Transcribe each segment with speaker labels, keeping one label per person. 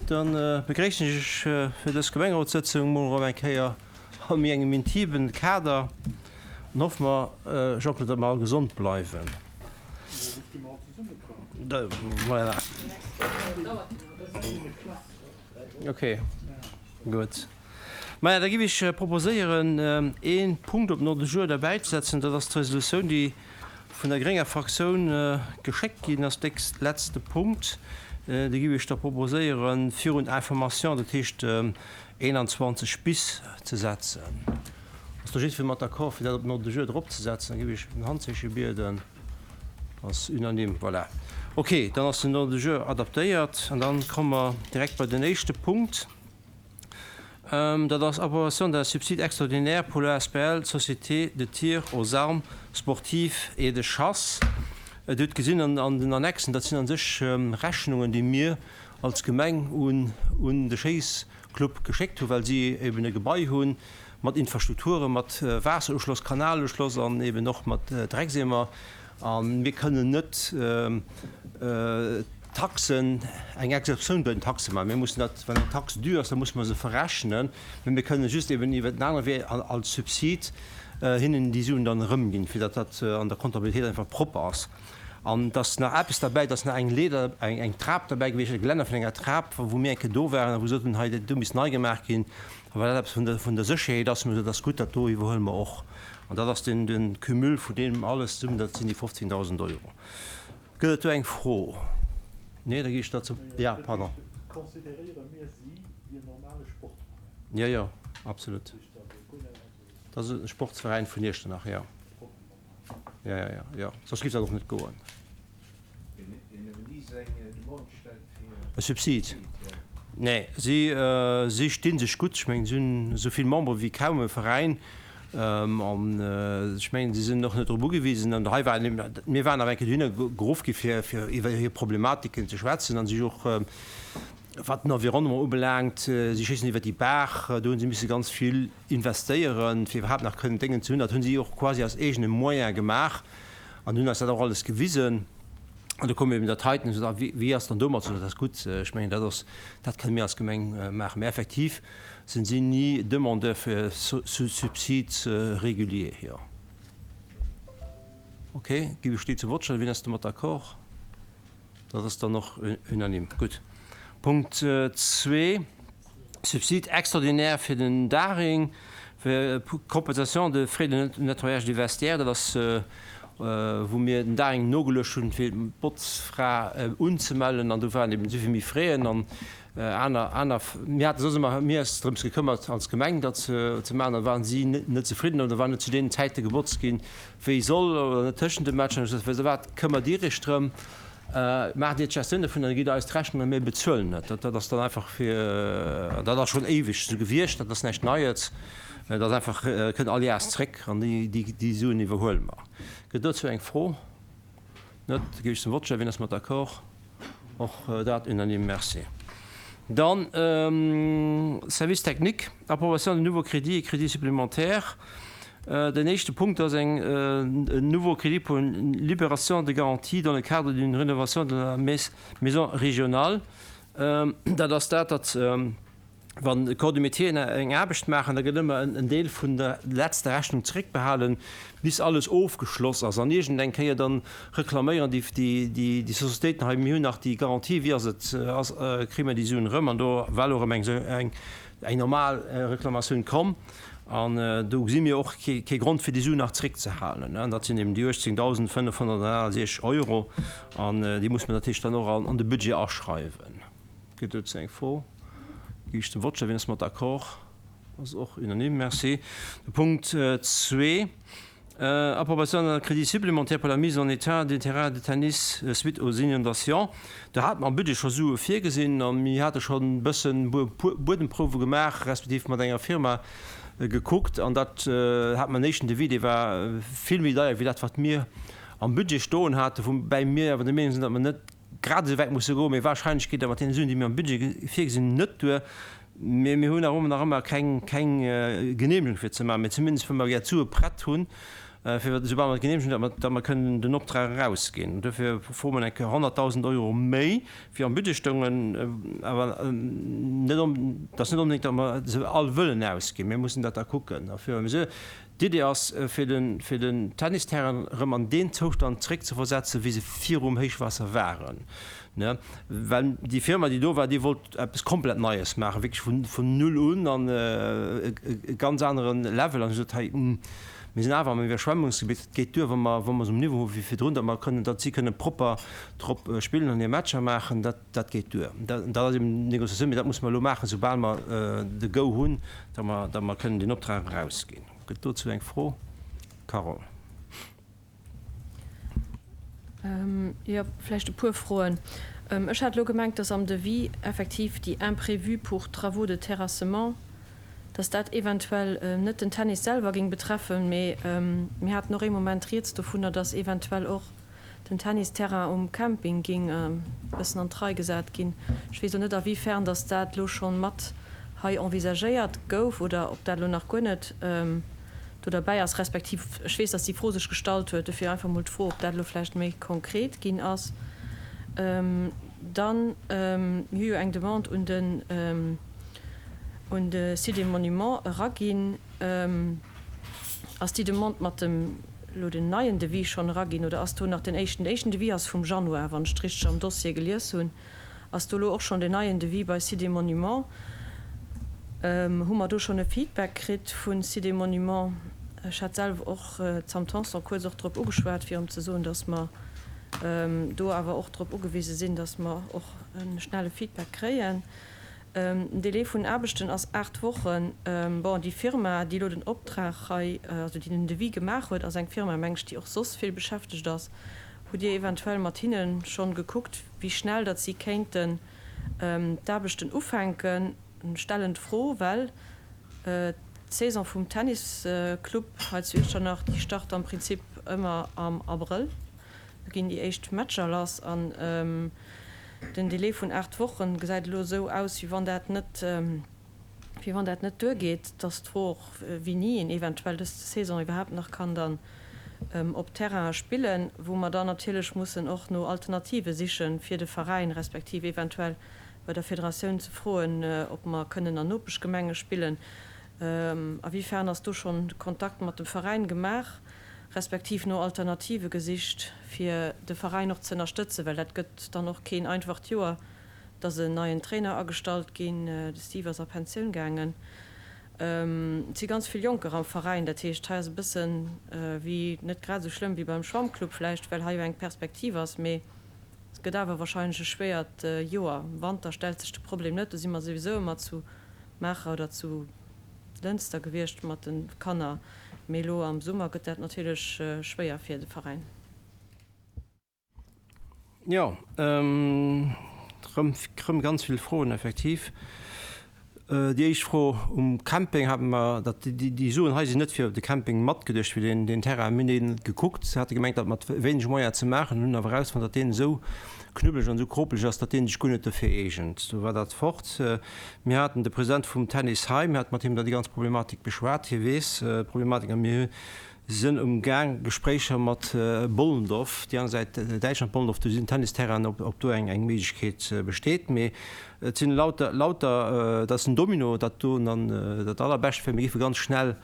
Speaker 1: Gutt, da begréissen ech Iech fir dës Gemengerotssëtzung mol erëm eng Kéier a méi engem intimen Kader an hoffe mer, Jean-Claude, datt mer all gesond bleiwen. Voilà. Ok, gutt. Maja, da giff ech proposéieren, ee Punkt op den Ordre du jour derbäizesetzen. Dat ass d'Resolutioun, déi vun der grénger Fraktioun geschéckt ginn ass. Dee letzte Punkt, dee giff ech da proposéieren, virun Information, dat heescht 21 bis, ze setzen. Ass do jiddweree mat d'accord, fir dat op den Ordre du jour dropzesetzen? Da giff ech ëm en Handzeeche bieden. Ass unanime, voilà. Ok, dann ass den Ordre du jour adaptéiert an dann komme mer direkt bei den éischte Punkt. Dat ass Approbation d'un subside extraordinaire pour l'ASBL Société de tir aux armes sportives et de chasse. Dir hutt gesinn an den Annexen, dat sinn a sech Rechnungen, déi mir als Gemeng un de Schéissclub geschéckt hunn, well si eben e Gebai hu mat Infrastrukturen, mat Waasseruschloss, Kanaluschloss an eben och mat Dreckseemer. A mir kënnen net d'Taxen, eng Exceptioun bei den Taxe maachen. Mir mussen dat, wann eng Tax dû ass, da musse mer se verrechnen, mä mir kënnen just eben iwwert en anere Wee als Subsid hinnen déi Suen dann erëmginn, fir datt dat an der Comptabilitéit einfach propper ass. An et ass nach eppes derbäi, et ass nach eng Leeder, eng Trap derbäi gewiescht, e Gelänner vun enger Trap, wou mir eng Kéier do waren a wou gesot hunn, hei dat do misst nei gemaach ginn. A well dat eppes vun der Sécherheet ass, hu mir gesot, dat ass gutt, dat do iwwerhuele mer och. An dat ass den de Cumul vun deem alles zesummen, dat sinn déi 15.000 Euro. Gëtt et do eng Fro? Nee, da gi ech der zum, ja, pardon.
Speaker 2: Consideréiere mir si wéi en normale Sportveräin?
Speaker 1: Jo, jo, absolut. Dat ass e Sportsveräin vun Iechternach, jo. Jo, jo, jo, jo, soss géif dat och net goen. E Subsid? Nee, si, si sti sech gutt. Ech mengen, si hunn esou vill Membere wéi kaum e Veräin. An ech mengen, si sinn och net drop ugewisen. An hei waren eben, mir waren awer eng Kéier dohinner geruff gi fir, fir iwwer hir Problematiken ze schwätzen a sech och, wat den Environnement ubelaangt, si schéissen iwwer déi Baach, do hu si misse ganz vill investéieren, fir iwwerhaapt nach kënnen Déngen ze hunn. Dat hu si och quasi aus eegene Moyen gemaach. An hunn eis dat och alles gewisen. An do koum eben dat heiten, esou, a wéi ass dann domat? Sot, dat ass gutt, ech mengen, dat ass, dat kënne mir als Gemeng maachen. Mä effektiv sinn si ni Demandeur fir Subsides réguliers, jo. Ok, gi ech déi zum Vott stellen. Wien ass domat d'accord? Dat ass dann och unanime. Gutt. Punkt zwee. Subside extraordinaire fir den Daring, fir Compensation de frais de nettoyage des vestiaires, dat ass wou mir den Daring nogeluecht hunn, fir d'Botzfra unzemellen an do waren eben esouvill méi Frais an aner, aner, mir hate soss ëmmer, mir eis drëms gekëmmert als Gemeng dat ze maachen, da waren si net zefridden oder war net zu deenen Zäite gebotzt ginn, wéi soll oder net tëschent de Matcher. Ech sot, Wat këmmert Dir Iech drëm? Maacht Dir d'Gestioun dovun an da gitt Der eis d'Rechnung a mir bezuelen et. Dat ass dann einfach fir, an dat ass schonn éiweg esou gewiescht, dat ass näischt Neies, dat ass einfach, kënnt all Jahres zréck an déi Suen iwwerhuele mer. Gëtt dozou eng Fro? Net? Da géif ech zum Vott stellen. Wien ass mat d'accord? Och dat unanime. Merci. Dann Service technique, Approbation de nouveaux crédits et crédits supplémentaires. Den éischte Punkt ass eng en nouveau crédit pour une libération de garantie dans le cadre d'une rénovation de la maison régionale. Dat ass dat, datt wann d'Corps de métier eng Aarbecht maachen, da gëtt ëmmer en Deel vun der letzter Rechnung zeréckbehalen, bis alles ofgeschloss ass. An iergend eng Kéier dann reklaméieren déi Societéiten, hei mir hunn nach déi Garantie, wéi ass et, kréie mer déi Suen erëm? An do war elo erëm eng normal Reklamatioun komm. An do gesi mir och kee Grond, fir déi Suen nach zréckzehalen. Dat sinn eben déi 18.561 Euro an déi muss mer natierlech dann och an de Budget aschreiwen. Gëtt dozou eng Fro? Gi ech zum Vott stellen. Wien ass mat d'accord? Ass och unanime. Merci. De Punkt zwee. Approbation d'un crédit supplémentaire pour la mise en état des terrains de tennis suite aux inondations. Do hate mer am Budget scho Sue virgesinn a mir hate schonn e bëssen Buedemprouwe gemaach, respektiv mat enger Firma gekuckt an dat hat mer en éischten Devis, dee war vill méi deier wéi dat wat mir am Budget stoen haten, woubäi mir awer der Meenung sinn, datt mer net grad esou wäit musse goen, mee wahrscheinlech geet dat mat deene Suen, déi mir am Budget virgesinn hunn, net duer. Mee mir hunn nach ëmmer nach ëmmer keng, keng Genehmegung fir ze maachen. Mee zumindest, wa mer gär d'Sue prett hunn. Fir soubal mer d'Geneemegung hunn, datt mer kënnen den Optrag erausginn. Dofir froe mer eng Kéier 100.000 Euro méi, wéi am Budget stoungen. Awer net, et ass net onbedéngt, datt mer se all wëllen ausginn. Mir mussen dat da kucken. A fur et à mesure. D'Idee ass, fir den, fir den Tennisterrain erëm an deen Zoustand zréckzeversetzen, wéi se virum Héichwaasser waren. Well déi Firma, déi do war, déi wollt eppes komplett Neies maachen, wierklech vun, vun Null un an e ganz anere Level. An hu gesot, hei, mir sinn awer am Iwwerschwemmungsgebitt, et geet duer, wa mer, wa mer esou um Niveau hu wéi virdrun, datt mer kënnen, datt si kënne propper drop spillen an hir Matcher maachen, dat, dat geet duer. Dat, dat ass eben d'Negociatioun, mee dat musse mer elo maachen, soubal mer de Go hunn, datt mer, datt mer kënnen deen Optrag erausginn. Gëtt dozou eng Fro? Carole.
Speaker 3: Jo, vläicht e puer Froen. Ech hat elo gemengt, dass am Devis effektiv déi Imprévus pour travaux de terrassement, dass dat eventuell net den Tennis selwer géing betreffen, mee mir haten och ee Moment rieds dovunner, dass eventuell och den Tennisterrain um Camping géing e bëssen an d'Rei gesat ginn. Ech weess elo net, awifern dass dat elo scho mat hei envisagéiert gouf oder ob dat elo nach guer net do derbäi ass, respektiv ech weess, dass déi Fro sech gestallt huet, dofir einfach mol d'Fro, ob dat elo vläicht méi konkret ginn ass. Dann, mir hu jo eng Demande un den, un de Site des Monuments eraginn. Ass déi Demande mat dem elo den neien Devis schonn eraginn oder ass do nach den éischten? Den éischten Devis ass vum Januar, wann ech et richteg am Dossier gelies hunn. Ass do elo och schonn deen neien Devis bei Sites et Monuments? Hu mer do schonn e Feedback kritt vu Sites et Monuments? Ech hat selwer och d'Sam Tanson kuerz och drop ugeschwat, fir erëm ze soen, datt mer do awer och drop ugewise sinn, datt mer och e schnelle Feedback kréien. Den Délai vun Aarbechten ass 8 Wochen. Bon, déi Firma, déi elo den Optrag hei, also déi den Devis gemaach huet, ass eng Firma, meng ech, déi och soss vill beschäftegt ass. Hutt Dir eventuell mat hinne schonn gekuckt, wéi schnell datt si kéinten d'Aarbechten ufänken? Stellen d'Fro, well d'Saison vum Tennisclub hei zu Iechternach, déi start am Prinzip ëmmer am Abrëll. Do ginn déi éischt Matcher lass an den Delai vun 8 Wochen gesäit elo esou aus, wéi wann dat net, wéi wann dat net duergeet. Et ass d'Fro och, wéini een eventuell dës Saison iwwerhaapt nach kann dann op Terraine spillen, wou mer dann natierlech mussen och no Alternative siche fir de Veräin, respektiv eventuell bei der Federatioun ze froen, ob mer kënnen an Nopeschgemenge spillen. A wéi fern ass do schonn Kontakt mat dem Veräin gemaach, respektiv no Alternative gesicht, fir de Veräin och ze ënnerstëtzen, well dat gëtt dann och keen einfacht Joer, et ass en neien Trainer agestallt ginn, de Steve ass a Pensioun gaangen, et si ganz vill Jonker am Veräin, dat heescht hei ass e bësse wéi, net grad esou schlëmm wéi beim Schwammclub vläicht, well hei jo eng Perspektiv ass, mee et gëtt awer wahrscheinlech e schwéiert Joer. Am Wanter stellt sech de Problem net, do si mer souwisou ëmmer zu Maacher oder zu Lënster gewiescht mat de Kanner, mee elo am Summer gëtt dat natierlech schwéier fir de Veräin.
Speaker 1: Jo, erëm ganz vill Froen effektiv. Déi éischt Fro, um Camping hate mer, dat déi Suen hei sinn net fir de Camping matgeduecht, fir deen Terrain. Mir hunn dee gekuckt, hate gemengt dat mat wéineg Moyen ze maachen, hunn awer erausfonnt, datt deen esou knubbeleg an esou kropeleg ass, datt deen sech guer net dofir eegent. Du war dat fort. Mir haten de President vum Tennis hei, mir hate mat him da déi ganz Problematik beschwat. Hie weess d'Problematik a mir sinn um Gaang Gespréicher mat Bollendorf, déi aner Säit Däitschland, Bollendorf, do sinn Tennisterrainen, ob do eng Méiglechkeet besteet. Mee et sinn lauter, lauter, dat ass en Domino, dat do dann dat Allerbescht wär, mir géife ganz schnell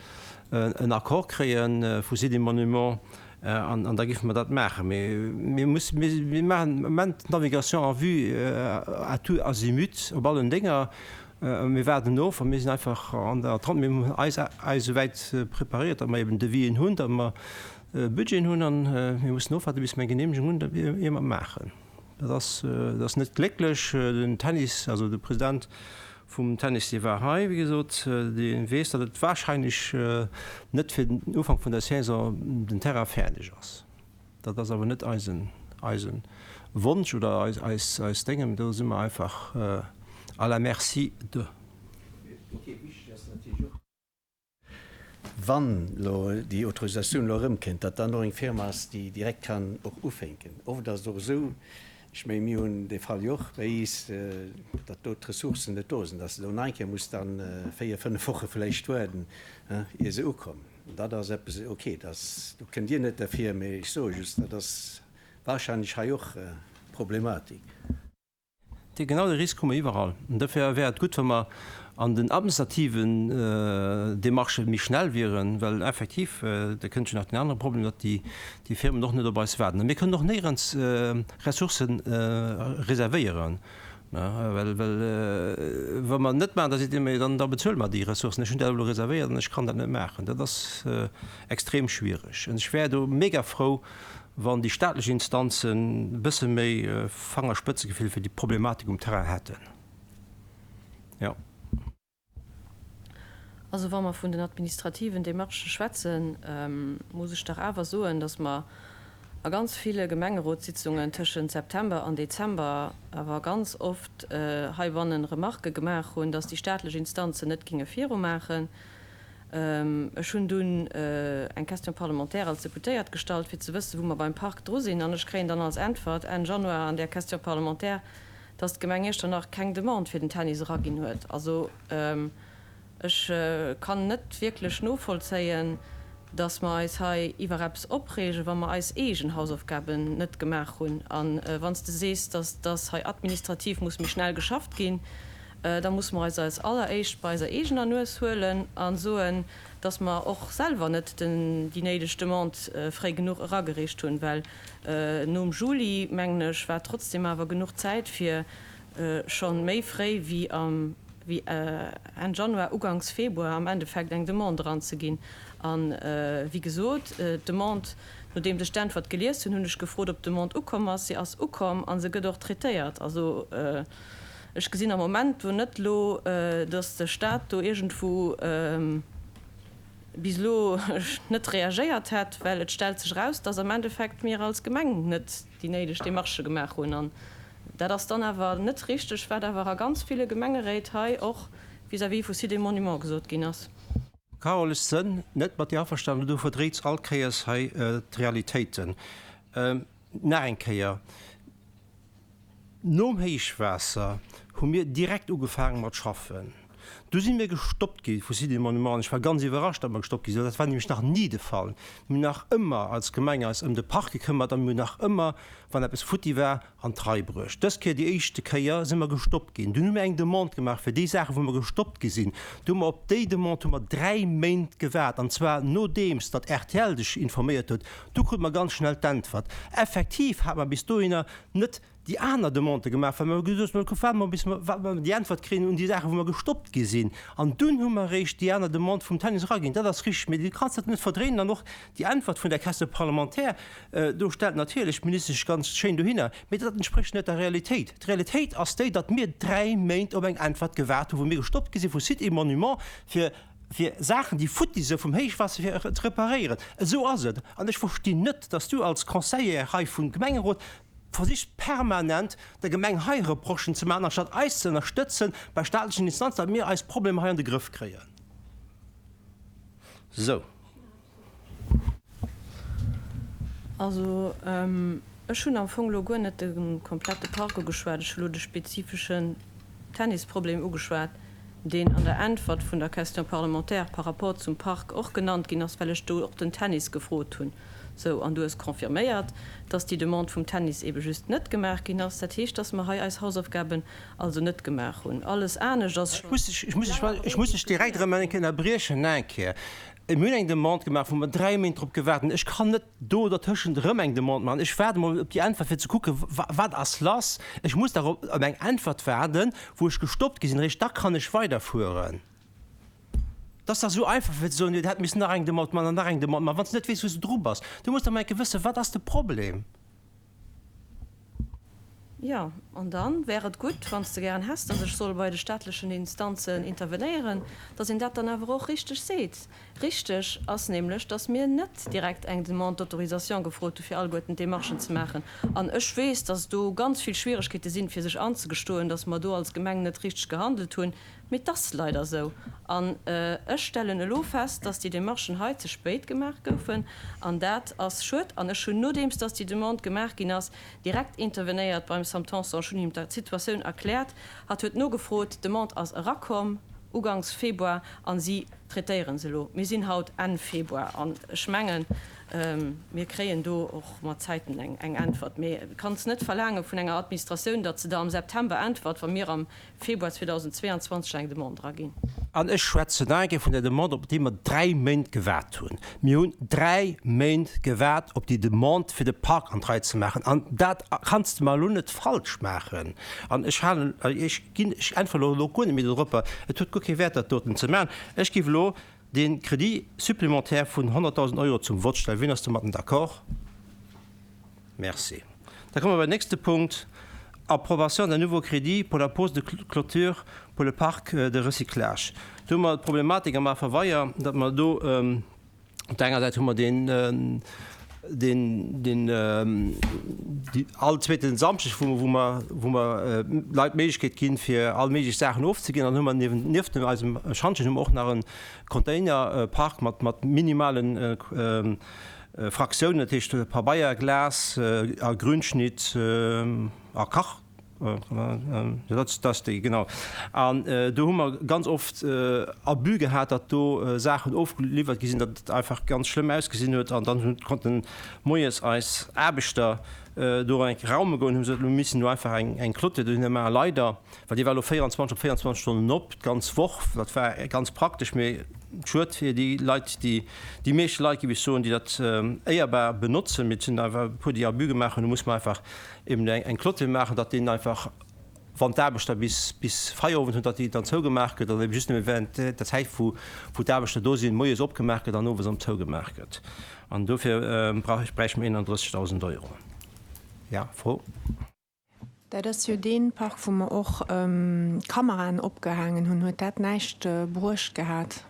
Speaker 1: en Accord kréie vu Sites et Monuments an da géife mer dat maachen. Mee mir mussen, mir maachen am Moment d'Navigation en vue à tout azimut op allen Dénger. Mir waarden of a mir sinn einfach an der Attente. Mir hunn eis eis esouwäit preparéiert, datt mer eben Devisen hunn, datt mer Budgeten hunn an mir mussen ofwaarden, bis mer eng Genehmegung hunn, datt ier mer maachen. Dat ass, dat ass net glécklech. Den Tennis, also de President vum Tennis, dee war hei, wéi gesot, dee weess, datt et wahrscheinlech net fir den Ufank vun der Saison den Terrain fäerdeg ass. Dat ass awer net eisen, eise Wonsch oder eis, eis, eis Déngen. Do si mer einfach à la merci de.
Speaker 4: Wann elo déi Autorisatioun elo erëmkënnt, datt dann och eng Firma ass, déi direkt kann och ufänken. Oft ass et och esou, ech menge mir hunn dee Fall jo och bei iis, datt do d'Ressourcen net do sinn, datt se do nach eng Kéier muss dann 4, 5 Woche vläicht waarden, ier se ukommen. Dat ass eppes, ok, dass, do kënnt Dir net derfir, mee ech soe just, dat ass wahrscheinlech hei och Problematik.
Speaker 1: Dee genau dee Risk hu mer iwwerall. An dofir wär et gutt, wa mer an den administrativen Démarchë méi schnell wieren, well effektiv, da kënnt jo nach deen anere Problem, datt déi Firmen och net op eis waarden. A mir kënnen och néierens Ressourcë reservéieren, well wa mer net maachen, da seet een, Mä dann da bezuele mer déi Ressourcen, ech hunn dat elo reservéiert an ech kann dat net maachen. Dat ass extrem schwiereg. An ech wär do mega frou, wann déi staatlech Instanzen e bësse méi Fangerspëtzegefill fir déi Problematik um Terrain hätten. Jo.
Speaker 3: Also wa mer vun den administrativen Démarchë schwätzen, muss ech dach awer soen, datt mer a ganz ville Gemengerotssitzungen tëschent September an Dezember awer ganz oft heibannen Remarquë gemaach hunn, datt déi staatlech Instanzen net géinge virumaachen. Ech hunn dunn eng Question parlementaire als Deputéiert gestallt, fir ze wëssen, wou mer beim Park dru sinn. An ech kréien dann als Äntwert Enn Januar an där Question parlementaire, dass d'Gemeng Iechternach keng Demande fir den Tennis eraginn huet. Also ech kann net wierklech novollzéien, dass mer eis hei iwwer eppes opreegen, wa mer eis eegen Hausaufgaben net gemaach hunn. A wann s de sees, dass dass hei administrativ muss méi schnell geschafft ginn, Da musse mer eis als alleréischt bei eiser eegener Nues huelen a soen, dass mer och selwer net déi néideg Demande fréi genuch eragereecht hunn, well nom Juli, mengen ech, war trotzdem awer genuch Zäit, fir scho méi fréi wéi am wéi Enn Januar, uganks Februar am Endeffekt eng Demande eranzeginn. A wéi gesot, d'Demande, nodeems ech d'Äntwert gelies hunn, hunn ech gefrot, ob d'Demande ukomm ass. Se ass ukomm a se gëtt och traitéiert. Also Ech gesinn am Moment do net elo, dass de Stat do iergendwou bis elo net reagéiert hätt, well et stellt sech eraus, dass am Endeffekt mir als Gemeng net déi néideg Démarchë gemaach hunn. An dat ass dann awer net richteg, wat awer a ganz ville Gemengeréit hei och vis-à-vis vu Sites et Monuments gesot ginn ass.
Speaker 1: Carole, ech sënn net mat dir averstanen, du verdréits all Kéiers hei d'Realitéiten. Nach eng Kéier, Nom Héichwaasser hu mir direkt ugefaange mat schaffen. Du si mir gestoppt gi vu Sites et Monuments an ech war ganz iwwerrascht, datt mer gestoppt gi sinn. Dat war nämlech nach ni de Fall. Mir hunn nach ëmmer als Gemeng eis ëm de Park gekëmmert a mir hunn nach ëmmer, wann eppes futti war, an d'Rei bruecht. Dës Kéier, déi éischte Kéier, si mer gestoppt ginn. Dunn hu mir eng Demande gemaach fir déi Saachen, wou mer gestoppt gi sinn. Du hu mer op déi Demande hu mer 3 Méint gewaart an zwar nodeems datt rtl sech informéiert huet. Du krute mer ganz schnell d'Äntwert. Effektiv hate mer bis dohinner net déi aner Demandë gemaach, well mer gesot hunn, komm waarde mer bis mer déi Äntwert kréien un déi Saachen, wou mer gestoppt gi sinn. An dunn hu mer eréischt déi aner Demande vum Tennis eraginn. Dat ass richteg, mee du kanns dat net verdréinen. An och déi Äntwert vun der Question parlementaire, do stellt natierlech d'Ministesch ganz schéin dohinner, mee dat entsprécht net der Realitéit. D'Realitéit ass déi, datt mir 3 Méint op eng Äntwert gewaart hunn, wou mir gestoppt gi si vu Sites et Monuments, fir fir Saachen, déi futti si vum Héichwaasser, fir ze reparéieren. Esou ass et. An ech verstinn net, datt du als Conseiller hei vum Gemengerot versichs permanent der Gemeng hei Reprochen ze maachen, anstatt eis ze ënnerstëtzen bei staatlechen Instanzen, datt mir eis Problemer hei an de Grëff kréien. Sou.
Speaker 3: Also, ech hunn am Fong elo guer net de komplette Park ugeschwat, ech hu lo de spezifeschen Tennisproblem ugeschwat, deen an der Äntwert vun der Question parlementaire par rapport zum Park och genannt ginn ass, well ech do och den Tennis gefrot hunn. Sou, an du hues confirméiert, dass déi Demande vum Tennis eebe just net gemaach ginn ass. Dat heescht, dass mer hei eis Hausaufgaben also net gemaach hunn. Alles anescht ass
Speaker 1: scho laang a
Speaker 3: Ech muss
Speaker 1: dech direkt erëm eng Kéier ënnerbriechen. Nach eng Kéier, Mir hunn eng Demande gemaach, wou mer 3 Méint drop gewaart hunn. Ech kann net do dertëschent erëm eng Demande maachen. Ech waarde mol op déi Äntwert, fir ze kucken, wat ass lass. Ech muss dach op eng Äntwert waarden, wou ech gestoppt gi sinn. Eréischt da kann ech weiderfueren. Et ass dach esou einfach, fir ze soen, jo, dir hätt missen nach eng Demande maachen an nach eng Demande maachen, wann s de net weess, wou s de dru bass. Du muss dach mol eng Kéier wëssen, wat ass de Problem.
Speaker 3: Jo, an da wär et gutt, wann s de gären häss, dass ech soll bei de staatlechen Instanzen intervenéieren, dass een dat dann awer och richteg seet. Richteg ass nämlech, dass mir net direkt eng Demande d'autorisation gefrot hu fir alleguerten d'Démarchen ze maachen. An ech weess, dass do ganz vill Schwieregkeete sinn, fir sech anzegestoen, dass mer do als Gemeng net richteg gehandelt hunn. Mee 't ass leider esou. An ech stellen elo fest, dass déi Demarchen hei ze spéit gemaach goufen. An dat ass schued. An ech hunn, nodeems dass déi Demande gemaach ginn ass, direkt intervenéiert beim Sam Tanson. Ech hunn him d'Situatioun erkläert. Hatt huet nogefrot. D'Demande ass erakomm. Uganks Februar an si traitéieren se elo. Mir sinn haut Enn Februar an ech mengen, mir kréien do och mat Zäiten eng Äntwert. Mee du kanns net verlaange vun enger Administratioun, datt se der am September äntwert, wa mir am Februar 2022 eng Demande eraginn.
Speaker 1: An ech schwätzen nach eng Kéier vun der Demande, op déi mer dräi Méint gewaart hunn. Mir hunn dräi Méint gewaart op déi Demande, fir de Park an d'Rei ze maachen. An dat kanns de mer elo net falsch maachen. An ech halen, ech ginn, ech äntweren elo guer net méi doropper. Et huet guer kee Wäert, dat doten ze maachen. Ech géif elo dee Crédit supplémentaire vun 100.000 Euro zum Vott stellen. Wien ass domatten d'accord? Merci. Da komme mer bei den nächste Punkt, Approbation d'un nouveau crédit pour la pose de clôtures pour le parc de recyclage. Do hu mer d'Problematik am Afer Weier, datt mer do op der enger Säit hu mer deen, deen, deen, déi all zweeten Samschdeg, wou, wou mer, wou mer Leit d'Méiglechkeet ginn, fir all méiglech Saachen ofzeginn. An dann hu mer niewent, nieft dem eisem Schantjen hu mer och nach e Containerpark mat, mat minimalen Fraktiounen, dat heescht Pabeier, Glas a Grünschnitt a Kach, jo dat ass déi, genau. An do hu mer ganz oft Abus gehat, datt do Saachen ofgeliwwert gi sinn, datt et einfach ganz schlëmm ausgesinn huet. An dann konnten moies eis Aarbechter do eng raume goen, hu gesot, mir missen do einfach eng Clôture dohinner maachen, leider. Well déi war elo 24 op 24 Stonnen op, d'ganz Woch. Dat war ganz praktesch, mee schued fir déi Leit, déi, déi meeschte Leit, géif ech soen, déi dat éierbar benotzen. Mee et sinn einfach e puer, déi Abus gemaach hunn. Do muss mer einfach eben eng Clôture maachen, datt deen einfach, wann d'Aarbechter bis, bis Feierowend hunn, datt déi dann zougemaach gëtt an eben just nëmme während der Zäit, wou, wou d'Aarbechter do sinn, moies opgemaach gëtt an owes erëm zougemaach gëtt. An dofir bräichte mer 31.000 Euro. Ja, Fro?
Speaker 5: Dat ass jo dee Park, wou mer och Kameraen opgehaangen hunn. Huet dat näischt bruecht gehat?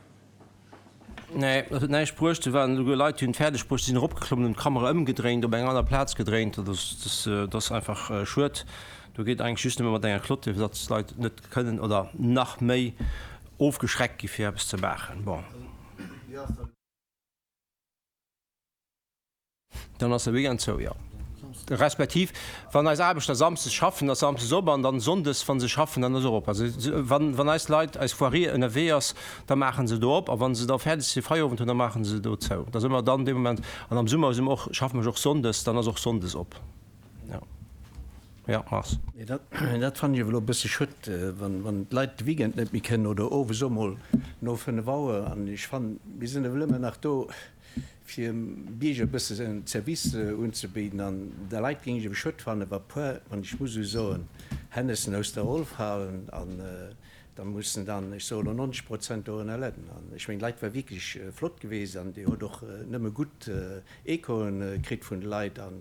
Speaker 1: Nee, dat huet näischt bruecht. Do waren esouguer Leit, déi hunn et fäerdeg bruecht, déi sinn eropgeklommen, hunn d'Kamera ëmgedréint, op eng aner Plaz gedréint. Dat ass einfach schued. Do geet eigentlech just nëmme mat enger Clôture, fir datt d'Leit net kënnen oder nach méi ofgeschreckt gi fir eppes ze maachen. Bon. Dann ass de Weekend zou, jo. Respektiv, wann eis Aarbechter samsdes schaffen, ass samsdes op an dann sonndes, wa se schaffen, dann ass och op. Also wann, wann eis Leit, eis Voirie ënnerwee ass, da maache se do op a wa se da fäerdeg si Feierowend hunn, da maache se do zou. Dat ass ëmmer dann dee Moment. An am Summer si mer och, schaffe mer och sonndes, dann ass och sonndes op. Jo. Jo, Mars.
Speaker 4: Mee dat, dat fannen ech awer elo e bësse schued, wann, wann d'Leit de Weekend net méi kënnen oder owes och mol no 5 Auer. An ech fannen, mir sinn ewell ëmmer nach do, fir dem Bierger e bësse en Service unzebidden. An de Leit géing ech ebe schued fannen, wa puer, wann ech muss esou soen, Hännessen aus der Roll falen an da mussen dann, ech soe elo 90 Prozent dorënner leiden. An ech mengen, d'Leit war wierklech flott geweest an Dir hutt och nëmme gutt Echoen kritt vun de Leit. An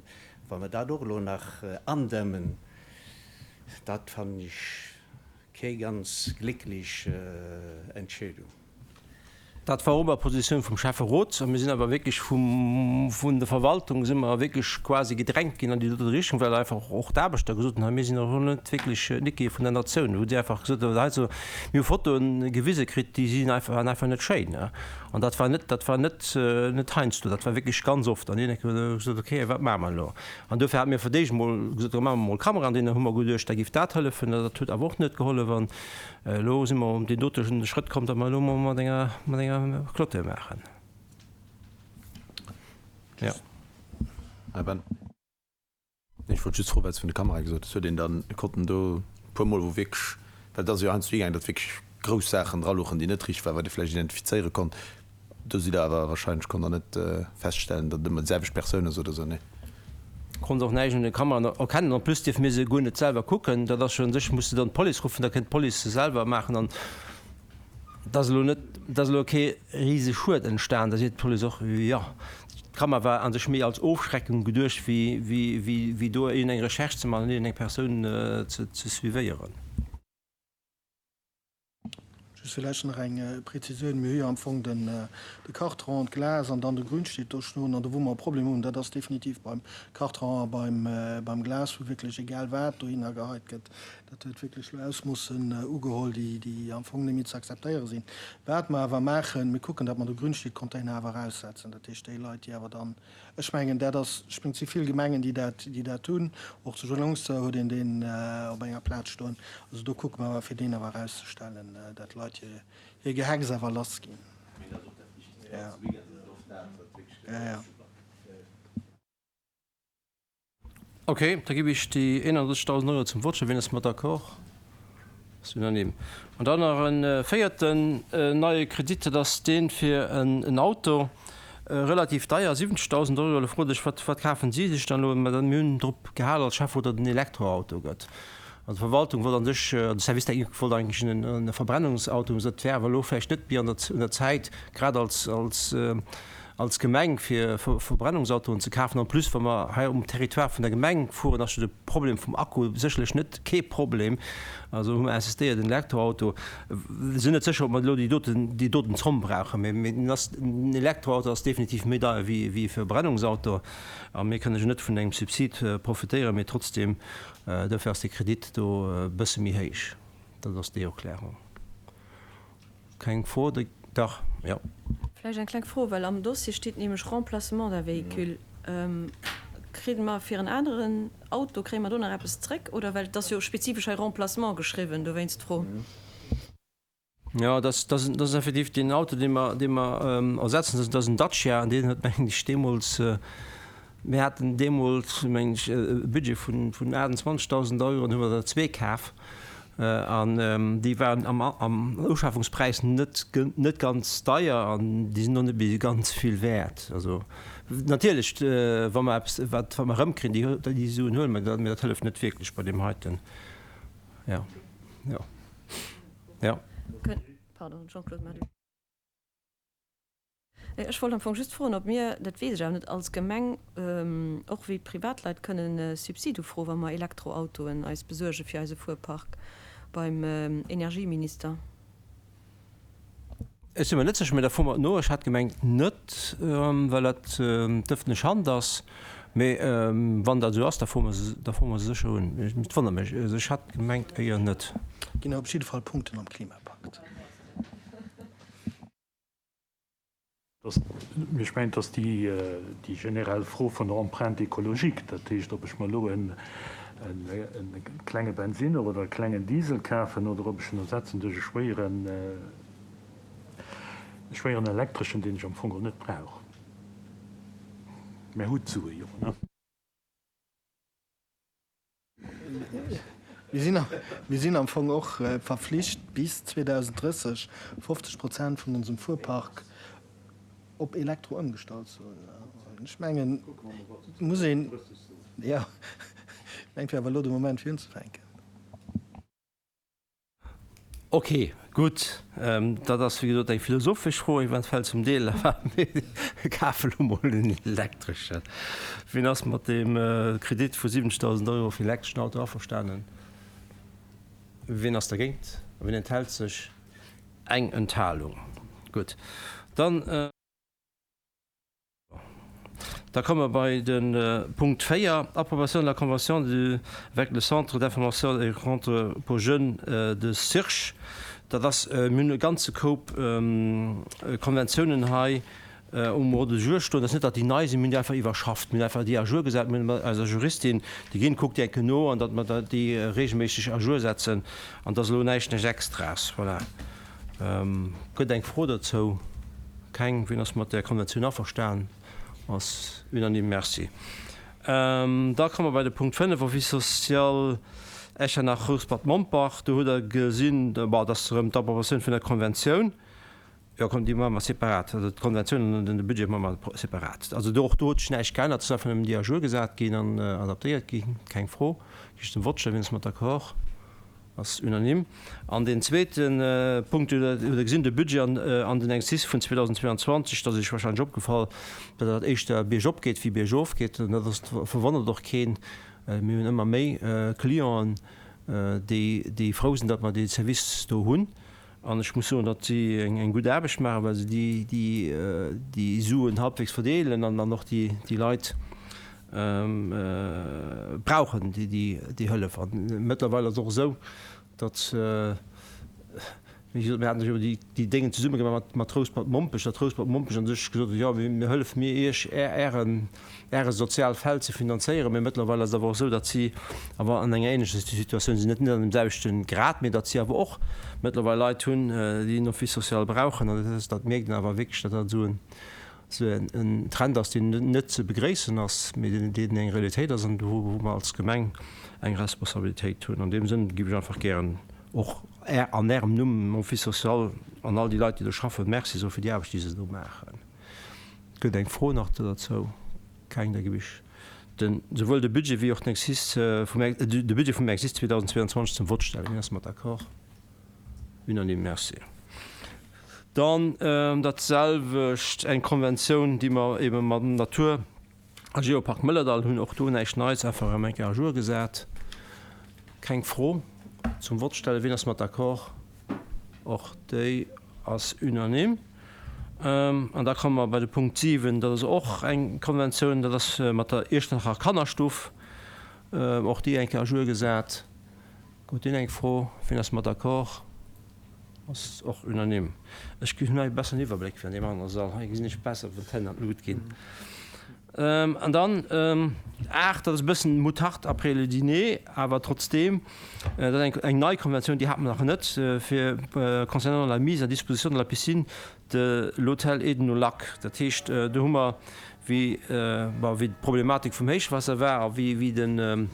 Speaker 4: wa mer dat och elo nach andämmen, dat fannen ech kee ganz glécklech Entscheedung.
Speaker 1: Dat war och ëmmer d'Positioun vum Schäfferot. A mir sinn awer wierklech vum, vun der Verwaltung si mer wierklech quasi gedrängt ginn an déi dote Richtung, well einfach och d'Aarbechter gesot hunn, hei mir sinn och net wierklech d'Nickeë vun der Natioun, wou déi einfach gesot hunn, hei sou, mir hu Fotoe gewise kritt, déi sinn einfach, waren einfach net schéin. An dat war net, dat war net, net heiansdo, dat war wierklech ganz oft. An hien huet gesot, okay, wat maache mer elo? An dofir hate mir fir d'éischt emol gesot, da maache mer emol Kameraen, deenen hu mer geduecht, da géif dat hëllefen. Dat huet awer och net gehollef. An Elo si mer op deen dote Schrëtt komm, datt mer elo mol mat enger, mat enger Clôture maachen. Jo.
Speaker 6: Här Ben. Ech wollt just froen, well s de vun de Kamerae gesot hues, huet een dann, konnten do e puer Mol, wou wierklech, well et ass jo heiansdo higaangen, datt wierklech grouss Saachen dralouchen, déi net richteg waren, wat ee vläicht identifizéiere konnt, Do sidd Der awer wahrscheinlech, konnt Der net feststellen, datt et ëmmer déi selwecht Persoun ass oder esou, nee?
Speaker 1: Konnt och näischt un de Kameraen erkennen. En plus dierfe mir se guer net selwer kucken. Dat ass jo un sech, muss de dann d'Police ruffen, da kënnt d'Police se selwer maachen. An et ass elo net, et ass elo kee rise Schued entstan. Da seet d'Police och, jo, d'Kamera war a sech méi als Ofschreckung geduecht, wéi, wéi, wéi, wéi do iergendeng Recherche ze maachen an iergendeng Persoun ze, ze suivéieren.
Speaker 2: Just villäicht nach eng Präzisioun, Mir hu jo am Fong den de Cartron, d'Glas an dann de Grünschnitt do stoen. An do wou mer e Problem hunn, dat ass definitiv beim Cartron a beim beim Glas, wou wierklech egal wat dohinner geheit gëtt. Dat huet wierklech elo Ausmoossen ugeholl, déi déi am Fong net méi ze akzeptéiere sinn. Wat mer awer maachen, mir kucken, datt mer de Grünschnittcontainer awer eraussetzen. Dat heescht, déi Leit, déi awer dann. Ech mengen, dat ass, ech mengen, et si vill Gemengen, déi dat, déi dat hunn. Och zu Jonglënster huet een deen op enger Plaz stoen. Also do kucke mer awer, fir deen awer erauszestellen, dat d'Leit hir, hir Gehecks awer lass ginn. Ja. Ja, ja.
Speaker 1: Ok, da gib ech déi 31.000 Euro zum Vott. Wien ass mat d'accord? Ass unanime. An dann nach e véierten neie Kredit, dat ass dee fir en Auto, relativ deier, 70.000 Euro. Elo frot ech, wat, wat kafen si sech dann elo? Mä mir hunn drop gehal als Schäfferot, datt et en Elektroauto gëtt. An d'Verwaltung wollt an sech, an de Service technique wollt eigentlech en Verbrennungsauto, dat wär awer elo vläicht net méi an der, un der Zäit, grad als, als, als Gemeng fir Verbrennungsautoen ze kafen. En plus, wa mer hei um Territoire vun der Gemeng fueren, ass jo de Problem vum Akku sécherlech net kee Problem. Also hu mer insistéiert, en Elektroauto. Sinn net sécher, ob mer elo déi doten, déi doten Zomm brauchen, mee en ass, en Elektroauto ass definitiv méi deier wéi, wéi e Verbrennungsauto. A mir kënne jo net vun engem Subsid profitéieren, mee trotzdem, dofir ass dee Kredit do e bësse méi héich. Dat ass déi Erklärung. Keng Fro? Dach, jo.
Speaker 3: Vläicht eng kleng Fro, well am Dossier steet nämlech Remplacement d'un véhicule. Kritt mer fir en aneren Auto, kréie mer do nach eppes zréck oder? Well et ass jo spezifesch hei Remplacement geschriwwen, dowéinst d'Fro.
Speaker 1: Jo, dat ass effektiv deen Auto, dee mer, dee mer ersetzen. Dat ass en Dacia an deen huet, mengen ech, deemools, mir haten deemools, mengen ech, e Budget vun 28.000 Euro an hu mer der zwee kaf. An déi waren am am Uschafungspräis net net ganz deier an déi sinn och net méi ganz vill wäert. Also natierlech, wa mer eppes, wat wat mer erëmkriegen, déi déi Suen huele mer, mee dat hëlleft net wierklech bei deem heiten. Jo, jo, jo.
Speaker 3: Pardon, Jean-Claude, maach du. Ech wollt am Fong just froen, ob mir, dat weess ech awer net, als Gemeng och wéi Privatleit kënnen e Subsid ufroen, wa mer Elektroautoen eis besuerge fir eise Fuerpark beim Energieminister.
Speaker 1: Ech si mer net sécher, mee da froe mer et no. Ech hat gemengt net, well dat d'ëffentlech Hand ass. Mee wann dat esou ass, da froe mer se, da froe mer se sécher un. Et wonnert mech, also ech hat gemengt éier net.
Speaker 2: Ginn op jidde Fall Punkten am Klimapakt.
Speaker 7: Ech mengen, et ass déi generell Fro vun der Empreinte écologique, dat heescht, ob ech mer elo e klenge Bensinner oder e klengen Diesel kafen oder ob ech en ersetzen duerch e schwéieren, e schwéieren elektreschen, deen ech am Fong geholl net brauch. Mä hutt d'Sue jo, ne?
Speaker 2: Mir sinn am Fong och verflicht, bis 2030 50 Prozent vun onsem Fuerpark op Elektro ëmgestallt ze hunn. Ech mengen, et muss een, jo, ech mengen, et wier awer elo de Moment fir unzefänken.
Speaker 1: Ok, gutt. Dat ass wéi gesot eng philosophesch Fro eventuell zum Deel, awer mir kafe lo mol en elektreschen. Wien ass mat deem Kredit vu 70.000 Euro fir en elektreschen Auto averstanen? Wien ass dergéint? A wien enthält sech? Eng Enthalung. Gutt, dann. Da komme mer bei de Punkt 4, Approbation de la convention de avec le Centre d'information et rencontre pour jeunes de Sirch. Dat ass, mir hunn e ganze Koup Konventiounen hei um Ordre du jour stoen. Dat ass net, datt déi nei sinn, mir hunn déi einfach iwwerschafft. Mir hunn einfach déi à jour gesat. Mir hunn mat eiser Juristin, déi ginn, kuckt déi eng Kéier no, an datt mer déi regelméisseg à jour setzen. An dat ass elo näischt, näischt Extraes. Voilà. Gëtt eng Fro dozou? Keng. Wien ass mat där Konventioun averstan? Ass unanime. Merci. Da komme mer bei de Punkt 5, Office social Echternach Rouspert-Mompach. Do hutt Der gesinn, bon, dat ass erëm d'Approbatioun vun der Konventioun. Jo, komm, déi maache mer separat. Also d'Konventioun an de Budget maache mer separat. Also do, och do huet sech näischt geännert. Et ass einfach nëmmen déi à jour gesat ginn an adaptéiert ginn. Keng Fro. Gi ech dem Vott. Wien ass mat d'accord? Ass unanime. An deen zweete Punkt, hutt Der gesinn, de Budget an den Exercice vun 2022, et ass Iech wahrscheinlech opgefall, datt dat éischter biergop geet wéi biergof geet. An dat ass, verwonnert och keen. Mir hunn ëmmer méi Clienten, déi frou sinn, datt mer dee Service do hunn. An ech muss soen, datt si eng gutt Aarbecht maachen, well se déi Suen halbwegs verdeelen an dann och déi Leit brauchen, déi Hëllef. An mëttlerweil ass et och esou, datt. Wéi gesot, mir haten jo déi, déi Déngen zesumme gemaach mat, mat Rouspert-Mompech, datt Rouspert-Mompech an sech gesot huet, jo, mir hëllefe mir Iech, Ären, Äre sozial Feld ze finanzéieren. Mee mëttlerweil ass et awer och esou, datt si awer an enger ähnlecher Situatioun sinn, net, net an deem selwechte Grad, mee datt si awer och mëttlerweil Leit hunn, déi en Office social brauchen. An dat ass, dat mierkt een awer wierklech, datt dat esou en, esou en Trend ass, deen net ze begréissen ass, mee deen eng Realitéit ass an wou mer als Gemeng eng Responsabilitéit hunn. An deem Sënn géif ech einfach gären och an Ärem Numm dem Office social an all déi Leit, déi do schaffen, Merci soe fir déi Aarbecht, déi se do maachen. Gëtt eng Fro nach do derzou? Keng? Da géif ech den, souwuel de Budget wéi och den Exercice vum, de Budget vum Exercice 2022 zum Vott stellen. Wien ass mat d'accord? Unanime. Merci. Dann dat selwecht, eng Konventioun, déi mer ebe mam Natur a Geopark Mëllerdall hunn. Och do näischt Neits, einfach erëm eng Kéier à jour gesat. Keng Fro. Zum Vott stellen. Wien ass mat d'accord? Och déi ass unanime. An da komme mer bei de Punkt 7. Dat ass och eng Konventioun, dat ass mat der Iechternacher Kannerstuff. Och déi eng Kéier à jour gesat. Huet deen eng Fro? Wien ass mat d'accord? Ass och unanime. Ech hunn hei e bessen Iwwerbléck wéi an deem anere Sall. Hei gesinn ech besser, wann d'Hänn an d'Lut ginn. An dann 8, dat ass e bëssen Moutarde après le dîner, awer trotzdeem, dat ass eng nei Konventioun, déi hate mer nach net, fir concernant la mise à disposition de la piscine de l'Hôtel Eden au Lac. Dat heescht, do hu mer, wéi, bon, wéi d'Problematik vum Héichwaasser war a wéi, wéi den,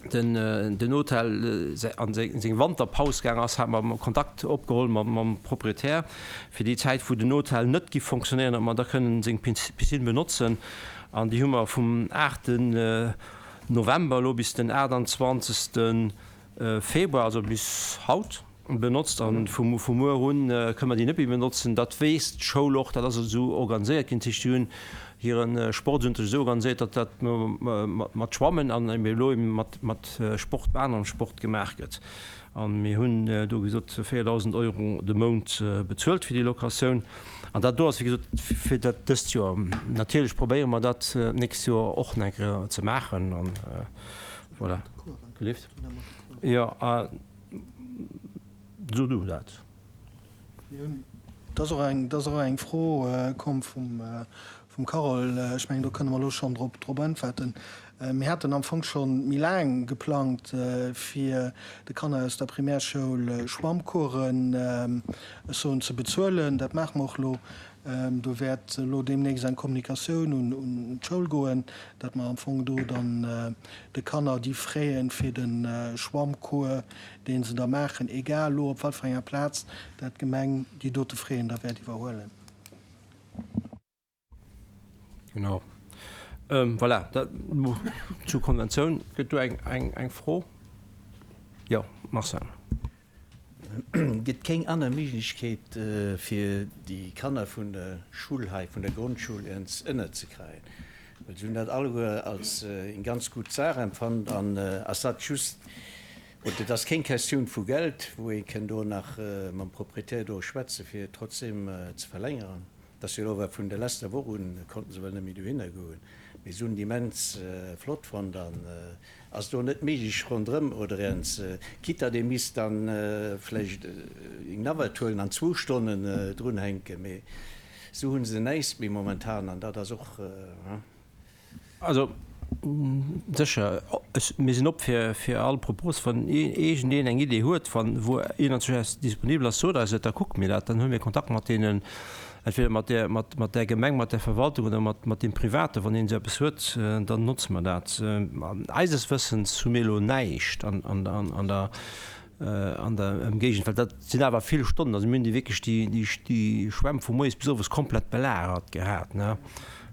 Speaker 1: den Hotel an seng Wanterpaus gaang ass, hate mer Kontakt opgeholl mam Proprietär fir déi Zäit wou den Hotel net giff fonctionnéieren, ob mer da kënnen seng Piscine benotzen. An déi hu mer vum 8 November elo bis den 28 Februar, also bis haut, benotzt an vu muer un kënne mer déi net méi benotzen. Dat weess d'Schoul och, dat ass esou organiséiert ginn. Dat heescht, déi hunn hire Sportsunterricht esou organiséiert, datt dat mat Schwammen an ebe elo eben mat Sport, anerem Sport gemaach gëtt. A mir hunn do, wéi gesot, 4.000 Euro de Mount bezuelt fir déi Locatioun. An dat do ass, wéi gesot, fir dat dëst Joer. Natierlech probéiere mer dat d'nächst Joer och nach eng Kéier ze maachen. An voilà. Gelift? Jo. So du dat.
Speaker 2: Et ass och eng, et ass och eng Fro komm vum, vum Carole. Ech mengen, do kënne mer elo schonn drop, drop äntwerten. Mir haten am Fong scho méi laang geplangt, fir de Kanner aus der Primärschoul Schwammcoursen, ech soen, ze bezuelen. Dat maache mer och elo. Do wäert elo deemnächst eng Kommunikatioun un d'Schoul goen, datt mer am Fong do dann de Kanner déi Fräen fir de Schwammcours, dee se da maachen, egal elo op wat fir enger Plaz, dat d'Gemeng déi dote Fräen da wäert iwwerhuelen.
Speaker 1: Genau. Voilà, dat zur Konventioun. Gëtt do eng Fro? Jo, Marcel.
Speaker 4: Gëtt kéng aner Méiglechkeet fir déi Kanner vun der Schull hei, vun der Grondschull iergends ënnerzekreien? Well se hunn dat alleguer als eng ganz gutt Saach empfonnt an ass dat just, oder et ass kéng Questioun vu Geld, wou ee kënn do nach mam Proprietär do schwätze fir et trotzdem ze verlängeren? Et ass jo elo awer vun der leschter Woch un konnten se well net méi dohinner goen, mee se hunn et immens flott fonnt an Ass do net méiglech ronderëm oder iergends, quitte datt ee misst dann vläicht eng Navette huelen an zwou Stonnen drunhänken, mee esou hu se näischt méi momentan an dat ass och.
Speaker 1: Also sécher, mir sinn op fir all Propos. Wann iergendeen eng Idee huet, wann wou een an zwou disponibel ass, sot eis et, da kucke mir dat, dann hu mir Kontakt mat deenen. Entweder mat där, mat, mat där Gemeng, mat där Verwaltung oder mat, mat deem Private, wann een esou eppes huet, dann notze mer dat. Eises Wëssens hu mir elo näischt an, an, an, an der, an der Ëmgéigend, well dat sinn awer vill Stonnen. Also mir hunn déi wierklech déi, déi, déi Schwämm vu moies bis owes komplett belagert gehat, ne.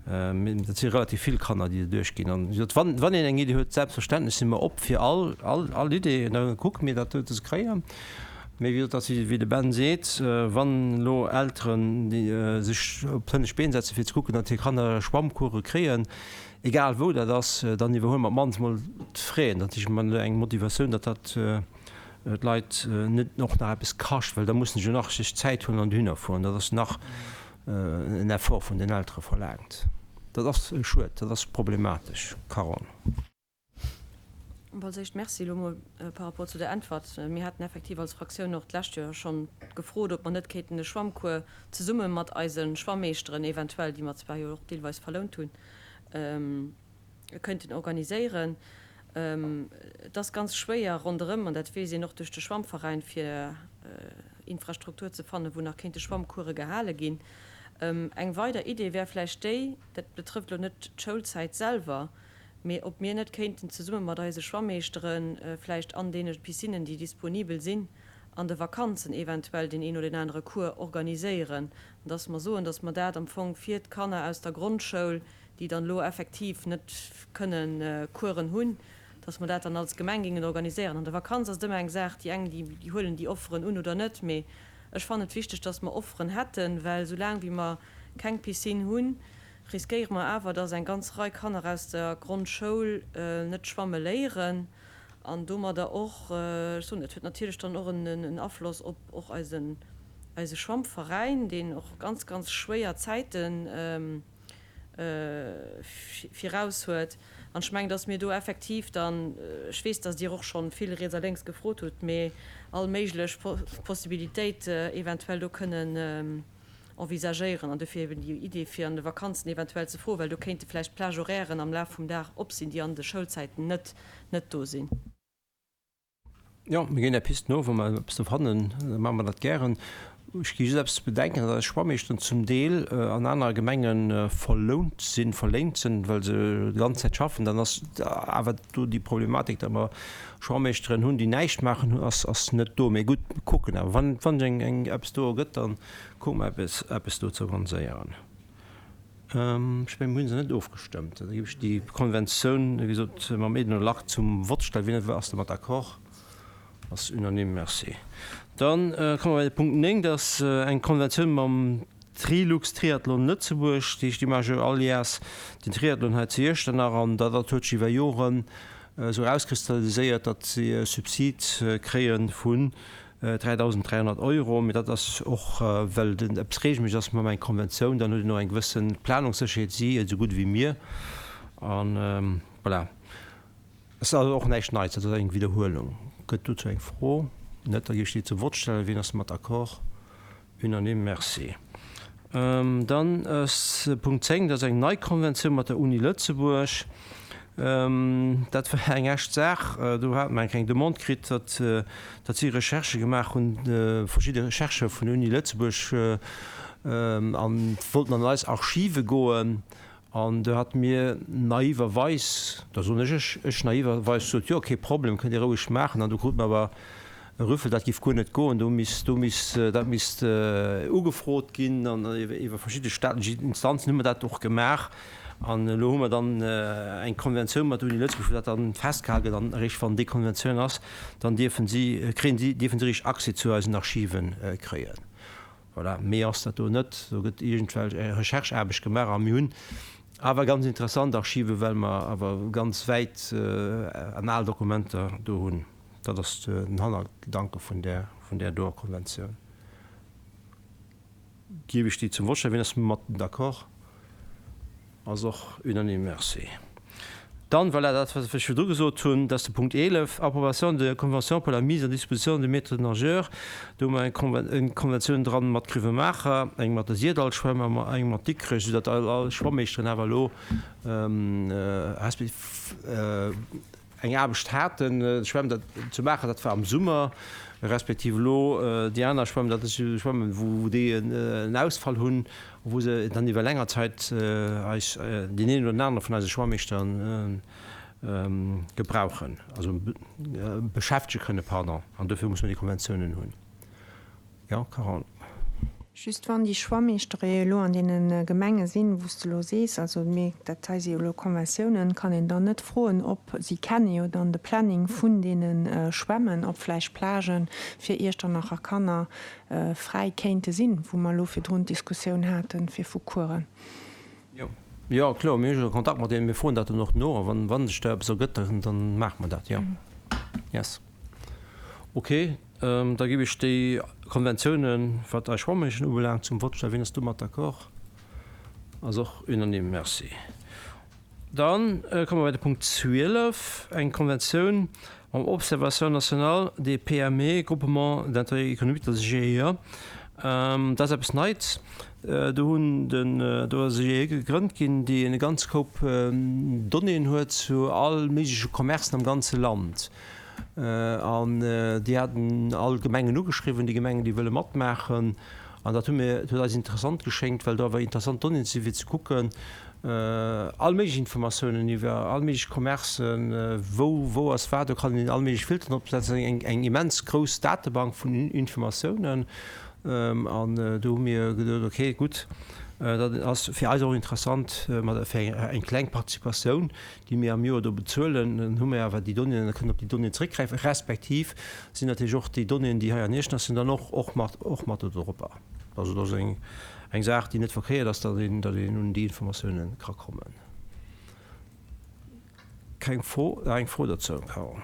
Speaker 1: Dat si relativ vill Kanner, déi do duerchginn. An wéi gesot, wann, wann een eng Iddi huet, selbstverständlech si mer op fir all, all, all Idee, da kucke mir dat do ze kréien. Mee wéi gesot, dat ass wéi de Ben seet, wann elo Elteren sech op d'hënnescht Been setzen, fir ze kucken, datt hir Kanner Schwammcourse kréien, egal wou dat ass, dann iwwerhuele mer op d'mannst mol d'Fraisen. Dat ass eng Motivatioun, datt dat d'Leit net och nach eppes kascht, well da mussen se jo nach sech Zäit huelen an dohinner fueren. Dat ass nach en Effort vun den Eltere verlaangt. Dat ass schued, dat ass problematesch. Carole.
Speaker 3: Als éischt Merci elo mol par rapport zu der Äntwert. Mir haten effektiv als Fraktioun och d'lescht Joer schonn gefrot, ob mer net kéinten e Schwammcours zesumme mat eise Schwammeeschteren eventuell, déi mer zwar jo och deelweis verlount hunn, könnten organiséieren. Et ass ganz schwéier ronderëm, an dat weess een och duerch de Schwammveräin, fir Infrastruktur ze fannen, wou nach kéinte Schwammcourse gehale ginn. Eng weider Idee wär vläicht déi, dat betrëfft elo net d'Schoulzäit selwer, mee ob mir net kéinten zesumme mat eise Schwammeeschtere vläicht an deene Piscinnen, déi disponibel sinn, an de Vakanzen eventuell deen een oder deen anere Cours organiséieren, an dass mer soen, dass mer dat am Fong fir d'Kanner aus der Grondschoul, déi dann elo effektiv net kënnen Coursen hunn, dass mer dat dann als Gemeng géingen organiséieren. An der Vakanz ass et ëmmer eng Saach, déi eng, déi huelen déi Offeren un oder net, mee ech fannen et wichteg, dass mer Offeren hätten, well soulaang wéi mer keng Piscine hunn, riskéiere mer awer, dass eng ganz Rei Kanner aus der Grondschoul net schwamme léieren an domadder och, ech soen, dat huet natierlech dann och en Afloss op och eisen, eise Schwammveräin, deen och ganz, ganz schwéier Zäiten viraus huet. An ech mengen, dass mir do effektiv dann, ech weess, dass Dir och scho vill riets a lénks gefrot hutt, mee all méiglech Possibilitéit eventuell do kënnen envisagéieren. An dofir eben déi Idee, fir an de Vakanzen eventuell ze froen, well do kéinte vläicht Plage-horairen am Laf vum Dag op sinn, déi an de Schoulzäiten net net do sinn.
Speaker 1: Jo, mir ginn där Pist no. Wa mer eppes do fannen, da maache mer dat gären. Ech gi just eppes ze bedenken, datt eis Schwammeeschteren zum Deel an anere Gemenge verlount sinn, verléint sinn, well se déi ganz Zäit schaffen. Dann ass awer do déi Problematik, datt mer Schwammeeschteren hunn, déi näischt maachen, ass, ass net do. Mee gutt, mir kucken awer. Wann, wann sech eng, eng eppes do ergëtt, da kucke mer eppes, eppes do ze organiséieren. Ech mengen, mir hu se net ofgestëmmt. Da géif ech déi Konventioun, wéi gesot, mam Edno Lach zum Vott stellen. Wien ass domat d'accord? Ass unanime. Merci. Dann komme mer bei de Punkt 9. Dat ass eng Konventioun mam Trilux Triathlon Lëtzebuerg. Dat heescht, déi maache jo all Jäers den Triathlon hei zu Iechternach. An dat huet sech iwwer Joren esou erauskristalliséiert, datt si e Subsid kréie vun 3.300 Euro, mee dat ass och, well et eppes reegelméisseg ass, mir hu eng Konventioun, dann huet een och eng gewësse Planungssécherheet, si esou gutt ewéi mir. A voilà, et ass also och näischt Neits, dat ass eng Widderhuelung. Gëtt dozou eng Fro? Net? Da géif ech déi zum Vott stellen. Wien ass domat d'accord? Unanime, merci. Dann ass Punkt 10, dat ass eng nei Konventioun mat der Uni Lëtzebuerg. Dat war eng echt Saach. Do hate mer eng kleng Demande kritt, datt, datt si Recherchë gemaach hunn, verschidde Chercheur vun der Uni Lëtzebuerg, an wollten an eis Archive goen. An do hat mir naiverweis, da soen ech, ech, ech naiverweis gesot, jo, kee Problem, kënnt Dir roueg maachen. An du krut mer awer e Rüffel, dat giff guer net goen, do misst, do misst, dat misst ugefrot ginn. An iwwer verschidde staatlech Instanzen hu mer dat och gemaach. An elo hu mer dann eng Konventioun mat der Uni Lëtzebuerg, wou dat dann festgehal gëtt. An eréischt wann déi Konventioun ass, dann dierfen si, kréien si, dierfen si eréischt Accès zu eisen Archiven kréien. Voilà, méi ass dat do net. Do gëtt iergendwelch Recherche-Aarbecht gemaach a mir hunn awer ganz interessant Archiven, well mer awer ganz wäit an al Dokumenter do hunn. Dat ass den Hannergedanke vun där, vun där doer Konventioun. Giew ech déi zum Vott stellen? Wien ass mat d'accord? Ass och unanime. Merci. Dann, voilà, dat, wat ech virdru gesot hunn, dat ass de Punkt 11, Approbation de la convention pour la mise à disposition de maîtres nageurs. Do hu mer eng Konventioun dran mat Grevenmacher, eng mat der Sirdallschwämm a eng mat Dikrech, soudatt all Schwammeeschteren awer elo respektiv eng Aarbecht haten, d'Schwämm dat ze maachen. Dat war am Summer, respektiv elo déi aner Schwämm, dat si Schwämmen, wou déi en Ausfall hunn, wou se dann iwwer länger Zäit eis, deen een oder den anere vun eise Schwammeeschteren gebrauchen, also beschäftege kënnen, pardon. An dofir musse mer déi Konventiounen hunn. Jo, Carole.
Speaker 5: Just wann déi Schwammeeschtere elo an deene Gemenge sinn, wou s de elo sees, also mir, dat hei si jo elo Konventiounen, kann een dann net froen, ob, si kenne jo dann de Planning vun deene Schwämmen, ob vläicht Plagen fir Iechternacher Kanner fräi kéinte sinn, wou mer elo virdrun d'Diskussioun hate fir vu Coursen.
Speaker 1: Jo, jo, kloer, mir hu jo Kontakt mat deenen, mir froen dat dann och no a wann, wa sech da eppes ergëtt, dann, dann maache mer dat, jo. Yes. Ok. Da géif ech déi Konventiounen, wat eis Schwammechen ubelaangt, zum Vott stellen. Wien ass domat d'accord? Ass och unanime. Merci. Dann komme mer bei de Punkt 12, eng Konventioun mam Observatoire national des PME, Groupements d'intérêt économique, dat ass e GIE. Dat ass eppes Neits. Do hunn den, do ass e GIE gegrënnt ginn, déi e ganz Koup Donnéeën huet zu all méigleche Commercen am ganze Land. An déi haten all Gemengen ugeschriwwen, déi Gemengen, déi wëlle matmaachen. An dat hu mir, dat huet eis interessant geschéngt, well do awer interessant Donnéeën sinn, fir ze kucken, all méiglech Informatiounen iwwer all méiglech Commercen, wou, wou ass wat, do kann een all méiglech Filteren opsetzen, eng, eng immens grouss Datebank vun Informatiounen. An do hu mir geduet, okay, gutt, dat ass fir eis och interessant, mat fir eng kleng Participatioun, déi mir am Joer do bezuelen, dann hu mir awer déi Donnéeën a kënnen op déi Donnéeën zréckgräifen, respektiv sinn natierlech och déi Donnéeën, déi hei an Iechternach sinn, dann och och mat och mat do doropper. Also dat ass eng eng Saach, déi net verkéiert ass, datt een datt een un déi Informatiounen ka kommen. Keng Fro? Ah, eng Fro dozou, Carole.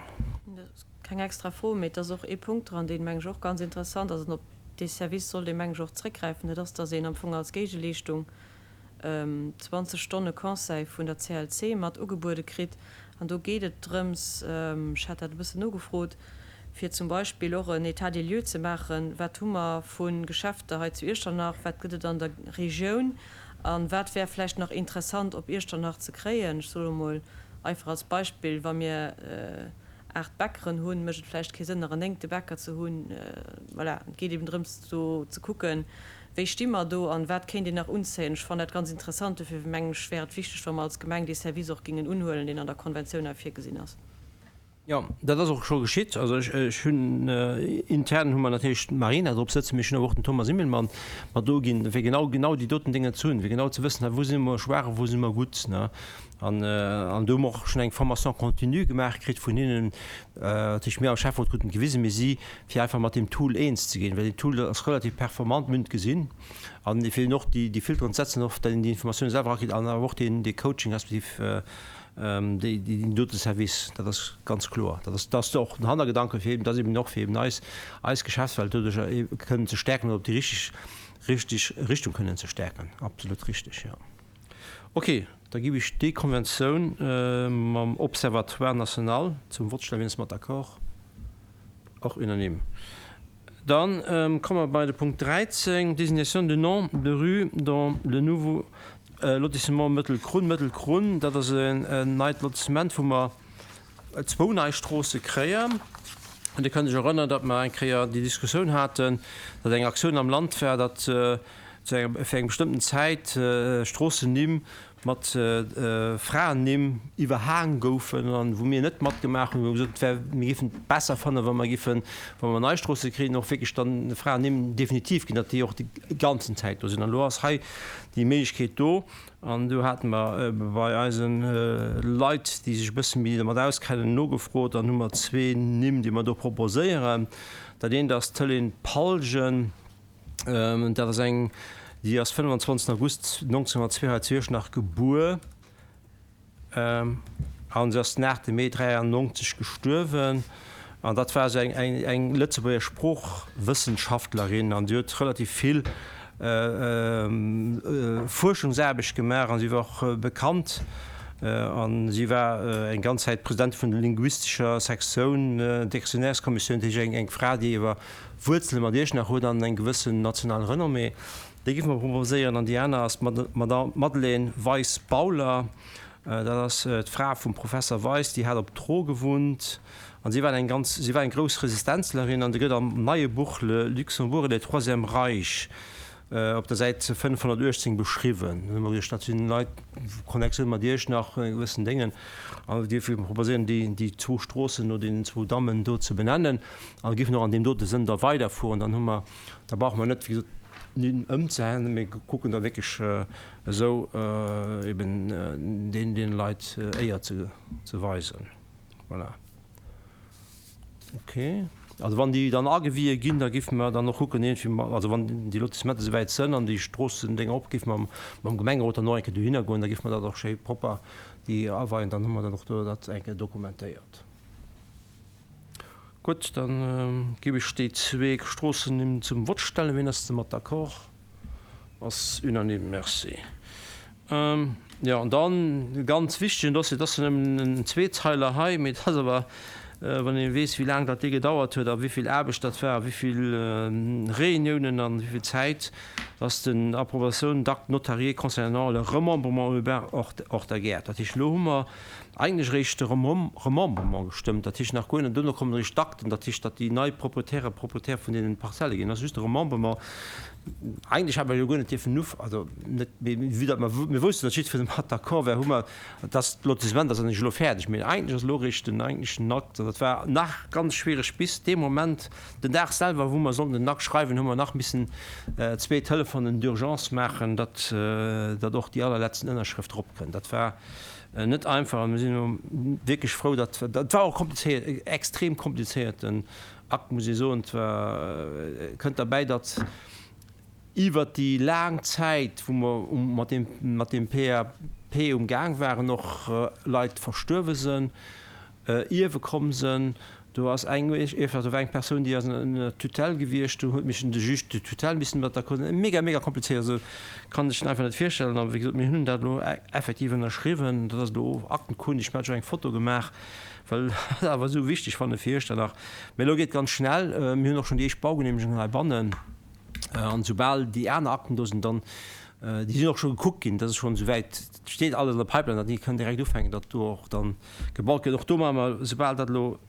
Speaker 3: Keng extra Fro, mee et ass och ee Punkt dran, deen, meng ech, och ganz interessant ass, an op dee Service sollt ee, meng ech, och zréckgräifen, dat ass, datt een am Fong als Géigeleeschtung 20 Stonne Conseil vun der clc mat ugebuede kritt. An do geet et drëms, ech hat dat e bëssen nogefrot, fir zum Beispill och en État des lieux ze maachen, wat hu mer vu Geschäfter hei zu Iechternach, wat gëtt et an der Regioun a wat wär vläicht nach interessant op Iechternach ze kréien. Ech soe lo mol einfach als Beispill, wa mir 8 Bäckeren hunn, mécht et vläicht kee Sënn nach en néngte Bäcker ze hunn. Voilà, et geet eben drëms do ze kucken, Wéi sti mer do an wat kéint een nach unzéien? Ech fannen dat ganz interessant. Dofir mengen ech, wär et wichteg, wa mer als Gemeng dee Service och gingen unhuelen, deen an der Konventioun hei virgesinn ass.
Speaker 1: Jo, dat ass och scho geschitt. Also ech, ech hunn, intern hu mer natierlech d'Marina drop sëtzen, mee ech hunn awer och den Thomas Immelmann mat do ginn, fir genau, genau déi doten Dénger ze hunn, fir genau ze wëssen, wou si mer schwaach a wou si mer gutt, ne. An, an do hu mer och schonn eng Formation continue gemaach kritt vun hinnen, dat heescht mir am Schäfferot kruten et gewisen, mee si fir einfach mat deem Tool eens ze ginn, well deen Tool ass relativ performant, mir hunn et gesinn, an fir eben och déi Filteren ze setzen, och datt een déi Informatioune selwer erakritt an awer och deen dee Coaching respektiv déi deen dote Service, dat ass ganz kloer. Dat ass dat ass och den Hannergedanke fir eben, dat ass eben och fir eben eis eis Geschäftswelt doduercher kënnen ze stäerken oder op déi richteg richteg Richtung kënnen ze stäerken. Absolut richteg, jo. Ok, da giff ech déi Konventioun mam Observatoire national zum Vott stellen. Wien ass mat d'accord? Och unanime. Dann komme mer bei de Punkt 13, Désignation de noms de rues dans le nouveau lotissement Mëttelkrunn. Mëttelkrunn, dat ass en neit Lotissement, wou mer zwou nei Stroosse kréien. An Dir kënnt Iech erënnern, datt mer eng Kéier déi Diskussioun haten, datt eng Aktioun am Land war, datt zu enger, fir eng bestëmmten Zäit Stroossennimm mat Fraennimm iwwerhaang goufen an wou mir net matgemaach hunn, wou mir gesot hunn, et wär, mir géifen et besser fannen, wa mer géifen, wa mer nei Stroosse kriegen, och wierklech dann Fraennimm definitiv ginn, datt déi och déi ganzen Zäit do sinn. An elo ass hei déi Méiglechkeet do. An do hate mer bei eise Leit, déi sech e bësse méi domat auskennen, nogefrot an hu mer zwee Nimm, déi mer do proposéieren. Dat eent ass d'Hélène Palgen. Dat ass eng, déi ass 25 August 1902 hei zu Iechternach gebuer. An se ass den 8 Mee 93 gestuerwen. An dat war esou eng, eng Lëtzebuerger Sproochwëssenschaftlerin an si huet relativ vill Fuerschungsaarbecht gemaach an si war och bekannt. An si war eng ganz Zäit Presidentin vun der linguistescher Sektioun, Dictionnaireskommissioun, dat heescht eng, eng Fra, déi iwwer Wuerzele mat Iechternach huet an eng gewëssen national Renommée. Déi géife mer proposéieren. An déi aner ass d'Madame Madeleine Weis-Bauler. Dat ass d'Fra vum Professer Weis. Déi hat op Troo gewunnt an si war eng ganz, si war eng grouss Resistenzlerin an déi gëtt am neie Buch Le Luxembourg et le Troisième Reich op der Säit 518 beschriwwen. Hu mer geduecht, dat sinn Leit, Connectioun mat Iechternach, e gewëssen Déngen. An déi géife mer proposéieren, déi, déi zwou Stroossen no deenen zwou Dammen do ze benennen a géifen och an deem dote Sënn da weiderfueren. Dann hu mer Da brauche mer net, wéi gesot, d'Nimm ëmzehängen, mee kucken da wierklech esou eben deene Leit Éier ze weisen. Voilà. Okay. Also wann déi dann agewie ginn, da géife mer dann och kucken, iergendwéi, also wann déi Lotissementer esouwäit sënn an déi Stroossendénger op, géife mer mam Gemengerot dann och eng Kéier dohinner goen, da géife mer dat och schéi propper déi aweien, dann hu mer dann och do dat eng Kéier dokumentéiert. Gutt, da géif ech déi zwee Stroossennimm zum Vott stellen. Wien ass domat d'accord? Ass unanime. Merci. Jo, an dann e ganz wichtegen Dossier, dat ass nëmmen en Zweezeiler hei, mee dat ass awer, wann ee weess, wéi laang dat dee gedauert huet a wéi vill Aarbecht dat war a wéi vill Réuniounen an wéi vill Zäit, dat ass den Approbation d'acte notarié concernant le remembrement urbain Ortager. Dat heescht, elo hu mer eigentlech eréischt de Remembrement gestëmmt, dat heescht nach guer net, duerno kommen eréischt d'Akten, dat heescht, datt déi nei Propriétaire Propriétaire vun deenen Parzelle ginn. Dat ass just de Remembrement. Eigentlech hätt mer jo guer net dierfen uf, also net, mee vue datt mer, mir woussten, datt jiddweree mat d'accord war, hu mer, dass d'Lotissement ass an sech elo fäerdeg, mee eigentlech ass elo eréischt den eigentlechen Akt, an dat war nach ganz schwiereg bis dee Moment, den Dag selwer, wou mer sollten den Akt schreiwen, hu mer nach missen zwee Telefonen d'urgence maachen, datt, datt och déi allerletzten Ënnerschrëft eropkënnt. Dat war net einfach a mir sinn elo wierklech frou, datt, dat war och komplizéiert, extrem komplizéierten Akt, muss ee soen. Et war, kënnt derbäi, datt iwwert déi laang Zäit, wou mer mat deem, mat deem PAP um Gaang waren, och Leit verstuerwe sënn, Ierwe komm sënn. Do ass eng Ierfschaft, do war eng Persoun, déi ass ënner Tutelle gewiescht, do huet missen de Juge de tutelle missen mat d'accord sinn. Mega, mega komplizéiert, also kann ech einfach net virstellen. A wéi gesot, mir hunn dat elo effektiv ënnerschriwwen, dat ass elo aktenkundeg, mir hat scho eng Foto gemaach, well ech dat awer esou wichteg fanne fir Iechternach. Mee elo geet ganz schnell, mir hunn och schonn déi éischt Baugenehmegung heibannen an esoubal déi aner Akten do sinn, dann, déi sinn och scho gekuckt ginn, dat ass schonn esouwäit, steet alles an der Pipeline, datt déi kënnen direkt ufänken, datt do och dann gebaut gëtt. Och do maache mer, esoubal dat elo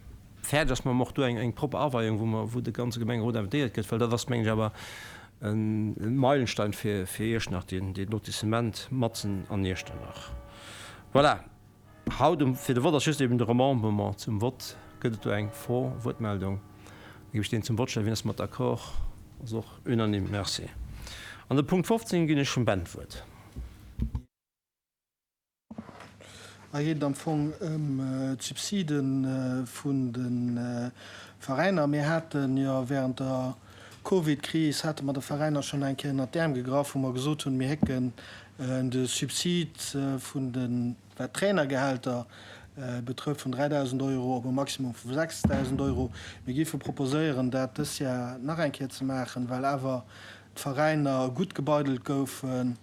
Speaker 1: fäerdeg ass, maache mer och do eng propper Aweiung, wou mer, wou de ganze Gemengerot invitéiert gëtt, well dat ass, mengen ech, awer e Meilenstein fir Iechternach, deen Lotissement matzen an Iechternach. Voilà. Haut um fir de Vott ass just eben de Remembrement zum Vott. Gëtt et do eng Fro, Wuertmeldung? Da géif ech deen zum Vott stellen. Wien ass mat d'accord? Ass och unanime. Merci. An de Punkt 15 ginn ech dem Ben d'Wuert.
Speaker 2: Hei geet et am Fong ëm d'Subside vun de Veräiner. Mir hate jo während der Covid-Kris hate mer de Veräiner schonn eng Kéier ënnert d'Äerm gegraff, wou mer gesot hunn, mir hécken de Subsid vun de, wat d'Trainergehälter betrëfft, vun 3.000 Euro op e Maximum vu 6.000 Euro. Mir géife proposéieren, dat dës Jar nach eng Kéier ze maachen, well awer d'Veräiner gutt gebeidelt goufen.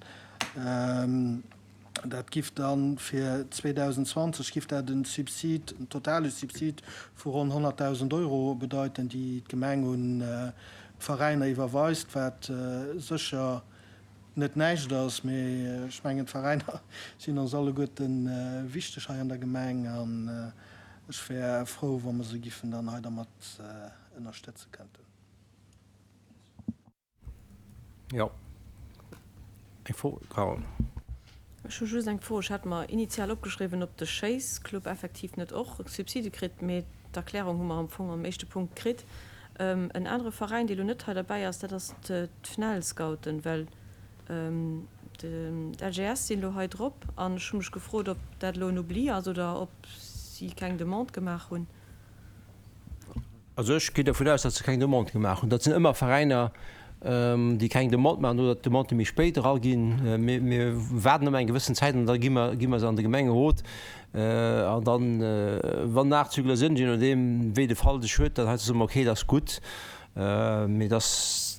Speaker 2: Dat giff dann fir 2020 giff dat en Subsid, en totale Subsid vu ronn 100.000 Euro bedeiten, déi d'Gemeng un d'Veräiner iwwerweist, wat sécher net näischt ass. Mee ech mengen, d'Veräiner sinn ons alleguerte wichteg hei an der Gemeng an ech wär frou, wa mer se giffen dann hei dermat ënnerstëtze kënnten.
Speaker 1: Jo. Eng Fro, Carole?
Speaker 3: Ech hu just eng Fro. Ech hat mer initial opgeschriwwen, ob de Schéissclub effektiv net och Subside kritt, mee d'Erklärung hu mer am Fong am éischte Punkt kritt. En anere Veräin, dee lo net hei derbäi ass, dat ass d'FNEL-Scouten, well d'LGS sinn elo hei drop an ech hu mech gefrot, ob dat elo en Oubli ass oder ob si keng Demande gemaach hunn.
Speaker 1: Also ech ginn dervun aus, datt se keng Demande gemaach hunn. Dat sinn ëmmer Veräiner, déi keng Demande maachen oder d'Demande méi spéit eraginn. Mir, mir waarden ëmmer eng gewëssen Zäit an da gi mer, gi mer se an de Gemengerot. An dann, wann Nachzügler sinn, je nodeem wéi de Fall sech huet, dann heißt es ëmmer, okay, dat ass gutt. Mee dat,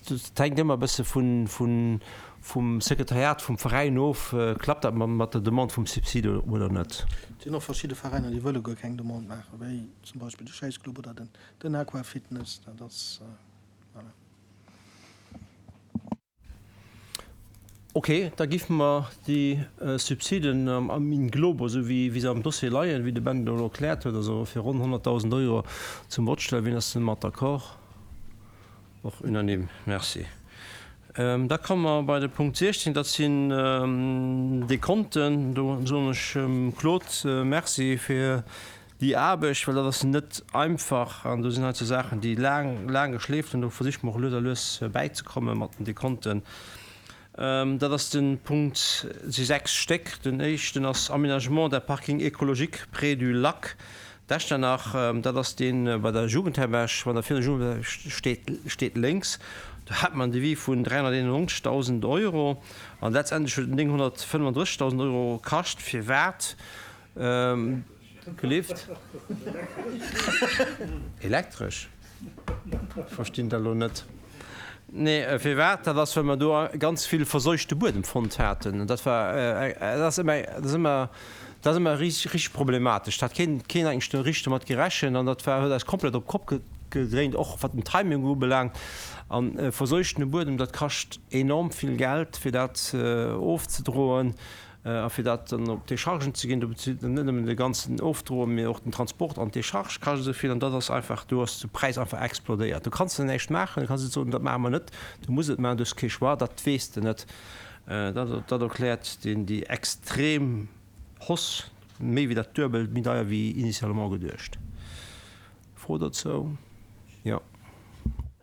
Speaker 1: dat hänkt ëmmer e bësse vun, vun, vum Sekretariat vum Veräin of, klappt dat mat der Demande vum Subsid oder net.
Speaker 2: Et sinn och verschidde Veräiner, déi wëlle guer keng Demande maachen, wéi zum Beispill de Schéissclub oder den den Aquafitness, dat ass, voilà.
Speaker 1: Ok, da giffe mer déi Subsiden am in globo, esou wéi wéi se am Dossier leien, wéi de Ben et elo erkläert huet, also fir ronn 100.000 Euro zum Vott stellen. Wien ass domat d'accord? Och unanime. Merci. Da komme mer bei de Punkt 16, dat sinn d'Dekonten. Do soen ech dem Claude Merci fir déi Aarbecht, well dat ass net einfach an do sinn heiansdo Saachen, déi laang, laang geschleeft hunn. Do versiche mer och lues a lues bäizekomme mat den Dekonten. Dat ass de Punkt, et si 6 Stéck. Den éischten ass Aménagement d'un parking écologique près du lac d'Echternach. Dat ass dee bei der Jugendherberg, wann Der virun der Jugendherberg steet, steet lénks. Do hat mer en Devis vun 391.000 Euro an letztendlech huet en 935.000 Euro kascht. Firwat? Gelift? Elektresch? Verstinn dat elo net. Nee, firwat? Dat ass, well mer do ganz vill verseuchte Buedem fonnt haten. Dat war, dat ass ëmmer, dat ass ëmmer, dat ass ëmmer richteg problematesch. Da hat keen, keen eigentlech do richteg domat gerechent an dat war, huet eis komplett op d'Kopp gedréint, och wat den Timing ubelaangt. An verseuchtene Buedem, dat kascht enorm vill Geld, fir dat ofzedroen. A fir dat dann op d'Déchargen ze ginn, do bezilt een net nëmmen de ganzen Ofdroen, mee och den Transport an d'Décharge kascht esou vill. An dat ass einfach, do ass de Präis einfach explodéiert. Do kanns de näischt maachen, du kanns net soen, dat maache mer net, du muss et maachen, du hues kee Choix, dat weess de net. Dat dat erkläert deen déi extrem Hausse, méi wéi dat Duebelt méi deier wéi initialement geduecht. Fro dozou? Jo.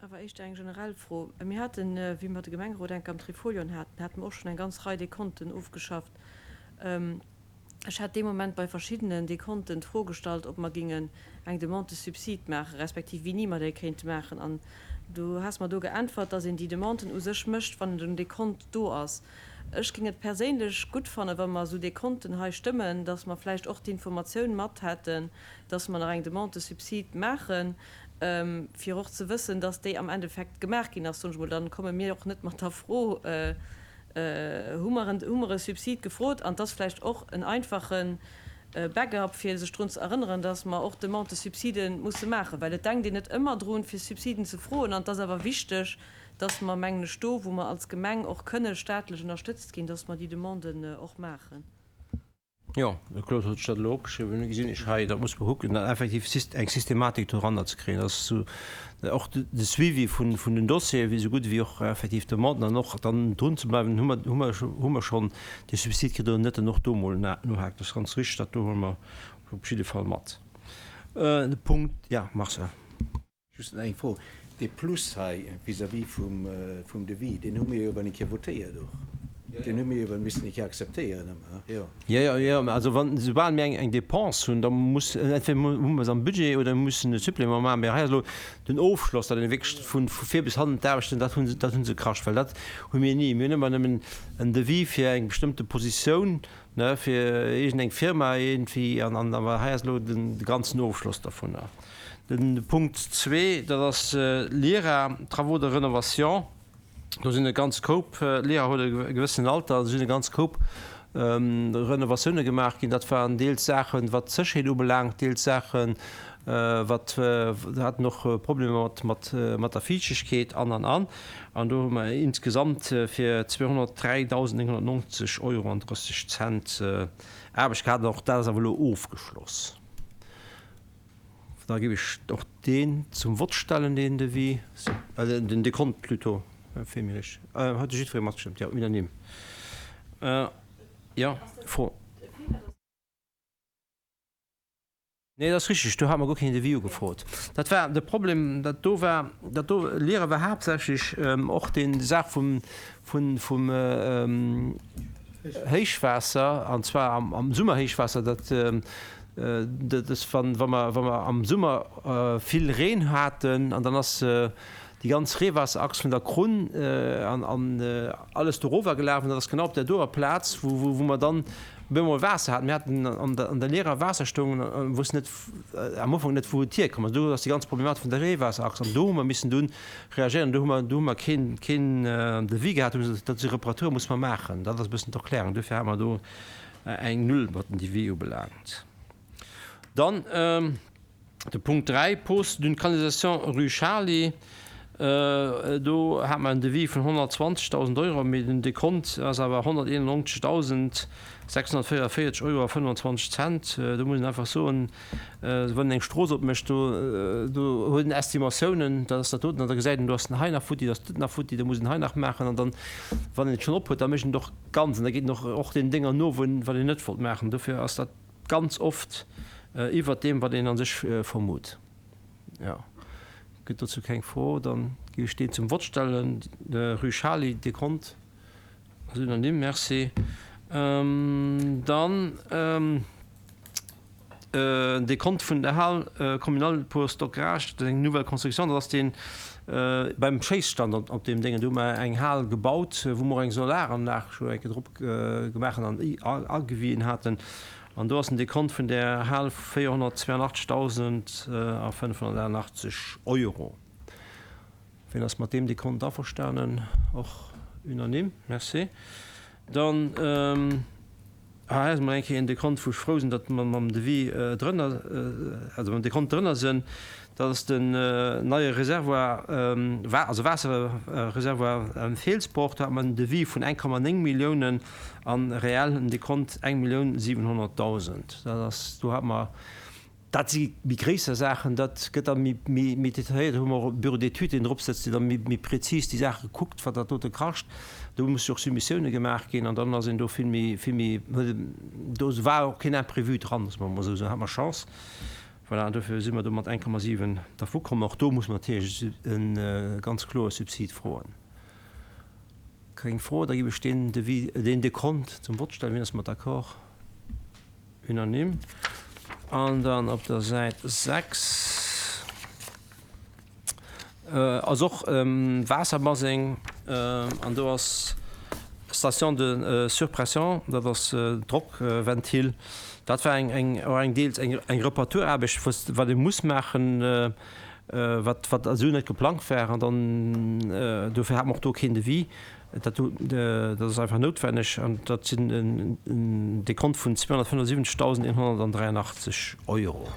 Speaker 3: Awer éischter eng generell Fro. Mir haten, wéi mer de Gemengerot enk am Trifolion haten, hate mer och schonn eng ganz Rei Dekonten ofgeschafft. Ech hat dee Moment bei verschiddenen Dekonten d'Fro gestallt, ob mer gingen eng Demande de subside maachen, respektiv wéini mer déi kéinte maachen. An du has mer do geäntwert, dass een déi Demanden u sech mécht, wann den Dekont do ass. Ech géing et perséinlech gutt fannen, wa mer esou Dekonten hei stëmmen, dass mer vläicht och d'Informatioun mat hätten, dass mer nach eng Demande de subside maachen, fir och ze wëssen, dass déi am Endeffekt gemaach ginn ass, soen ech mol. Dann komme mir och net mat der Fro, Hu mer en, hu mer e Subsid gefrot? An et ass vläicht och en einfache Backup, fir sech drun ze erënneren, dass mer och Demande de subside musse maachen, well et denkt een net ëmmer drun, fir Subsiden ze froen. An et ass awer wichteg, dass mer, mengen ech, do, wou mer als Gemeng och kënne staatlech ënnerstëtzt ginn, dass mer déi Demanden och maachen.
Speaker 1: Jo, de Claude huet sech dat elo opgeschriwwen. Elo gesinn ech hei, dat muss mer kucken, dann effektiv eng Systematik doranner ze kréien, dass esou och de Suivi vun den Dossiere wéi esou gutt ewéi och effektiv d'Demanden an och dann drun ze bleiwen, hu mer, hu mer, hu mer schonn dee Subsid kritt oder net, dann och do emol nohaken. Dat ass ganz richtig, dat do huele mer op jidde Fall mat. De Punkt, ja, Marcel.
Speaker 4: Just nach eng Fro, Dee Plus hei vis-à-vis vum Devis, deen hu mir jo awer eng Kéier votéiert och. Deen hu mir jo awer missen eng Kéier akzeptéieren ëmmer, jo.
Speaker 1: Jo, jo, jo, mä also wann, soubal mir eng Dépense hunn, da muss, entweder hu mer se am Budget oder mir mussen e Supplément maachen. Mä hei ass elo den Ofschloss, datt een wierklech vu vir bis hannen d'Aarbechten, dat hu se, dat hu se kascht, well dat hu mir ni. Mir hunn ëmmer nëmmen en Devis fir eng bestëmmte Positioun, ne, fir iergendeng Firma iergendwéi, an, an awer hei ass elo den, de ganzen Ofschloss dovunner. Den Punkt zwee, dat ass l'IRA, Travaux de rénovation. Do sinn e ganz Koup, l'IRA huet e gewëssenen Alter, do sinn e ganz Koup Renovatioune gemaach ginn. Dat waren deels Saachen, wat d'Sécherheet ubelaangt, deels Saachen, wat, do haten och Problemer mat, mat der Fiichtegkeet an, an, an. An do hu mer insgesamt fir 203.990 Euro an 30 Cent Aarbecht gehat. An och dat ass awer elo ofgeschloss. Da géif ech och deen zum Vott stellen, deen Devis, den Dekont plutôt, fir mir ech. Huet jiddweree matgestëmmt? Jo, unanime. Jo, Fro? Nee, dat ass richtig, do hate mer guer keen Devis ugefrot. Dat war de Problem, dat do war, dat do, Lire war haaptsächlech och déi Saach vum, vun, vum Héichwaasser, an zwar am Summerhéichwaasser, dat, Dat ass, wann, wa mer, wa mer am Summer vill Reen haten an dann ass déi ganz Reewaasserachs vun der Krunn an, an alles do erower gelaf an dat ass genau op där doer Plaz, wou, wou, wou mer dann op eemol Waasser haten. Mir haten an der, an der Leerer Waasserstoung an wossten net am Ufank net, wou et hierkomm ass. Do ass déi ganz Problematik vun der Reewaasserachs an do hu mer missen dunn reagéieren. Do hu mer, do hu mer keen, keen Devis gehat, hu mer gesot, dat si Reparature musse mer maachen. Dat ass e bëssen d'Erklärung. Duerfir hate mer do Eng Null wat den Devis ubelaangt. Dann de Punkt 3, Pose d'une canalisation rue Charly. Do hate mer en Devis vun 120.000 Euro, mee den Dekont ass awer 191.644 Euro a 25 Cent. Do muss een einfach soen, wann een eng Strooss opmécht, do do huet een Estimatiounen, dat ass dat doten, an da gesäit een, do ass hei nach futti, do ass dat nach futti, do muss een hei nach maachen. An dann, wann een et schonn ophuet, da mécht een et och Ganz, an da geet en och och deenen Dénger no, wou en, wat een net wollt maachen. Dofir ass dat ganz oft iwwert deem, wat een a sech vermutt. Jo, gëtt dozou keng Fro, dann géif ech deen zum Vott stellen. De Rue Charly, Dekont ass unanime. Merci. Dann. Dekont vun der Hal communale pour stockage, dat ass eng nouvelle construction, dat ass dee beim Schéisstand op deem Déngen. Do hu mer eng Hal gebaut, wou mer och eng Solaranlag scho eng Kéier drop gemaach an agewien haten. An do ass den Dekont vun där Hal 482.588 Euro. Wien ass mat deem Dekont averstanen? Och unanime. Merci. Dann hei ass emol eng Kéier een Dekont, wou ech frou sinn, datt mer mam Devis drënner, also mam Dekont drënner sinn. Dat ass den neie Reservoir, also Waasserreservoir am Feelsbroch. Do hat mer en Devis vun 1,9 Milliounen an reell en Dekont 1.700.000. Dat ass, do hat mer Dat si méi gréisser Saachen, dat gëtt da méi detailléiert. Do hu mer och e Bureau d'études, deen drop sëtzt, dee da méi prezis déi Saache kuckt, wat dat dote kascht. Do musse jo och Soumissioune gemaach ginn an dann ass een do vill méi, vill méi, do war och keen Imprévu dran, muss mer emol esou soen, hat mer Chance. Voilà, an dofir si mer do mat 1,7 dervukomm. Och do muss mer natierlech e ganz kloere Subsid froen. Keng Fro, da géif ech deen Devis, deen Dekont zum Vott stellen. Wien ass mat d'accord? Unanime. An dann op der Säit 6 ass och Waasserbaseng an do ass Station de surpression, dat ass Drockventil. Dat war eng, eng, och eng deels eng, eng Reparaturaarbecht, wat ee muss maachen, wat, wat esou net geplangt war. An dann dofir hat mer och do keen Devis. Dat do, dat ass einfach noutwenneg an dat sinn en Dekont vun 275.183 Euro.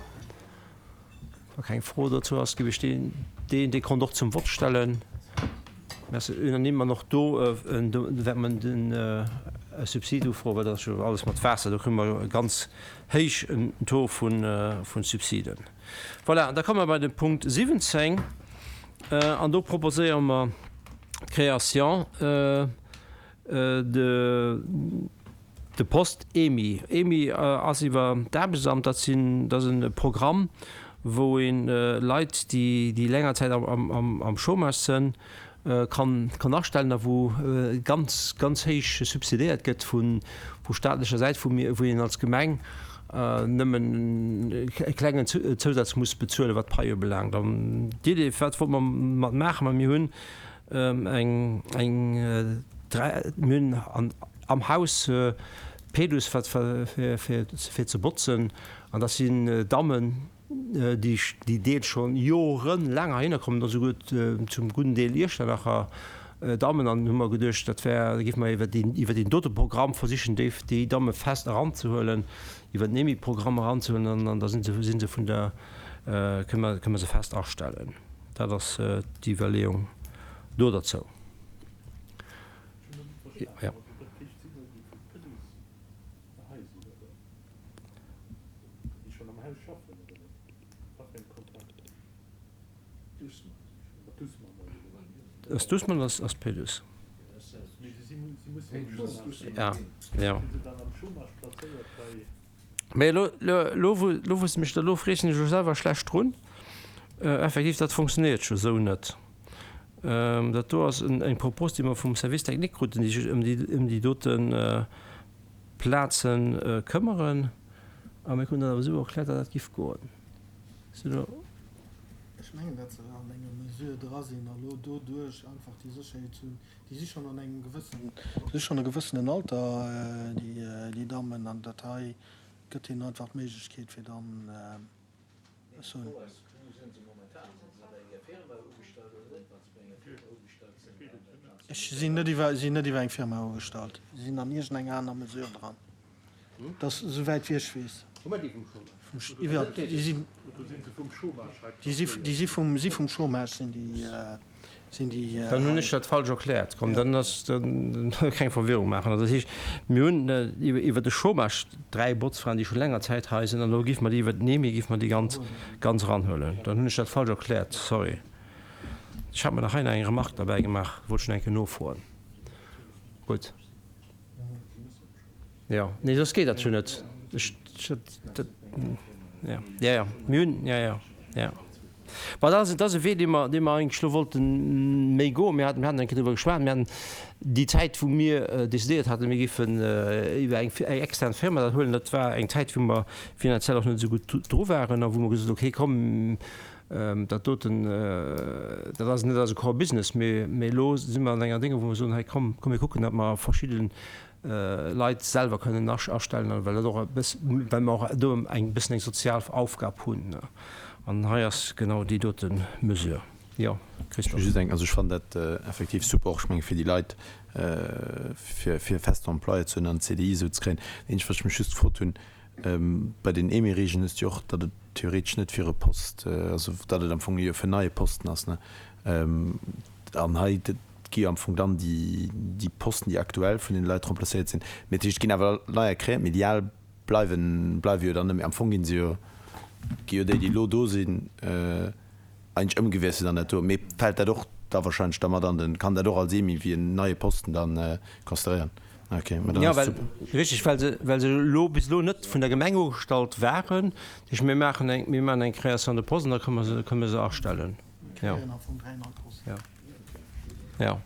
Speaker 1: Wa keng Fro dozou ass, géif ech deen, deen Dekont och zum Vott stellen. Merci. Unanime. An och do wäerte mer den Subsid ufroen, well dat ass jo alles mat Waasser, do kréie mer e ganz héijen Taux vu Subsiden. Voilà, da komme mer bei de Punkt 17 an do proposéiere mer d'Création de de Poste EMI. EMI ass iwwer d'Aarbechtsamt, dat sinn, dat ass e Programm, wou ee Leit, déi déi länger Zäit am Chômage sënn, kann kann astellen a wou ganz ganz héich subsidéiert gëtt vu vu staatlecher Säit, wou mir wou een als Gemeng nëmmen e klengen Zousaz muss bezuelen, wat d'Pai ubelaangt. An d'Idee, wat wollte mer mat maachen? Ma mir hunn eng eng mir hunn an am Haus Pedus wat fir fir fir ze botzen an dat sinn Dammen, déi déi deels scho jorelaang heihinner kommen, an esouguer zum gudden Deel Iechternacher Dammen, an hu mer geduecht, dat wär, da géife mer iwwer deen, iwwer deen dote Programm versichen, déi, déi Damme fest eranzehuelen, iwwer den EMI-Programm eranzehuelen, an, an da si se, si se vun der, kënne mer, kënne mer se fest astellen. Dat ass d'Iwwerleeung do derzou. Jo. Ass Dussmann oder ass Pédus? Ja, ja. Mee elo, elo wou, elo wou s de mech dat elo frees, sinn ech elo selwer schlecht drun. Effektiv, dat funktionéiert jo esou net. Dat do ass eng Propos, déi mer vum Service technique kruten, déi sech ëm déi, ëm déi dote Plaze këmmeren. A mir kruten dat awer esou erkläert, datt dat giff goen. Sinn elo.
Speaker 2: Ech mengen, datt se an enger Mesure dra sinn a lo doduerch einfach déi Sécherheet hunn. Déi si schonn an engem gewëssen, si schonn e gewëssenen Alter, déi Dammen, an dat hei gëtt hinnen einfach d'Méiglechkeet, fir dann, ech soen. Ech sinn net iwwer, sinn net iwwer eng Firma ugestallt, si sinn an iergendenger aner Mesure dran. Dat ass esouwäit wéi ech weess. Déi sinn, déi si vum, si vum Chômage sinn déi, sinn déi.
Speaker 1: Dann hunn ech dat falsch erkläert. Komm, dann ass, dann keng Verwirrung maachen. Also dat heescht, mir hunn iwwer de Chômage 3 Botzfraen, déi scho länger Zäit hei sinn, an elo géife mer déi iwwer den EMI géife mer déi ganz, ganz eranhuelen. Dann hunn ech dat falsch erkläert, sorry. Ech hat mer nach hei nach eng Remarque derbäi gemaach, wollt ech nach eng Kéier nofroen. Gutt. Jo, nee, soss geet dat jo net. Ech, dat, ja, ja, ja, mir hunn, ja, ja, ja. Mä dat ass, dat ass e Wee, dee mer, dee mer eigentlech elo wollte méi goen. Mir haten, mir haten eng Kéier driwwer geschwat. Mir haten déi Zäit, wou mir decidéiert haten, mir géifen iwwer eng, eng extern Firma dat huelen, dat war eng Zäit, wou mer finanziell och net esou gutt dru waren a wou mer gesot hunn, okay, komm, Dat doten, dat ass net eise Core Business, mee elo si mer an enger Dénge wou mer soen, hei komm, komm mir kucken, datt mer verschidde Leit selwer kënnen astellen, well dat och e bëss, well mer och do eng bëssen eng sozial Aufgab hunn. An hei ass genau déi dote Mesure. Jo, Christophe.
Speaker 6: Just eng, also ech fannen dat effektiv super, och ech menge fir déi Leit, fir fir fest Employé ze hunn an CDI esou ze kréien. Dat eenzegt wat ech mech just gefrot hunn, bei den EMI-Regeln hues de jo och, datt et theoretesch net fir e Post, also datt et am Fong jo fir en neie Posten ass, ne? An hei gi jo am Fong dann déi déi Posten, déi aktuell vun den Leit remplacéiert sinn, mee dat heescht, et ginn awer neier kreéiert, mee déi al bleiwen bleiwe jo dann net méi. Am Fong ginn se jo, gi jo déi, déi elo do sinn, eigentlech ëmgewiesselt an dat do. Mee fält dat och da wahrscheinlech da mat an den, kann dat och als EMI wéi en neie Posten dann consideréieren? Ok, mä dann
Speaker 1: Jo,
Speaker 6: ass
Speaker 1: well,
Speaker 6: super.
Speaker 1: richtig, well se, well se elo bis elo net vun der Gemeng ugestallt waren. Dat heescht, mir maachen eng, mir maachen eng Création de poste an da kënne mer se, kënne mer se astellen.
Speaker 2: Mir kréien am Fong 3 nei Posten.
Speaker 1: Jo. Jo.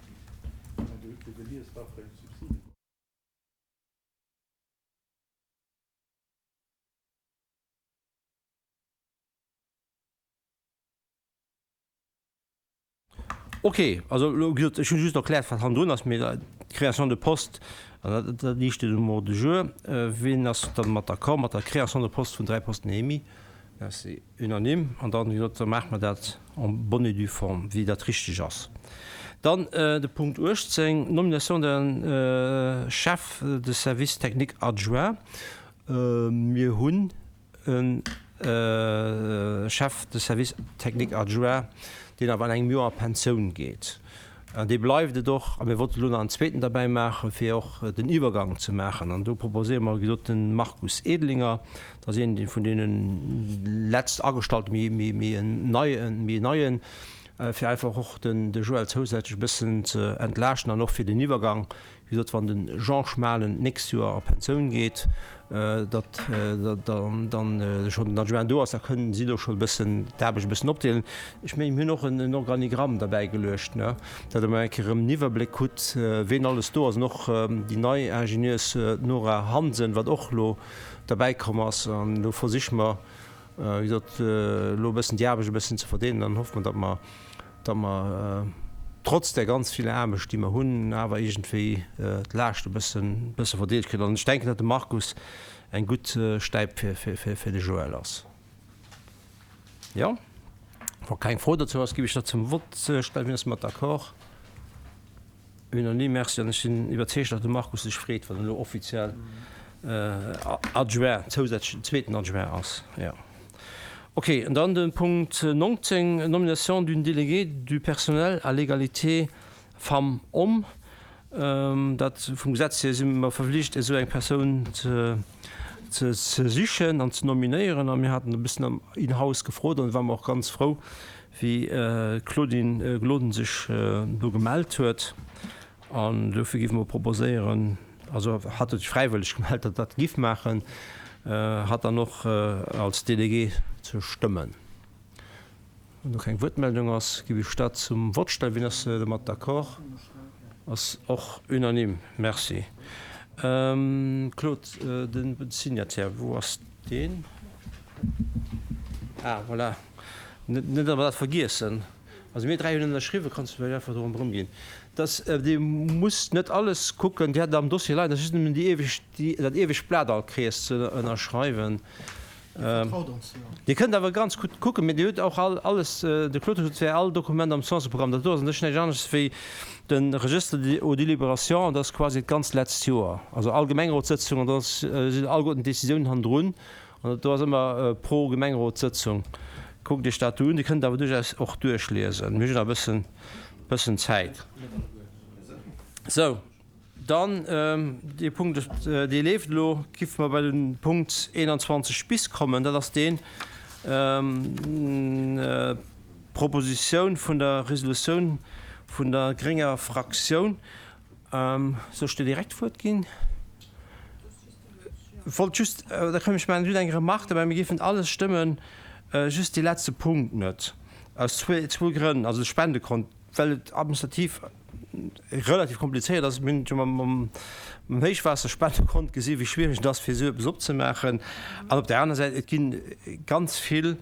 Speaker 1: Ok, also elo gesot, ech hunn just erkläert, wat hannendrun ass, mee d'Création de poste, an dat, dat liicht jo um Ordre du jour. Wien ass dann mat d'accord mat der Création de poste vun 3 Posten EMI? Merci, unanime. An dann, wéi gesot, da maache mer dat en bonne et due forme, wéi dat richteg ass. Dann de Punkt 18, Nomination d'un Chef de service technique adjoint. Mir hunn e Chef de service technique adjoint, deen awer an engem Joer a Pensioun geet. An dee bleift et och. A mir wollten elo nach en zweeten derbäi maachen, fir och den Iwwergang ze maachen. An do proposéiere mer, wéi gesot, de Markus Edlinger. Dat ass een vun deene letzt Agestallte, méi en neien, fir einfach och den Joël zousätzlech e bëssen ze entlaaschten an och fir den Iwwergang Wéi gesot, wann de Jean Schmalen d'nächst Joer a Pensioun geet, datt dann schonn den Adjoint do ass, da kënnen si do schonn e bëssen d'Aarbecht e bëssen opdeelen. Ech mengen, mir hunn och en Organigramm derbäi geluecht, ne, datt Der mol eng Kéier erëm en Iwwerbléck hutt, ween alles do ass an och déi nei Ingenieurs, d'Nora Hansen, wat och elo derbäi komm ass. An elo versiche mer, wéi gesot, elo e bëssen déi Aarbecht e bëssen ze verdeelen an hoffe mer, datt mer, datt mer trotz där ganz viller Aarbecht, déi mer hunn, awer iergendwéi d'Laascht e bëssen, bësse verdeelt kritt. An ech denken, datt de Markus eng gutt Stäip fir, fir, fir, fir de Joël ass. Jo, wa keng Fro dozou ass, géif ech dat zum Vott stellen. Wien ass domat d'accord? Unanime, merci. An ech sinn iwwerzeegt, datt de Markus sech freet, wann en elo offiziell Adjoint, zousätzlechen zweeten Adjoint ass. Jo. Ok, an dann de Punkt 19, Nomination d'une déléguée du personnel à l'égalité femmes-hommes. Dat vum Gesetz hier si mer verflicht, esou eng Persoun ze sichen an ze nominéieren. A mir haten e bëssen am in-house gefrot an da ware mer och ganz frou, wéi d'Claudine Gloden sech do gemellt huet. An dofir géife mer proposéieren, also hatt huet sech fräiwëlleg gemellt, datt dat giff maachen, hatt dann och als Délégué ze stëmmen. Wann do keng Wuertmeldung ass, giff ech dat zum Vott stellen. Wien ass domat d'accord? Ass och unanime. Merci. Claude, de Signataire, wou ass deen? Ah, voilà. Net, datt mer dat vergiessen. Also mir 3 hunn ënnerschriwwen, kanns du vläicht einfach do ronderëm ginn. Dass, Dir musst net alles kucken, Dir hat et am Dossier leien, dat ass just nëmmen déi eweg, déi, dat ewegt Blat all Krees ze ënnerschreiwen.
Speaker 2: Dir vertraut ons jo.
Speaker 1: Dir kënnt awer ganz gutt kucken, mee Dir hutt och all, alles, de Claude huet gesot, et wär all Dokument am Scienceprogramm. Dat do ass an sech näischt anescht wéi de Registre aux délibérations, dat ass quasi d'ganzt letzt Joer, also all Gemengerotssëtzung, an do sinn alleguerten d'Décisiounen hannendrun. An do ass ëmmer pro Gemengerotssëtzung. Kuckt Iech dat do un. Dir kënnt awer duerchaus och duerchliesen. Mir hunn nach e bëssen, bëssen Zäit. Sou, dann dee Punkt, dee leeft elo. Giffe mer bei de Punkt 21 bis kommen. Dat ass deen, d'Propositioun vun der Resolutioun vun der grénger Fraktioun. Soll ech dir direkt d'Wuert ginn? Wollt just, da koum ech, maachen just eng Remarque dobäi, Mir géifen alles stëmmen, just dee letzte Punkt net, aus zwou Grënn, also de Spendekont, well et administrativ relativ komplizéiert ass. Mir hunn et jo mam Héichwaasserspendekont gesi wéi schwiereg et ass, fir esou eppes opzemaachen. An op där aner Säit, et gi ganz vill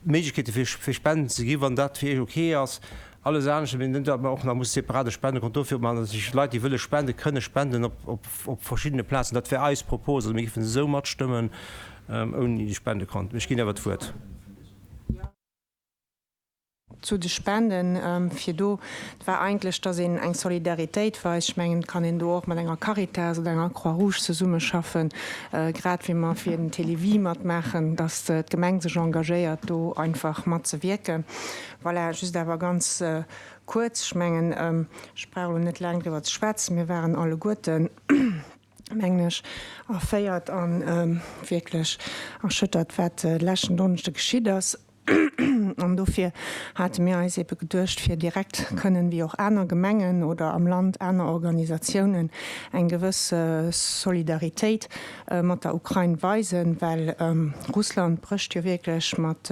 Speaker 1: Méiglechkeete fir Spenden ze ginn, wann dat fir Iech ok ass. Alles anescht, mee net datt mer och nach musse separat e Spendekonto dofir opmaachen, datt sech Leit, déi wëlle spenden, kënne spenden op verschiddene Plazen. Dat wär eis Propos. Also mir géifen esou matstëmmen ouni de Spendekont. Ech ginn awer d'Wuert.
Speaker 5: Zu de Spenden, fir do, et war eigentlech, dass een eng Solidaritéit weist. Ech mengen, et kann een do och mat enger Caritas oder enger Croix-Rouge zesummeschaffen, grad wéi mer fir den Télévie matmaachen, dass d'Gemeng sech engagéiert, do einfach matzewierken. Voilà, just awer ganz kuerz, ech mengen, ech brauch elo net laang driwwer ze schwätzen, mir waren alleguerten, mengen ech, erféiert a wierklech erschüttert, wat leschten Donneschde geschitt ass. An dofir hate mir eis ebe geduecht, fir direkt kënnen, wéi och aner Gemengen oder am Land aner Organisatiounen, eng gewëss Solidaritéit mat der Ukrain weisen, well Russland brécht jo wierklech mat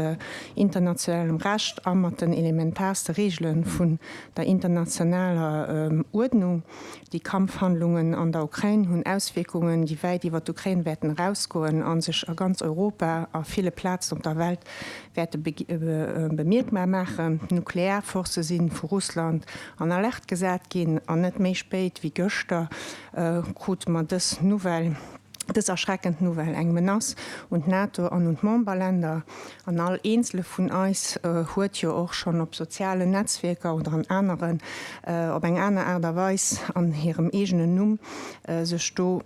Speaker 5: internationalem Recht a mat den elementaarste Reegele vun der internationaler Uerdnung. Déi Kampfhandlungen an der Ukrain hunn Auswierkungen, déi wäit iwwer d'Ukrain wäerten erausgoen a sech a ganz Europa a ville Plazen op der Welt wäerte bemierkbar maachen. D'Nuklearforcë si vu Russland an Alerte gesat ginn an net méi spéit wéi gëschter krute mer dës Nouvelle. Dës erschreckend Nouvelle, eng Menace un d'NATO an un d'Memberländer, an all eenzele vun eis huet jo och schonn op sozialen Netzwierker oder an aneren, op eng aner Aart a Weis an hirem eegenen Numm sech do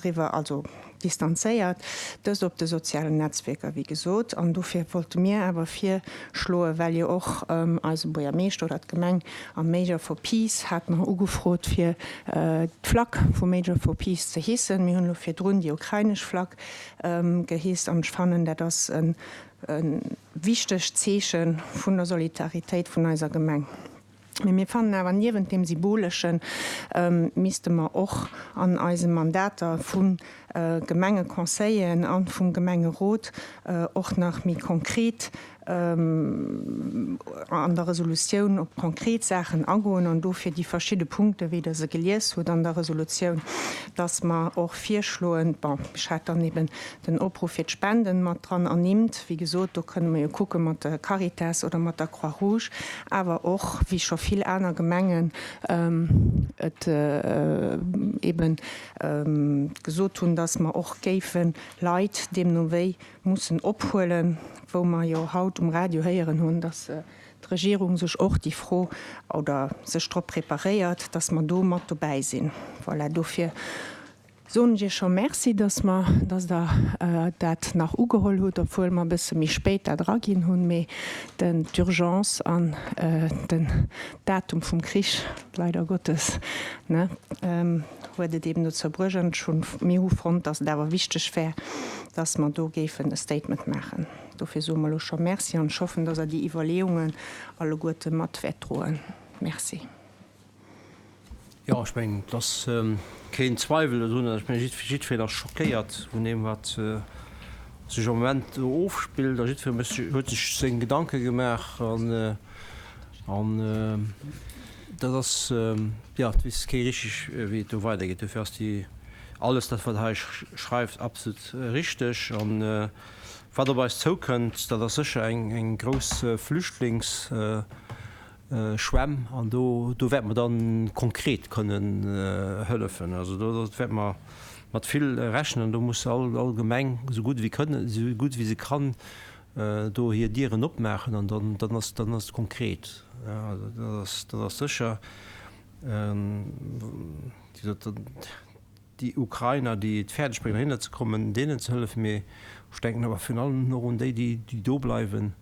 Speaker 5: driwwer, also distanzéiert, dëst op de sozialen Netzwierker, wéi gesot. An dofir wollte mir awer virschloen, well jo och eise Buergermeeschter oder d'Gemeng am Major for Peace hat mer ugefrot, fir d'Flagg vu Major for Peace ze hissen. Mir hunn elo virdrun déi ukrainesch Flagg gehisst an ech fannen, dat ass e wichtegt Zeeche vun der Solidaritéit vun eiser Gemeng. Mee mir fannen awer, niewent deem Symboleschen misste mer och an eise Mandater vu Gemengeconseillen a vum Gemengerot och nach méi konkret an der Resolutioun op konkret Saachen agoen an dofir déi verschidde Punkte wéi Der se gelies hutt an der Resolutioun, dass mer och virschloen, bon, ech hat dann eben den Opruff fir d'Spenden mat dran ernimmt, wéi gesot, do kënne mer jo kucke mat der Caritas oder mat der Croix-Rouge, awer och, wéi scho vill aner Gemengen et eben gesot hunn, dass mer och géife Leit deemno wéi mussen ophuelen, wou mer jo haut um Radio héieren hunn, dass d'Regierung sech och déi Fro oder sech drop preparéiert, dass mer do mat dobäi sinn. Voilà, dofir soen ech Iech scho Merci, dass mer, dass Der dat nach ugeholl hutt, obwuel mer e bësse méi spéit dat eraginn hunn, mee den, d'Urgence an den Datum vum Krich, leider Gottes, ne, huet et eben dozou bruecht. An ech hunn, mir hu fonnt, dass et awer wichteg wär, dass mer do géifen e Statement maachen. Dofir soe mer elo scho Merci an ech hoffen, dass Der déi Iwwerleeungen alleguerte mat wäert droen. Merci.
Speaker 1: Jo, ech mengen, et ass keen Zweiwel dodrun. Ech mengen, jiddwereen ass schockéiert vun deem, wat sech am Moment do ofspillt a jiddweree mécht sech, huet sech seng Gedanke gemaach an, an dat ass, jo, et weess kee richteg, wéi et do weidergeet. Dofir ass déi, alles dat, wat Der hei schreift, absolut richteg. An wat op eis zoukënnt, dat ass sécher eng, eng grouss Flüchtlings, Schwämm an do do wäerte mer dann konkret kënnen hëllefen. Also do wäerte mer mat vill rechnen. Do muss all all Gemeng esou gutt ewéi kënnen, esou gutt ewéi se kann do hir Dieren opmaachen an dann dann ass dann ass et konkret. Also dat ass dat ass sécher. Wéi gesot, déi Ukrainer, déi et fäerdeg bréngen heihinner ze kommen, deenen ze hëllefen, mee ech denken awer virun allem och un déi, déi do bleiwen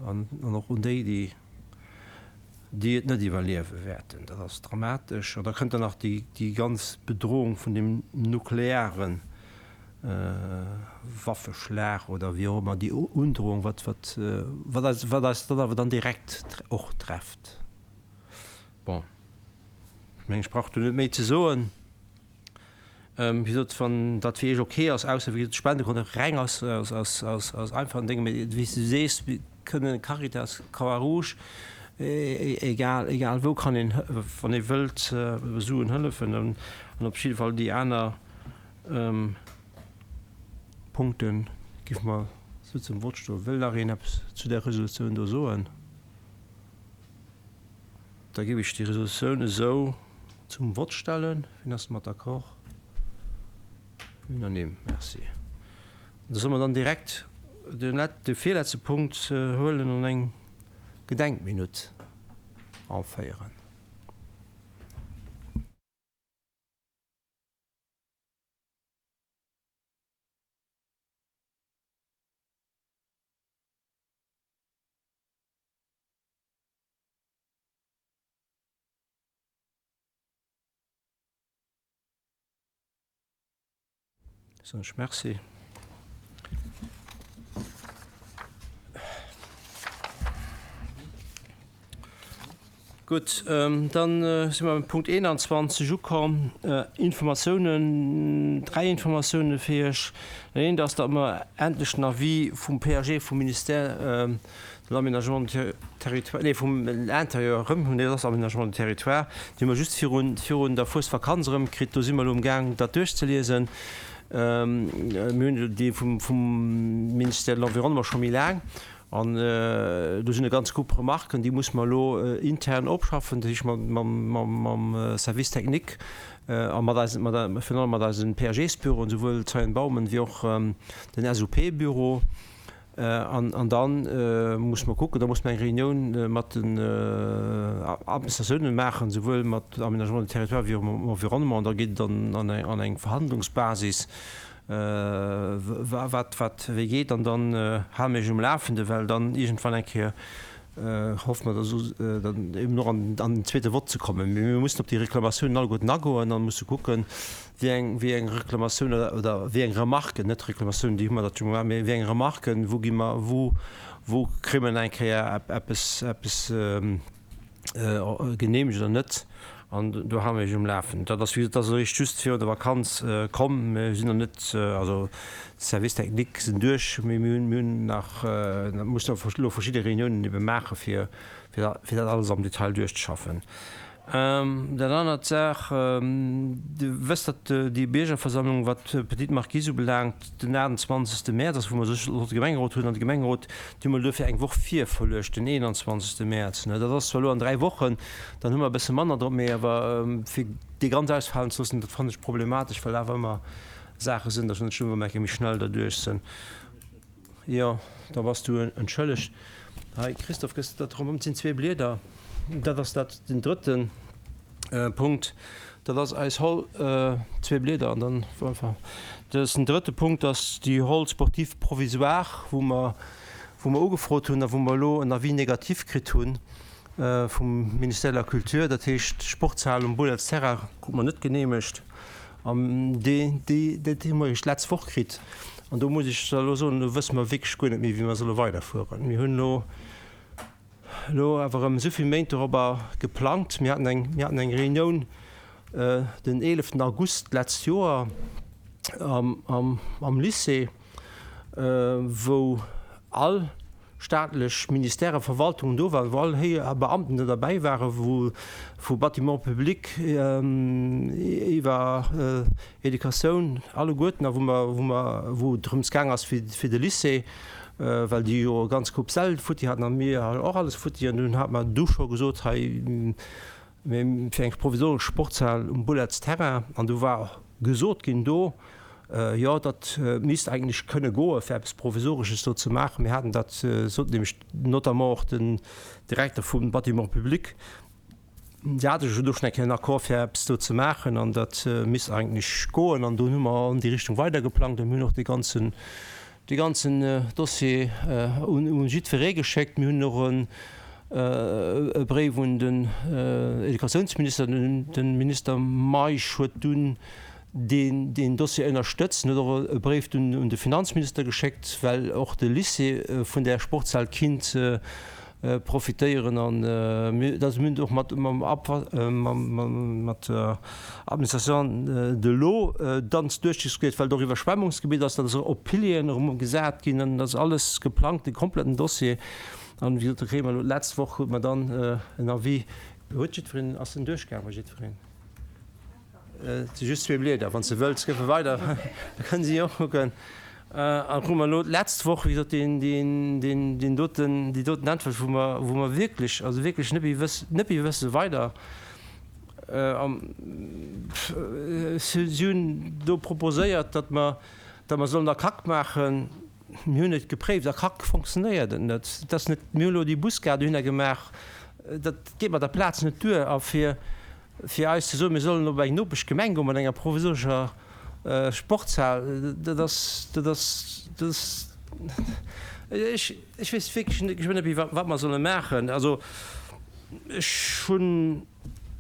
Speaker 1: an och un déi, déi et net iwwerliewe wäerten. Dat ass dramatesch. An da kënnt dann nach déi ganz Bedrohung vun dem nukleare Waffeschlag oder wéi och ëmmer, déi Undrohung, wat eis dann awer dann direkt och trefft. Bon, ech mengen, ech brauch do net méi ze soen. Wéi gesot, wann dat fir Iech ok ass, ausser wéi gesot d'Spendekonto reng ass, ass, ass, ass einfach en Déng, mee wéi s du sees, mir kënnen Caritas, Croix-Rouge, egal, egal wou kann een, wann ee wëllt, Suen hëllefen an op jidde Fall déi aner Punkte géife mer esou zum Vott stoen. Wëll nach een eppes zu där Resolutioun do soen? Da géif ech déi Resolutioun esou zum Vott stellen. Wien ass domat d'accord? Unanime. Merci. Da solle mer dann direkt. de virletzte Punkt huelen an eng Gedenkminutt aféieren. Soen ech Merci. Gutt, dann si mer beim Punkt 21 ukomm. Informatiounen, dräi Informatiounen fir Iech. Dat eent ass, datt mer endlech den Avis vum PAG vum Ministère de l'Aménagement du Territoire, nee vum Intérieur erëm hunn, nee dat ass Aménagement du Territoire, déi hu mer just virun, virun der Fuesvakanz erëmkritt. Do si mer elo amgaang dat duerchzeliesen. Mir hunn dee vum, vum Ministère de l'Environnement scho méi laang. An do sinn e ganz Grupp Remarken, déi musse mer elo intern opschaffen, dat heescht mam Service technique a mat eisen, virun allem mat eise PAG-s-Büroen, souwuel Zeyen-Baumen wéi och den SUP-Büro. An da musse mer kucken, da musse mer eng Reunioun mat den Administratiounen maachen, souwuel mat Aménagement du territoire wéi och mam Environnement. An da geet et an eng Verhandlungsbasis. Wat wat wéi geet an dann hale mir iech um Lafende, well dann iergendwann eng Kéier hoffe mer dann eben och an den zweete Vott ze kommen. Mee mir mussen op déi Reklamatiounen alleguerten agoen an musse kucken, wéi eng wéi eng Reklamatioun oder oder wéi eng Remarken, net Reklamatiounen, déi hu mer dat jo gemaach, mee wéi eng Remarken, wou gi mer wou wou kréie mer nach eng Kéier eppes eppes Geneemegt oder net, an do hale mir iech um Lafen. Dat ass, wéi gesot, dat ass eréischt just virun der Vakanz komm. Mir sinn nach net, also d'Services techniques sinn duerch, mee mir hunn, mir hunn nach, mussen elo verschidde Reuniounen ebe maache fir, fir dat alles am Detail duerchzeschaffen. Dat anert Saach, Dir wësst, datt déi Biergerversammlung, wat d'Petite Marquise ubelaangt, den 28. Mäerz ass, wou mer sech de Gemengerot hunn, an de Gemengerot, déi hu mer duerfir eng Woch virverluecht, den 21. Mäerz. Dat ass zwar elo an 3 Wochen, dann hu mer e bësse manner drop, mee awer fir déi ganz ausfalen ze loossen, dat fannen ech problematesch, well awer ëmmer Saache sinn, da schonn ëmmer méi schnell derduerch sinn. Jo, da bass du entschëllegt. Hei, Christophe, gëss de dat erëm ëm? Et sinn zwee Blieder. Dat ass dat, den drëtte Punkt. Dat ass eis Hall, zwee Blieder an dann einfach. Dat ass den drëtte Punkt, ass déi Hall sportive provisoire, wou mer, wou mer ugefrot hunn a wou mer elo en Avis négatif kritt hu vum Ministère de la Culture. Dat heescht, d'Sportshal um Boulets-Terrain krute mer net geneemegt. An dee, déi, dat hu mer eréischt d'letz Woch kritt. An do muss ech elo soen, do wësse mer wierklech guer net méi, wéi mer solle weiderfueren. Mir hunn elo, elo awer erëm esou vill Méint dorobber geplangt. Mir haten eng, mir haten eng Reunioun den 11 August d'letzt Joer am, am, am Lycée, wou all staatlech Ministèrë, Verwaltungen do waren, wou all héije Beamten do derbäi waren, wou vu Bâtiments publics iwwer Educatioun, alleguerten, a wou mer, wou mer, wou et drëms gaang ass fir, fir de Lycée, well déi jo e ganz Koup Säll futti haten a mir och alles futti. An dunn hate mer du scho gesot, hei, Mee fir eng provisoresch Sportshal um Bullets Terrain, an do war gesot ginn do, jo dat misst eigentlech kënne goe fir eppes Provisoresches do ze maachen. Mir haten dat, sot nämlech notamment och den Direkter vum Bâtiments publics, si hate jo do schonn eng Kéier en Accord fir eppes do ze maachen an dat misst eigentlech goen. An dunn hu mer an déi Richtung weidergeplangt a mir hunn och dee ganzen Dee ganzen Dossier un jiddweree geschéckt. Mir hunn och e Bréif un den Educatiounsminister, de Minister Meisch huet dunn deen Dossier ënnerstëtzt. En huet och e Bréif dunn un de Finanzminister geschéckt, well och de Lycée vun där Sportshal kinnt profitéieren an mir dat hunn och mat mam mat der Administration de l'eau ganz duerchdiskutéiert, well et och Iwwerschwemmungsgebitt ass, dat ass och op Pilieren erëm gesat ginn an dat ass alles geplangt, de kompletten Dossier. An wéi gesot, da kréie mer elo d'letzt Woch huet mer dann en Avis. Huet jiddwereen, ass en duerchgaang bei jiddwereen? Et si just zwee Blieder, wann s de wëlls, gëff e weider, da kënnen si och kucken. An krute mer elo d'letzt Woch, wéi gesot, deen, deen, deen, deen doten, déi doten Äntwert, wou mer, wou mer wierklech, also wierklech net méi wëss, net méi wësse weider. Si hunn do proposéiert, datt mer, datt mer sollen akak maachen. Mir hunn et gepréift a kack fonctionnéiert et net. Et ass net, mir hunn elo déi Busgare dohinner gemaach, dat geet mat der Plaz net duer. A fir, fir eis ze soen, mir sollen op eng Nopeschgemeng goen mat enger provisorescher Sportshal, dat ass, dat ass, dat ass, ech, ech weess wierklech net, ech net méi, wat, wat mer solle maachen. Also ech hunn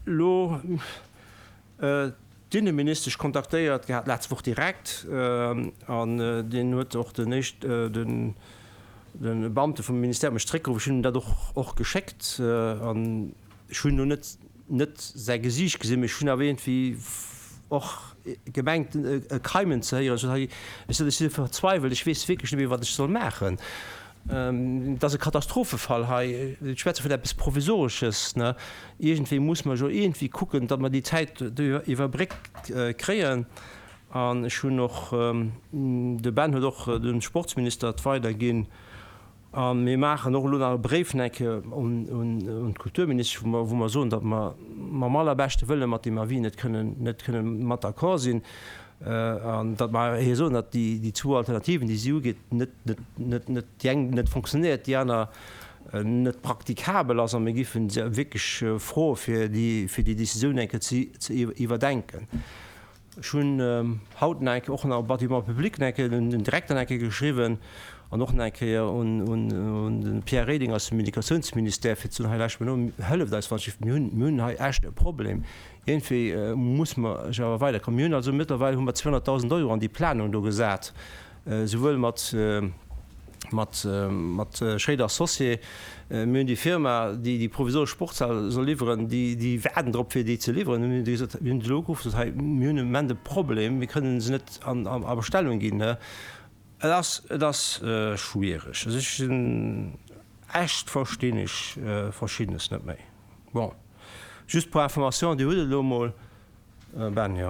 Speaker 1: elo. D'Inneministesch kontaktéiert gehat d'lescht Woch direkt an deen huet och den éischt den de Beamte vum Ministère huet mech zeréckgeruff. Ech hunn him dat och och geschéckt an ech hunn elo net net säi Gesiicht gesinn, mee ech hunn awer iergendwéi och gemengt e Keimen ze héieren. Ech sot, hei, ech sot, ech si verzweiwelt, ech weess wierklech net méi wat ech soll maachen. Et ass e Katastrophefall hei. Ech schwätze vun eppes Provisoresches. Iergendwéi muss mer jo iergendwéi kucken, datt mer déi Zäit do iwwerbréckt kréien. An ech hunn och, de Ben huet och dem Sportsminister et weiderginn. A mir maachen och elo nach e Bréif nach eng Kéier un d'Kulturministesch, wou mer soen, datt mer mam allerbeschte Wëlle mat deem Avis net kënnen, net kënnen mat d'accord sinn. An datt mer hir soen, datt déi zwou Alternativen, déi si ugeet, net, net, net, net, déi eng net fonctionnéiert, déi aner net praktikabel ass. A mir géife se wierklech froe fir déi, fir déi Décisioun eng Kéier ze, ze iwwerdenken. Ech hunn haut nach eng Kéier och nach au Bâtiment public nach eng Kéier un den Direkter nach eng Kéier geschriwwen an och nach eng Kéier un, un, un de Pierre Reding aus dem Kommunikatiounsministère, fir ze soen, hei lauschtert mol no, hëlleft eis wann ech, mir hunn, mir hunn hei echt e Problem. Iergendwéi muss mer jo awer weiderkommen. Mir hunn also mëttlerweil hu mer 200.000 Euro an déi Planung do gesat, souwuel mat, mat, mat Schréider Associés. Mir hunn déi Firma, déi déi provisoresch Sportshal soll liwweren, déi, déi waarden drop, fir déi ze liwweren. Mir hunn déi gesot, mir hunn se elo ugeruff, gesot, hei, mir hunn e Moment e Problem, mir kënnen se net an, a Bestellung ginn. Et ass, et ass schwiereg. Also ech sinn echt, verstinn ech Verschiddenes net méi. Bon, just pour information, Dir hutt et elo emol, Ben, jo.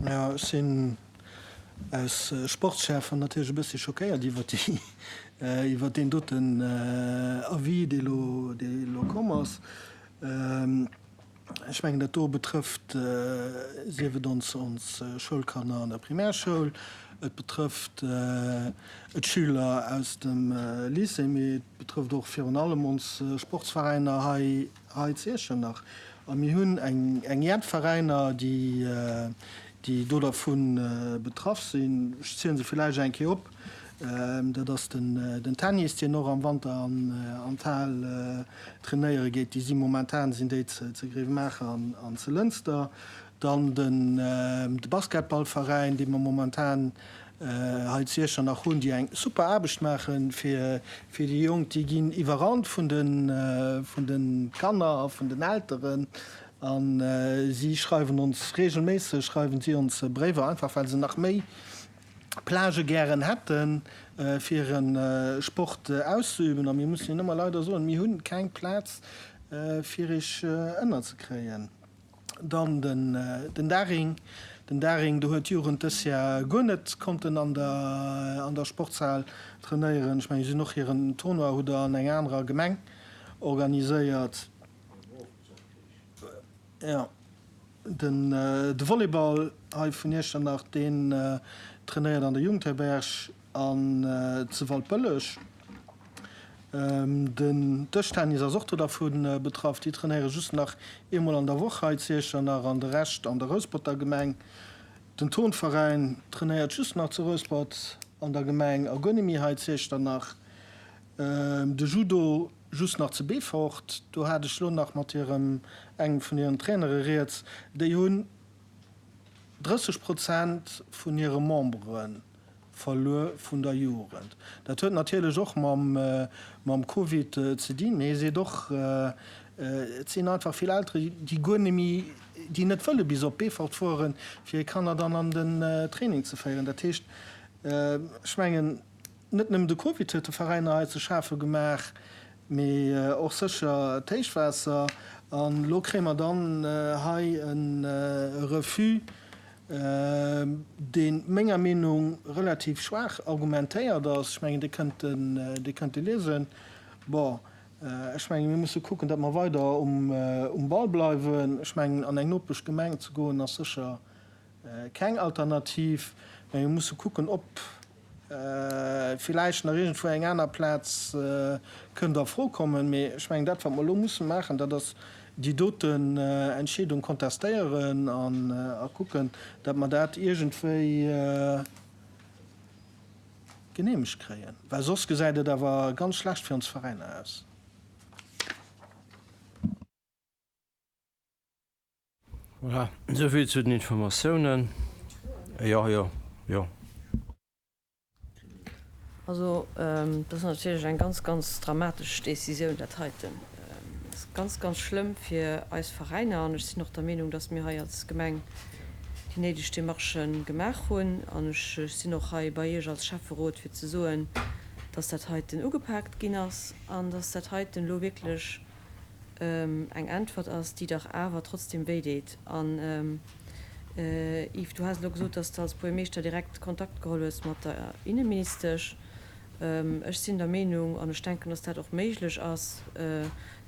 Speaker 2: Jo, ech sinn aus Sportsschäffen natierlech e bëssi schockéiert iwwer déi, iwwer deen doten Avis, dee elo, dee elo komm ass. Ech mengen, dat do betrëfft, sief et ons, ons Schoulkanner an der Primärschoul, et betrëfft d'Schüler aus dem Lycée, mee et betrëfft och virun allem ons Sportsveräiner hei, hei zu Iechternach. A mir hunn eng, eng jett Veräiner, déi, déi do dervu betraff sinn. Ech ziele se villäicht eng Kéier op. Dat ass den Tennis, deen och am Wanter an d'Hal trainéiere geet. Déi si momentan sinn déi ze Grevenmacher an ze Lënster. Dann de Basketballveräin, dee mer momentan hei zu Iechternach hunn, déi eng super Aarbecht maache fir déi Jonk. Déi ginn iwwerrannt vun de Kanner a vun den Elteren. A si schreiwen ons reegelméisseg schreiwen si ons Bréiwer, einfach well se nach méi Plagë gären hätten, fir hire Sport auszeüben. A mir mussen hinnen ëmmer leider soen, Mir hu keng Plaz, fir iech ënnerzekréien. Dann den Daring. Den Daring, do huet d'Jugend dës Jar guer net konnten an der Sportshal trainéieren. Ech mengen, si hunn och hiren Tournoi hutt Der an enger anerer Gemeng organiséiert. Jo. Den de Volleyball hei vun Iechternach, deen trainéiert an der Jugendherberg an zu Waldbëlleg. Den Dëschtennis ass och do dervu betraff, déi trainéiere just nach eemol an der Woch hei zu Iechternach an de Rescht an der Rousperter Gemeng. Den Turnveräin trainéiert just nach zu Rouspert an der Gemeng a guer net méi hei zu Iechternach. De Judo just nach zu Beefort, do hat ech lo nach mat hirem, engem vun hiren Trainere rieds, déi hunn 30 Prozent vun hire Membere verluer vun der Jugend. Dat huet natierlech och mam, mam Covid ze dinn, mee hie seet och, et sinn einfach vill Eltere, déi guer net méi, déi net wëlle bis op Beefort fueren, fir hir Kanner dann an den Training ze féieren. Dat heescht, ech mengen, Net nëmmen de Covid huet de Veräiner hei ze schafe gemaach, mee och sécher d'Héichwaasser. An elo kréie mer dann hei e Refus, dee menger Meenung relativ schwaach argumentéiert ass. Ech mengen, Dir kënnt en, Dir kënnt e liesen. Bon, ech mengen, mir musse kucken, datt mer weider um Ball bleiwen. Ech mengen, an eng Nopeschgemeng ze goen, ass sécher keng Alternativ. Mä mir musse kucken, ob. Villäicht nach iergendwou eng aner Plaz kënnt a Fro kommen. Mee ech mengen, dat, wat mer elo musse maachen, dat ass déi doten Entscheedung kontestéieren an a kucken, datt mer dat iergendwéi geneemegt kréien. Well soss gesäit et awer ganz schlecht fir ons Veräiner aus.
Speaker 1: Voilà, esouvill zu den Informatiounen. Jo, jo, jo.
Speaker 3: Also, dat ass natierlech eng ganz, ganz dramatesch Décisioun, dat heiten. Dat ass ganz, ganz schlëmm fir eis Veräiner. An ech sinn och der Meenung, dass mir hei als Gemeng déi néideg Demarchë gemaach hunn. An ech sinn och hei bei Iech als Schäfferot, fir ze soen, dass dat heiten ugepaakt ginn ass an dass dat heiten elo wierklech eng Äntwert ass, déi dach awer trotzdem wéideet. An, Yves, du has elo gesot, dass de als Buergermeeschter direkt Kontakt geholl hues mat der Inneministesch. Ech sinn der Meenung, an ech denken, dass dat och méiglech ass,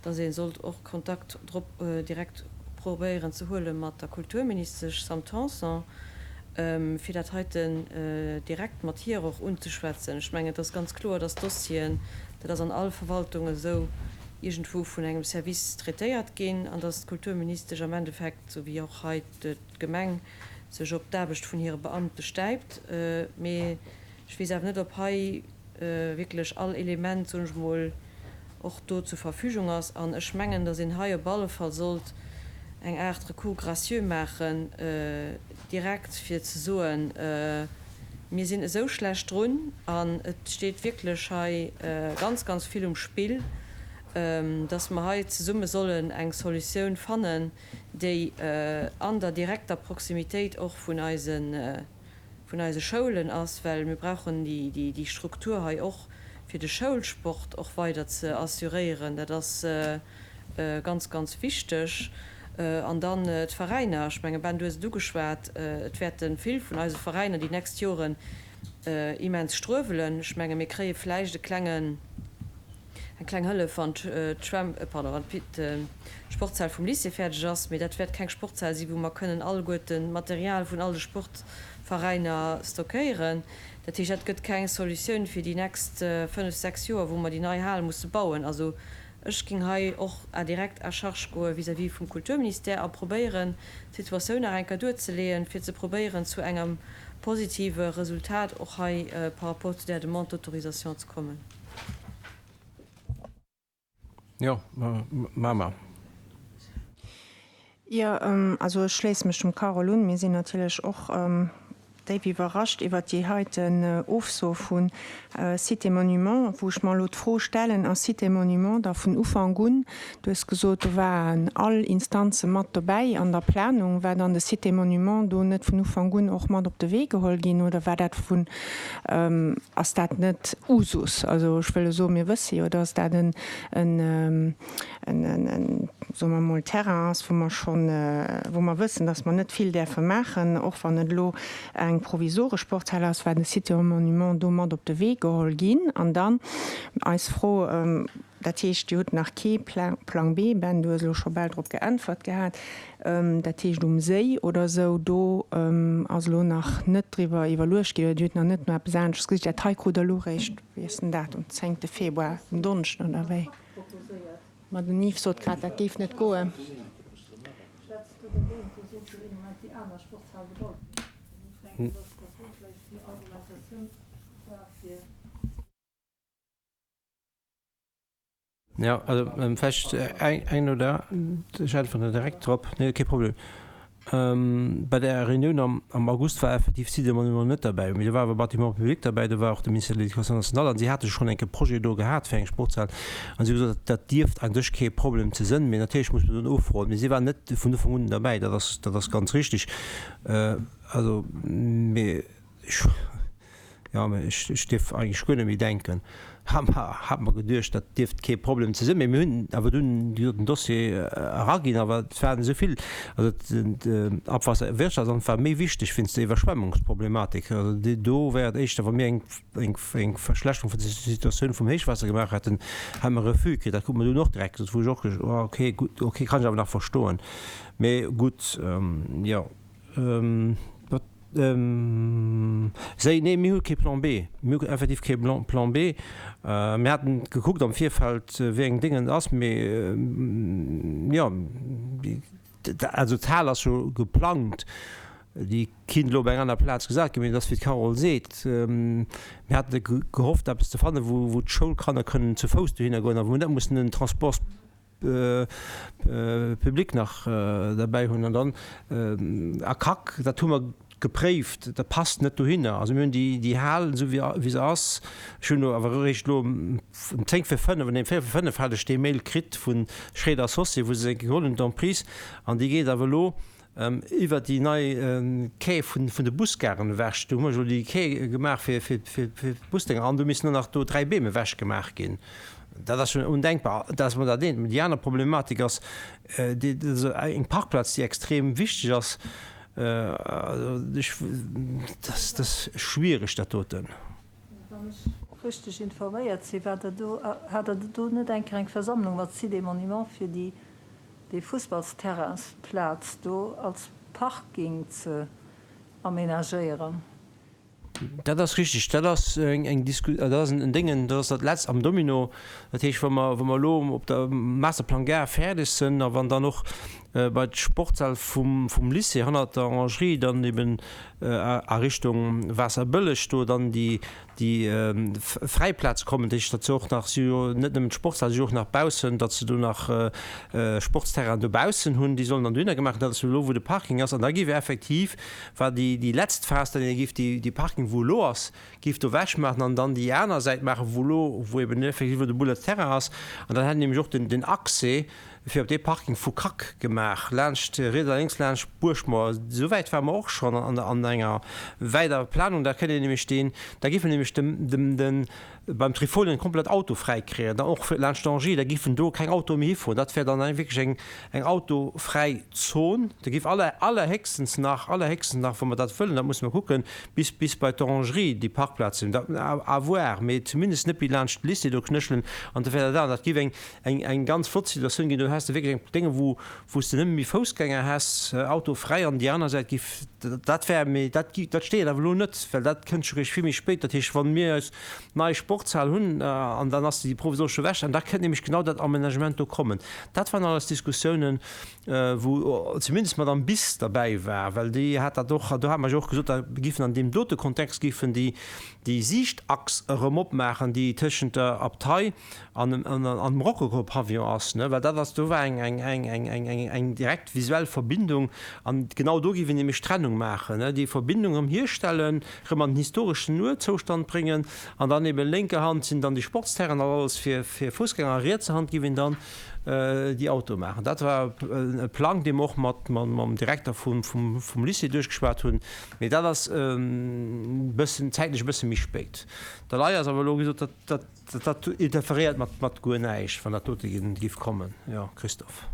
Speaker 3: dass ee sollt och Kontakt drop direkt probéieren ze huele mat der Kulturministesch Sam Tanson, fir dat heiten direkt mat hir och unzeschwätzen. Ech mengen, et ass ganz kloer, dass d'Dossieren, dat ass an all Verwaltung esou, iergendwou vun engem Service traitéiert ginn an dass d'Kulturministesch am Endeffekt, esou wéi och hei d'Gemeng, sech op d'Aarbecht vun hire Beamte stäipt. Mee ech weess awer net, ob hei wierklech all Element, soen ech emol, och do zur Verfügung ass. An ech mengen, dass een hei op alle Fall sollt eng Aart Recours gracieux maachen, direkt, fir ze soen, Mir sinn esou schlecht drun an et steet wierklech hei ganz, ganz vill um Spill, dass mer hei zesumme sollen eng Solutioun fannen, déi an der direkter Proximitéit och vun eise, vun eise Schoulen ass, well mir brauchen déi Struktur hei och fir de Schoulsport och weider ze assuréieren. Dat ass ganz, ganz wichteg. An dann d'Veräiner, ech menge Ben, du hues et ugeschwat, et wäerte vill vun eise Veräiner déi nächst Joren immens struewelen. Ech menge mir kréie vläicht e klengen, eng kleng Hëllef, wann d'Schwämm, pardon, wann d'Sportshal vum Lycée fäerdeg ass, mee dat wäert keng Sportshal sinn, wou mer kënnen alleguerten d'Material vun all de Sportveräiner stockéieren. Dat heescht, dat gëtt keng Solutioun fir déi nächst fënnf, sechs Joer, wou mer déi nei Hal musse bauen. Also ech géing hei och à direct à charge goe vis-à-vis vum Kulturministère a probéieren, d'Situatioun nach eng Kéier duerzeleeën, fir ze probéieren, zu engem positive Resultat och hei par rapport zu där Demande d'autorisation ze kommen.
Speaker 1: Jo, maache mer.
Speaker 5: Jo, also ech schléisse mech dem Carole un. Mir sinn natierlech och déif iwwerrascht iwwert déi heiten Ofso vu Sites et Monuments, wou ech mer elo d'Fro stellen, Ass Sites et Monuments da vun Ufank un, du hues gesot, do waren all Instanze mat dobäi an der Planung, war dann de Sites et Monuments do net vun Ufank un och mat op de Wee geholl ginn oder war dat vun Ass dat net Usus? Also ech wëll soen, mir wësse jo, dass dat en, en, en, soe mer emol, Terrain ass, wou mer schonn, wou mer wëssen, dass mer net vill däerfe maachen, och wann et elo eng provisoresch Sportshal ass, war de Site aux Monuments do mat op de Wee geholl ginn. An dann eis Fro, Dat heescht, Dir hutt nach kee Plang B, Ben, du hues elo scho bal drop geäntwert gehat. Dat heescht, um Séi oder esou, do ass elo nach net driwwer iwwerluecht ginn oder Dir hutt nach net no eppes aneschters gesicht. Dat hei krut Der elo eréischt, wéi ass den Datum, zéngte Februar, en Donneschden oder wéi? Ma den Yves sot grad, dat géif net goen.
Speaker 1: Jo, also vläicht eng oder ech äntweren der direkt drop. Nee, kee Problem. Bei där Reunioun am am August war effektiv d'Cité des Monuments net derbäi, mee do war awer Bâtiments publics derbäi, do war och de Ministère de l'Éducation nationale an si hate schonn enke Projet do gehat fir eng Sportshal an si hu gesot, dat dierft a sech kee Problem ze sënn, mee natierlech muss mer do nofroen. Mee si waren net vun Ufank un derbäi, dat ass dat ass ganz richtig. Also, mee ech. Jo, mä ech, ech dierf eigentlech guer net méi denken. Hat mer, hat mer geduecht, dat dierft kee Problem ze sinn. Mä mir hunn awer dunn jo den Dossier eraginn, awer et waren esou vill, also d'Abwasserwirtschaftsamt war méi wichteg wéinst der Iwwerschwemmungsproblematik. Also déi do wär et éischter, wa mir eng, eng, eng Verschlechterung vun der Situatioun vum Héichwaasser gemaach hätten, hätte mer e Refus kritt. Dat krut mer dunn och direkt gesot, wou ech och gesot hu, okay, gutt, okay, kann ech awer nach verstoen. Mä gutt, jo, wat. Séi, nee, mir hu kee Plan B. Mir hu effektiv kee Plan B. Mir haten gekuckt am Virfeld, wéi eng Déngen et ass, mee jo, also d'Hal ass jo geplangt, déi kinnt elo op eng aner Plaz gesat ginn, mee et ass wéi d'Carole seet, mir hate gehofft eppes ze fannen, wou d'Schoulkanner kënnen zu Fouss dohinner goen a wou mer net mussen den Transport public nach derbäi hunn. An dann ACAC, dat hu mer gepréift, dat passt net dohinner. Also mir hunn déi Hal, esou wéi se ass, ech hunn elo awer eréischt elo um 10 vir 5, nee um 4 vir 5 hat ech dee Mail kritt vu Schréider Associés, wou se se geholl hunn, d'Emprise, an déi geet awer elo Iwwer déi nei Quai vun de Busgaren ewech, do hu mer jo déi Quai gemaach fir d'Busdénger an do missten och nach do 3 Beem ewech gemaach ginn. Dat ass schon undenkbar. Dat ass emol dat eent. Déi aner Problematik ass, eng Parkplaz, déi extrem wichteg ass. Dat ass schwiereg, dat doten.
Speaker 8: Wann ech richteg informéiert sinn, war der do, hat Der do net eng Kéier eng Versammlung mat Sites et Monuments fir déi, dee Fussballsterrainsplaz do als Parking ze aménagéieren?
Speaker 1: Dat ass richtig. Dat ass eng Disku, dat ass en Déngen, dat ass dat Letzt am Domino. Dat heescht, wa mer, wa mer elo op der Masterplan Gare fäerdeg sinn a wann dann och bei d'Sportshal vum, vum Lycée hannert der Orangerie dann eben a Richtung Waasserbëlleg do dann déi déi fräi Plaz kommen, déi datt se och nach, si hu jo net nëmmen d'Sportshal, si hu och nach baussen, datt se do nach Sportsterrainen dobaussen hunn, déi sollen dann dohinner gemaach ginn. Dat ass elo wou de Parking ass an da géif effektiv, war déi déi letzt Phas, dann ee géif déi déi Parking wou elo ass, géif do ewech maachen an dann déi aner Säit maachen, wou elo, wou eben effektiv elo de Bullerterrain ass an dann hätt een nämlech och den den Accès fir op dee Parking vu Kack gemaach, laanscht riets a lénks laanscht d'Buergmauer. Esouwäit ware mer och schonn an enger weider Planung. Da kënnt een nämlech deen, da géif een nämlech dem, dem, de beim Trifolien komplett autofräi kréien, dann och laanscht d'Angie, da géifen do keng Autoe méi hifueren. Dat wär dann wierklech eng, eng autofräi Zon. Da géif aller, allerhéchstens nach, allerhéchstens nach, wa mer dat wëllen, dat musse mer kucken, bis, bis bei d'Orangerie déi Parkplaz sinn. Dat, à voir, mee zumindest net méi laanscht de Lycée do knéchelen an da wär dat an. Dat géif eng, Eng eng ganz flott Situatioun ginn. Do häss de wierklech eng Dénge wou wou s de nëmme méi Foussgänger häss, autofräi an déi aner Säit giff dat wär, mee dat gi dat steet awer elo net, well dat kënnt scho réischt vill méi spéit. Dat heescht, wann mir eis nei Sportshal hunn an dann ass déi provisoresch ewech an da kënnt nämlech genau dat Amenagement do kommen. Dat waren alles Diskussiounen, wou zumindest d'Madame Bis derbäi war, well déi hat dat och, do hate mer jo och gesot, da giffen an deem dote Kontext giffen déi déi Siichtachs erëm opmaachen, déi tëschent der Abtei an dem Rokoko-Pavillon ass, ne, well dat ass, do war eng, eng, eng, eng, eng, eng, eng direkt visuell Verbindung an genau do géif een nämlech Trennung maachen, ne, déi Verbindung erëm hierstellen, erëm an den historeschen Urzoustand bréngen an dann eben lénker Hand sinn dann déi Sportsterrainen an alles fir, fir Foussgänger a rietser Hand géif een dann déi Autoe maachen. Dat war e Plang, dee mer och mat, mam Direkter vum, vum, vum Lycée duerchgeschwat hunn, mee dat ass e bëssen, zäitlech e bësse méi spéit. Da leider ass awer elo gesot, dat, dat, Dat interferéiert mat guer näischt, wann dat dote giff kommen. Jo, Christophe.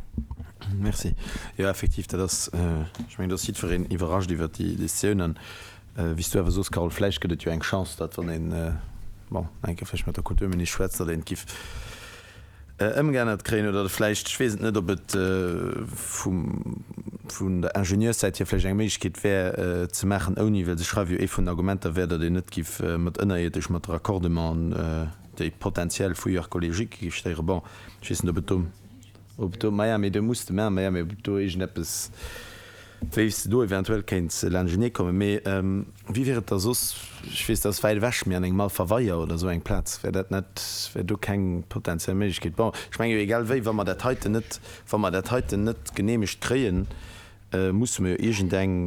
Speaker 6: Merci. Jo, effektiv, dat ass, ech mengen, do ass jiddwereen iwwerrascht iwwert déi Decisioun. An wéi s du awer soos, Carole, vläicht gëtt et jo eng Chance, datt wann een, bon, eng Kéier vläicht mat der Kulturministesch schwätzt, datt een et giff ëmgeännert kréien oder vläicht, ech weess et net, ob et vum, vun der Ingenieurssäit hier vläicht eng Méiglechkeet wär, et ze maachen ouni, well se schreiwe jo, ee vun den Argumenter wär, datt een net giff mat ënnerierdesch mat Raccordementen, déi potenziell Fouilles archéologiques giff stéieren. Bon, ech weess net, ob et do, ob et do, maja, mee do muss de maachen, maja, mee ob et do iergendeppes. Wéi s de do eventuell kéints laanschtenee kommen. Mee wéi wier et da soss, ech weess, dat ass wäit ewech, mee an engem Alpha Weier oder esou eng Plaz, wär dat net, wär do keng potenziell Méiglechkeet? Bon, ech menge jo, egal wéi, wa mer dat heiten net, wa mer dat heiten net geneemegt kréien, musse mer jo iergendeng,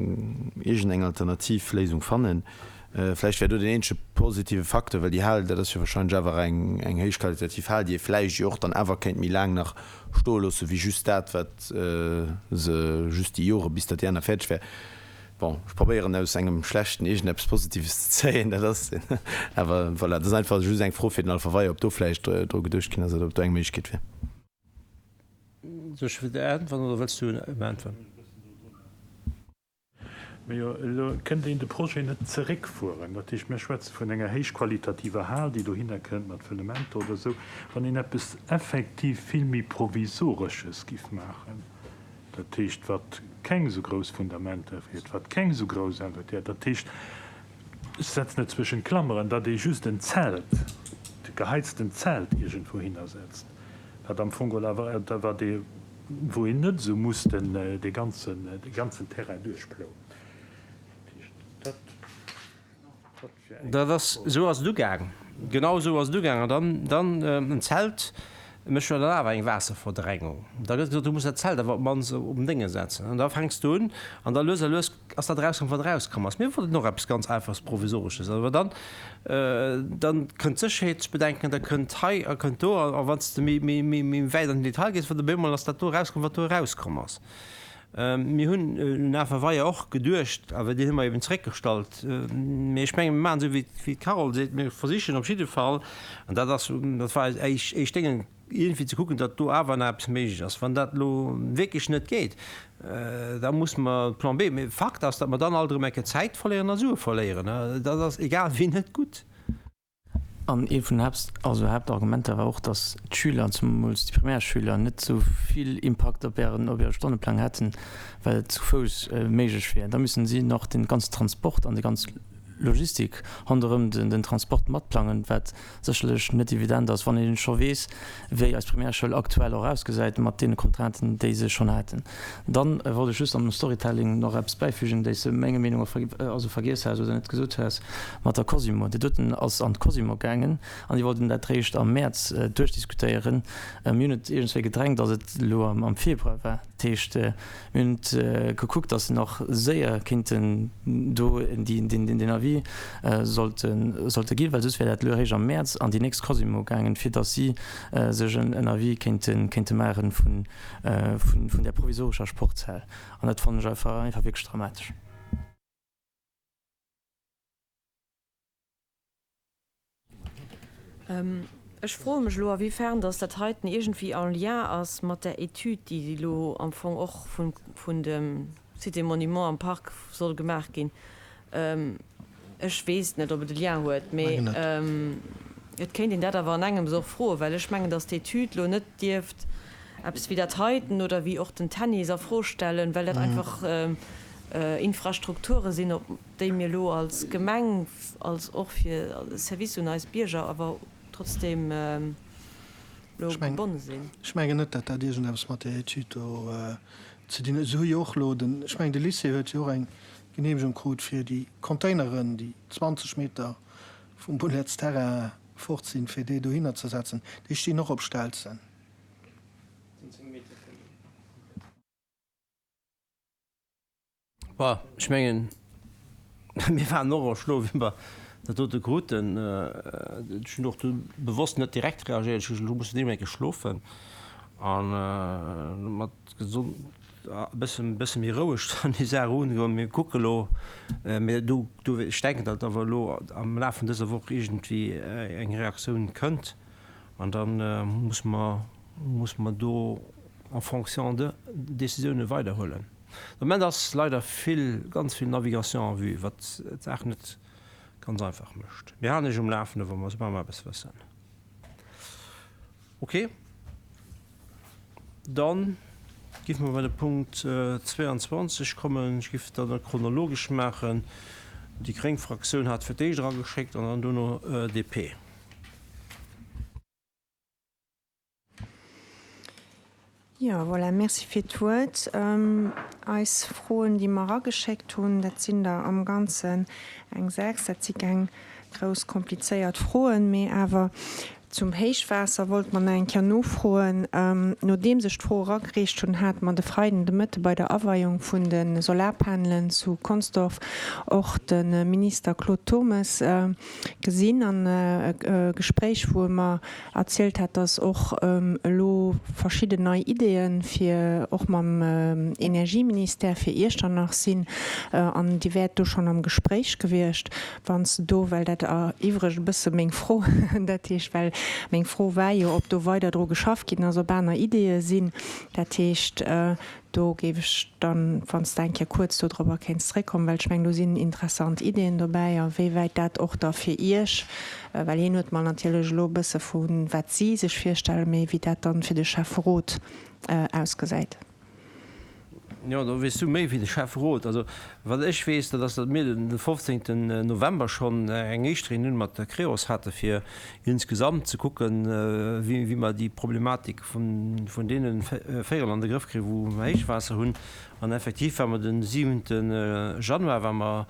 Speaker 6: iergendeng alternativ Léisung fannen. Vläicht wär do deen eenzege positive Facteur, well déi Hal, dat ass jo wahrscheinlech awer eng, eng héichqualitativ Hal, déi ee vläicht jo och dann awer kéint méi laang nach stoe loosse wéi just dat, wat se just déi Jore bis datt déi aner fäerdeg wär. Bon, ech probéieren aus engem Schlechten iergendeppes Positives ze zéien, dat ass awer, voilà, dat ass einfach just eng Fro fir den Alpha Weier, ob do vläicht dru geduecht ginn ass oder ob do eng Méiglechkeet wär.
Speaker 1: Soll ech äntweren oder wëlls du äntweren?
Speaker 7: Mee jo, elo kënnt een de Projet net zeréckfueren. Dat heescht, mir schwätze vun enger héichqualitativer Hal, déi dohinner kënnt mat Fëllementer oder esou. Wann een eppes effektiv vill méi Provisoresches giff maachen, Dat heescht, wat keng esou grouss Fundamenter huet, wat keng esou grouss Envergure huet. Dat heescht, ech setzen et zwëschen d'Klammeren, datt ee just en Zelt, e geheiztent Zelt iergendwouhinner setzt, wat am Fong geholl awer, wat ee, wou een net esou muss den, dee ganzen, dee ganzen Terrain duerchplouen. Dat heescht, dat.
Speaker 1: Dat ass, esou ass et ugaang, genau esou ass et ugaang. An dann, dann en Zelt mécht jo dann awer eng Waasserverdrängung. Da gëtt gesot, du muss dat Zelt awer op d'mannst op den Dénge setzen. An da fänks du un an da lues a lues ass dat erauskomm, wat erauskomm ass. Mir wollten och eppes ganz Einfaches, Provisoresches. Awer dann, dann kënnt d'Sécherheetsbedenken, da kënnt hei a kënnt do. A wann s de méi, méi, méi, méi wäit an den Detail gees, op eemol ass dat do erauskomm, wat do erauskomm ass. Mir hunn un Affer Weier och geduecht, awer deen hu mer eben zeréckgestallt. Mee ech mengen, mir maachen esou, wéi d'Carole seet, mir versichen op jidde Fall, an dat ass, dat war eis éischt, éischt Déngen, iergendwéi ze kucken, datt do awer nach eppes méiglech ass. Wann dat elo wierklech net geet, da musse mer Plan B. Mee Fakt ass, datt mer dann alt erëm eng Kéier Zäit verléieren a Sue verléieren. Dat ass egal wéi net gutt.
Speaker 9: An ee vun den Haapts-, also Haaptargumenter war och, datt d'Schüler, zemools déi Primärschüler, net esou vill Impakt op ären, op hire Stonneplang hätten, well et zu Fouss méiglech wier. Da müssen si nach den ganzen Transport an déi ganz Logistik ronderëm den Transport matplangen, wat sécherlech net evident ass, wann ee scho weess, wéi eis Primärschoul aktuell och ausgesäit mat deene Contrainten, déi se schonn haten. Dann wollt ech just an dem Storytelling nach eppes bäifügen, déi s de menger Meenung no also vergiess has oder net gesot has, mat der Cosimo. Déi doten ass an d'Cosimo gaangen an déi wollten dat réischt am Mäerz duerchdiskutéieren. Mir hunn et iergendswéi gedrängt, datt et elo am Februar war. Dat heescht, mir hunn et gekuckt, datt se nach séier kéinten do deen Avis sollte ginn, well soss wär dat elo eréischt am Mäerz an déi nächst Cosimo gaangen, fir datt si sech en Avis kéinte maachen vun vun där provisorescher Sportshal. An dat fannen ech einfach einfach wierklech dramatesch.
Speaker 3: Ech froe mech elo, awéifern dass dat heiten iergendwéi en lien ass mat där Etüd, déi elo am Fong och vun dem Site des Monuments am Park soll gemaach ginn. Ech weess net, ob et e Lien huet, mee et kéint een dat awer an engems och froen, well ech mengen, datt d'Etüd elo net dierft eppes wéi dat heiten oder wéi och den Tennis a Fro stellen, well dat einfach Infrastrukture sinn, op déi mir elo als Gemeng, als och fir Service un eis Bierger awer trotzdeem elo gebonne sinn.
Speaker 2: Ech mengen net, datt dat iergendeppes mat där Etüd do ze dinn huet. Se hu jo och elo den, ech mengen de Lycée huet jo och eng Geneemegung krut fir déi Containeren, déi 20 Meter vum Bullettsterrain fort sinn, fir déi dohinner ze setzen. Déi stinn och op Stelzen.
Speaker 1: Bon, ech mengen, mir waren och erschloen, wéi mer dat dote kruten. Ech hunn och du bewosst net direkt reagéiert. Ech hu gesot, elo muss de eng Kéier schlofen. An mat gesond. E bëssen, bësse méi roueg an déi Saach erugoen. Mir kucke lo, mä do, do, ech denken, datt awer elo am Laf vun dëser Woch iergendwéi eng Reaktioun kënnt an da muss mer, muss mer do en fonction de Décisioune weiderhuelen. De Moment ass leider vill, ganz vill Navigation en vue, wat d'Saach net ganz einfach mécht. Mir halen Iech um Lafende wa mer, soubal mer eppes wëssen. Ok, dann géife mer bei de Punkt 22 kommen. Ech géif dat da chronologesch maachen. Déi gréng Fraktioun hat fir d'éischt erageschéckt an dann duerno DP.
Speaker 5: Jo, voilà, merci fir d'Wuert. Eis Froen, déi mer erageschéckt hunn, dat sinn der am Ganzen eng 6. Dat si keng grouss komplizéiert Froen, mee awer zum Héichwaasser wollte mer nach eng Kéier nofroen. Nodeems ech d'Fro eragereecht hunn, hate mer de Freiden de Mëtte bei der Aweiung vun de Solarpanelen zu Consdorf och de Minister Claude Turmes gesinn an e Gespréich, wou e mer erzielt hat, dass och elo verschidden nei Ideeë fir och mam Energieministère fir Iechternach sinn an Dir wäert do schonn am Gespréich gewiescht. Wann s de do, well dat eriwwregt e bësse meng Fro, dat heescht, well meng Fro war jo, ob do weider dru geschafft ginn ass, ob aner Ideeë sinn, dat heescht, Do géif ech dann, wann s de eng Kéier kuerz dodrobber kéints zréckkommen, well ech mengen, do sinn interessant Ideeën dobäi a wéiwäit dat och da fir Iech, well hien huet mer natierlech elo e bësse vu wat si sech virstellen, mee wéi dat dann fir de Schäfferot ausgesäit.
Speaker 1: Jo, do weess du méi wéi de Schäfferot. Also, wat ech weess, dat ass, datt mir den 15. November schonn eng éischt Reunioun mat der Creos hate fir insgesamt ze kucken, wéi mer déi Problematik vun deene Véierel an de Grëff kréien, wou mer Héichwaasser hunn. An effektiv ware mer den 7. Januar ware mer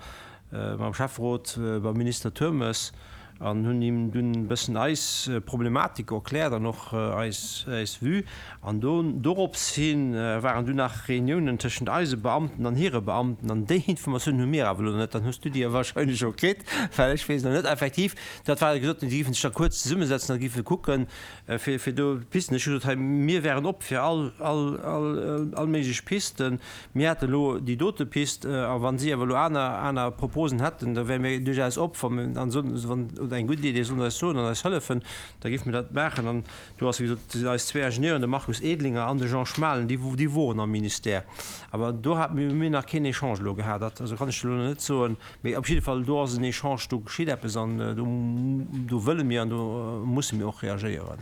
Speaker 1: mam Schäfferot beim Minister Turmes an hunn him dunn e bëssen eis Problematik erkläert an och eis eis Vue. An do dorops hi waren dunn nach Reuniounen tëschent eise Beamten an hire Beamten an déi Informatioun hu mir awer elo net. Dann hues du déi jo wahrscheinlech och kritt, well ech weess elo net effektiv. Dat war gesot, si géifen sech da kuerz zesummesetzen a géife kucken, fir fir do Pisten. Ech hu gesot, hei mir wären op fir all all all all méiglech Pisten. Mir hätten elo déi dote Pist, a wa si awer elo aner, aner Proposen hätten, da wäre mir duerchaus op, wa mir dann soen, wann, oder eng gutt Idee, sollen se eis soen an eis hëllefen, da géife mir dat maachen. An do ass, wéi gesot, sinn eis zwee Ingenieuren, de Markus Edlinger an de Jean Schmalen, déi, déi woren am Ministère. Awer do hate mir nach keen Echange elo gehat. Dat, also kann ech elo nach net soen. Mee op jidde Fall, do ass en Echange, do geschitt eppes an do, do wëlle mir an do musse mir och reagéieren.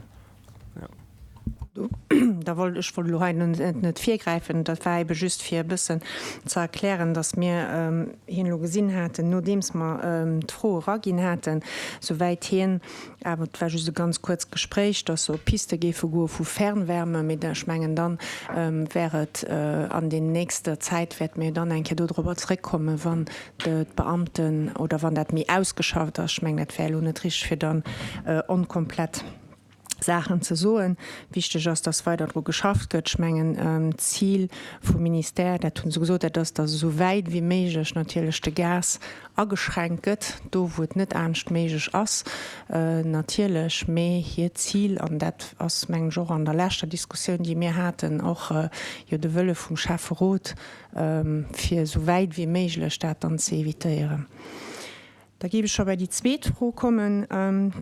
Speaker 5: Da wollt, ech wollt elo hei net virgräifen, dat war ebe just fir e bëssen ze erklären, datt mir hien elo gesinn haten, nodeems mer d'Fro eraginn haten, souwäit hien, awer et war just e ganz kuerzt Gespréich, datt se op Piste géife goe vu Fernwärme, mee ech mengen dann wär et an den nächster Zäit wäerte mir dann eng Kéier dodrobber zréckkommen, wann d'Beamten oder wann dat méi ausgeschafft ass. Ech mengen dat wär elo net richteg fir dann onkomplett Saachen ze soen. Wichteg ass, dass weider dru geschafft gëtt. Ech mengen, d'Zil vum Ministère, dat hu se gesot, dat ass, dass esou wäit wéi méiglech natierlech de Gas ageschränkt gëtt, do wou et net anescht méiglech ass natierlech. Mee hiert Zil, an dat ass mengen ech och an der leschter Diskussioun, déi mir haten, och jo de Wëlle vum Schäfferot, fir esou wäit wéi méiglech dat dann ze évitéieren. Da géif ech scho bei déi zweet Fro kommen.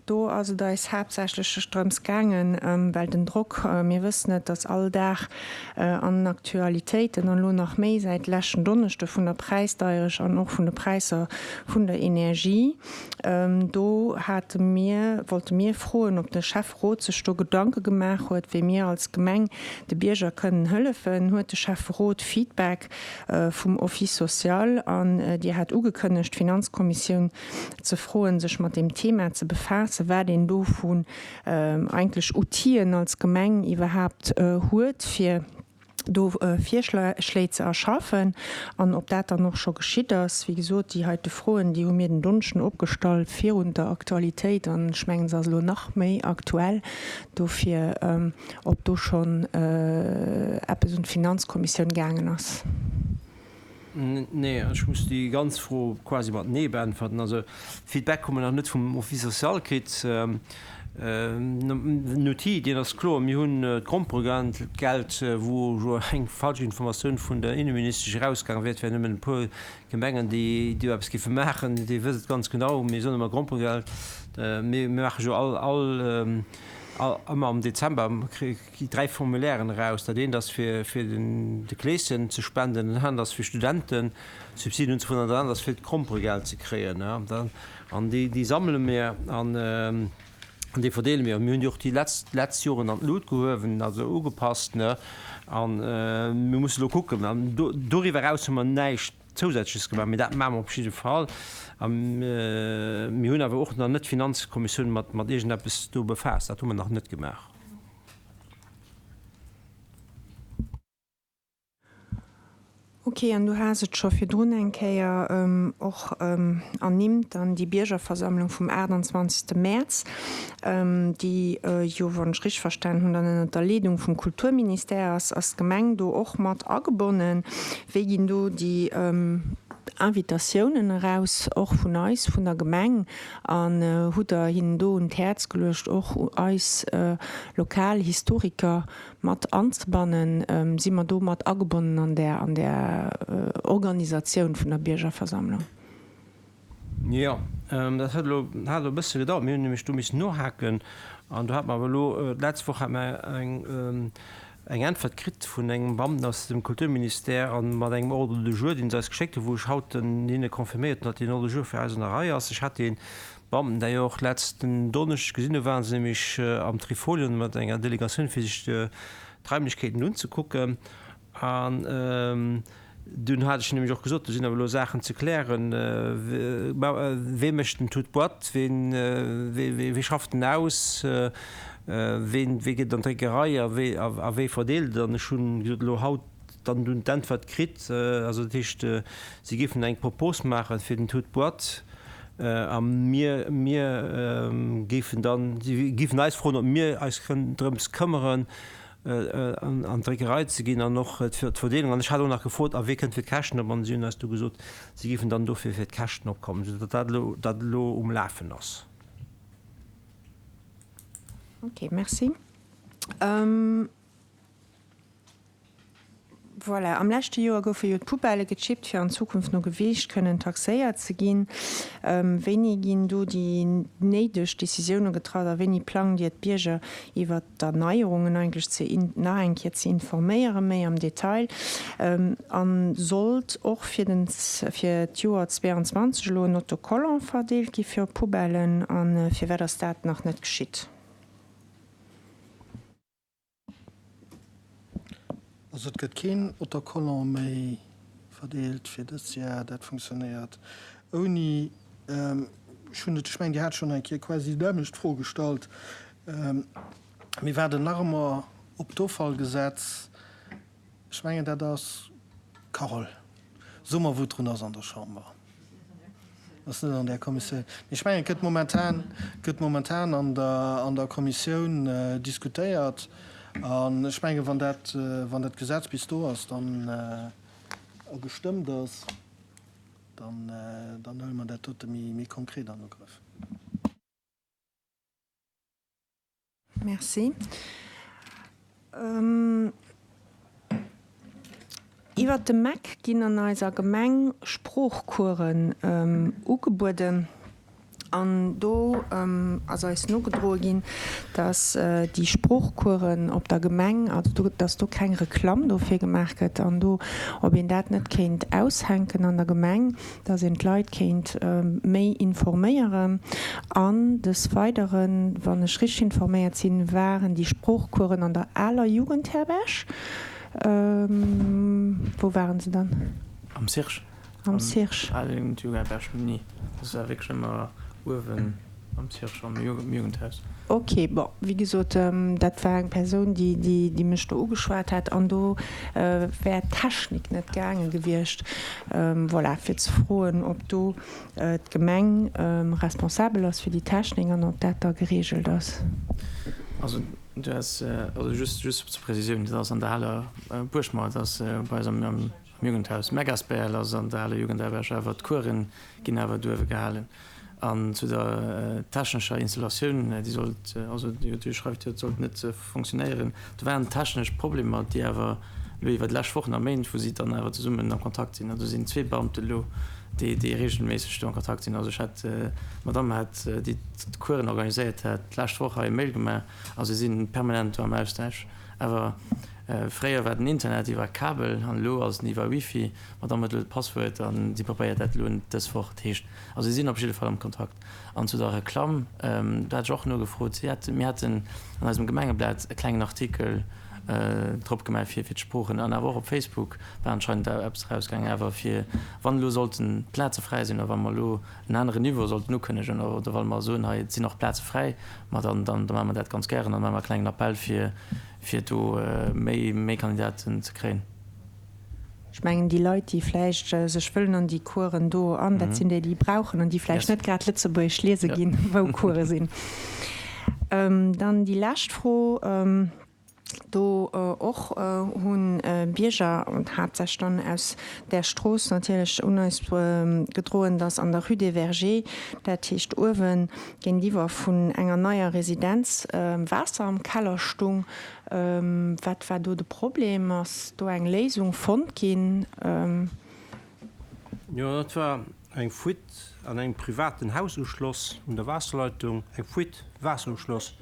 Speaker 5: Do ass et eis haaptsächlech drëms gaangen, well den Drock, mir wëssen et, dass all Dag an den Aktualitéiten an elo nach méi säit leschten Donneschde vun der Präisdeierech an och vun de Präisser vun der Energie, do hate mir, wollte mir froen, ob de Schäfferot sech do Gedanke gemaach huet, wéi mir als Gemeng de Bierger kënnen hëllefen. Huet de Schäfferot Feedback vum Office social an Dir hat ugekënnegt, d'Finanzkommissioun ze froen, sech mat deem Thema ze befaassen, wat een do vun eigentlech Outill'en als Gemeng iwwerhaapt huet, fir do Virschléi ze erschaffen an ob dat dann och scho geschitt ass. Wéi gesot, déi heite Froen, déi hu mir den Donneschden opgestallt virun der Aktualitéit an ech mengen, se ass elo nach méi aktuell. Dofir. Ob do schonn eppes un d'Finanzkommissioun gaangen ass?
Speaker 1: Nee, ech muss déi ganz Fro quasi mat Nee beäntwerten. Also Feedback hu mer nach net vum Office social kritt. Den Outil, deen ass kloer. Mir hunn d'Gromperegeld, wou jo eng falsch Informatioun vun der Inneministesch erausgaange wier, et wären nëmmen e puer Gemengen, déi do eppes géife maachen. Dir wësst et ganz genau, mir soen ëmmer Gromperegeld. Mir maache jo all, all Ëmmer am Dezember gi 3 Formulairen eraus. Dat eent ass fir fir den de Kleeschen ze spenden, dat anert ass fir Studenten Subsiden unzefroen an dat anert ass fir d'Gromperegeld ze kréien. An déi déi sammele mir an déi verdeele mir. Mir hunn déi och déi letzt letzt Joren an d'Lut gehuewen, also ugepasst, ne. An mir musse lo kucken. An doriwwer eraus hu mer näischt Zousätzleches gemaach, mee dat maache mer op jidde Fall. A mir hunn awer och nach net d'Finanzkommissioun mat iergendeppes do befaasst. Dat hu mer nach net gemaach.
Speaker 5: Ok, an du has et scho virdrun eng Kéier och ernimmt, dann déi Biergerversammlung vum 28. Mäerz, déi jo, wann ech richteg verstanen hunn, dann ënnert der Leedung vum Kulturministère ass. Ass d'Gemeng do och mat agebonnen? Wéi ginn do déi Invitatiounen eraus, och vun eis, vun der Gemeng? An hutt Der hinnen do un d'Häerz geluecht, och eis lokal Historiker mat anzebannen? Si mer do mat agebonnen an där, an där Organisatioun vun der Biergerversammlung?
Speaker 1: Jo, dat huet elo, hat elo e bësse gedauert. Mir hunn nämlech do missen nohaken. An do hate mer awer elo, d'letzt Woch hate mer eng, eng Äntwert kritt vun engem Beamten aus dem Kulturministère a mat engem Ordre du jour, deen se eis geschéckt hunn, wou ech haut den hinne confirméiert hunn, datt deen Ordre du jour fir eis an der Rei ass. Ech hat dee Beamten d'ailleurs och letzten Donneschdeg gesinn, do ware se nämlech am Trifolion mat enger Delegatioun, fir sech d'Raimlechkeeten unzekucken. An dunn hat ech nämlech och gesot, do sinn awer elo Saachen ze klären, wee mécht den Tout boîte, ween, wee schafft en aus, ween, wee geet an d'Dréckerei a wee, a wee verdeelt et. An ech hunn gesot, elo haut dann dunn d'Äntwert kritt, also dat heescht, si géifen eng Propos maache fir den Tout boîte a mir, mir géifen dann, si géifen eis froen, ob mir eis kënnen drëms këmmeren, an d'Dréckerei ze ginn an och fir d'Verdeelung. An ech hat och nach gefrot, a wee kënnt fir d'Käschten op? An si hunn eis du gesot, si géifen dann dofir fir d'Käschten opkommen, esou datt dat elo, dat elo um Lafen ass.
Speaker 5: Ok, merci. Voilà, am leschte Joer goufe jo d'Poubellë gechippt, fir an Zukunft no Gewiicht kënnen taxéiert ze ginn. Wéini ginn do déi néideg Decisioune getraff a wéini plangt Dir d'Bierger iwwert d'Erneierungen eigentlech ze nach eng Kéier ze informéieren, méi am Detail? A sollt och fir den fir d'Joer 22 elo en Autocollant verdeelt gi fir op d'Poubellen a firwat ass dat nach net geschitt?
Speaker 2: Also et gëtt keen Autocollant méi verdeelt fir dëst Jar. Dat funktionéiert ouni. Ech hunn et, ech mengen Dir hat schonn eng Kéier quasi déi nämmlecht Fro gestallt. Mir waarden nach ëmmer op d'Offallgesetz. Ech mengen dat ass, Carole, so mer wou et drun ass an der Chamber. Ass net an där Kommissioun. Mee ech mengen, et gëtt momentan, gëtt momentan an der, an der Kommissioun diskutéiert. An ech mengen, wann dat, wann dat Gesetz bis do ass, dann, a gestëmmt ass, dann, dann huele mer dat dote méi, méi konkret an Ugrëff.
Speaker 5: Merci. Iwwert de MEC ginn an eiser Gemeng Sproochcoursen ugebueden. An do ass eis nogedroe ginn, dass déi Sproochcoursen op der Gemeng, also dass do keng Reklamm dofir gemaach gëtt an do, ob een dat net kéint aushänken an der Gemeng. dass een d'Leit kéint méi informéieren. An des Weideren, wann ech richteg informéiert sinn, waren déi Sproochcoursen an der aler Jugendherberg. Wou waren se dann?
Speaker 9: Am Cirque.
Speaker 5: Am Cirque.
Speaker 9: Am alen Jugendherberg, ni. Dat war wierklech ëmmer uewen am Cirque, am Jugendhaus.
Speaker 5: Ok, bon, wéi gesot, dat war eng Persoun, déi, déi mech do ugeschwat hat an do wär d'Technik net gaange gewiescht, voilà, fir ze froen, ob do d'Gemeng responsabel ass fir déi Technik an ob dat da geregelt ass.
Speaker 9: Also du has, also just, just zur Präzisioun, dat ass an der aler Buergmauer, dat ass bei eis am, am Jugendhaus. Megasbl ass an der aler Jugendherberg, awer d'Coursen ginn awer do uewe gehalen. An zu der technescher Installatioun, déi sollt, also Dir schreift jo, et sollt net fonctionnéieren, do waren technesch Problemer, déi awer elo iwwer déi lescht Wochen a Méint, wou si dann awer zesummen am Kontakt sinn, also sinn zwee Beamte elo, déi déi reegelméisseg do am Kontakt sinn. Also ech hat, d'Madame hat, déi d'Coursen organiséiert hat, d'lescht Woch hei e Mail gemaach, also si sinn permanent do am Austausch. Awer fréier war den Internet iwwer Kabel an elo ass en iwwer Wifi. D'Madame huet elo d'Passwuert an si probéiert dat elo dës Woch. Dat heescht, Also si sinn op jidde Fall am Kontakt. An zu der Reklamm, do hat ech och nogefrot, si hat, mir haten an eisem Gemengeblat e klengen Artikel drop gemaach fir fir d'Sproochen an awer och op Facebook war anscheinend da eppes erausgaangen. Awer fir wann elo sollten Plaze fräi sinn oder wa mer elo en aneren Niveau sollten ukënnegen oder wa mer soen, hei et sinn och Plaze fräi, ma dann dann da maache mer dat ganz gären an da maache mer e klengen Appell fir fir do méi méi Kandidaten ze kréien.
Speaker 5: Ech mengen, déi Leit, déi vläicht sech wëllen an déi Coursen do an, dat sinn déi, déi brauchen an déi vläicht net grad Lëtzebuergesch liese ginn, wou Course sinn. Dann déi lescht Fro, do och hu Bierger, an haaptsächlech dann aus där Strooss natierlech, un eis gedroen, dass an der Rue des Vergers, dat heescht uewe géintiwwer vun enger neier Residenz, Waasser am Keller stung. Wat war do de Problem? Ass do eng Léisung fonnt ginn?
Speaker 1: Jo, dat war eng Fuite an engem privaten Haususchloss un der Waasserleitung. Eng Fuite, Waasseruschloss.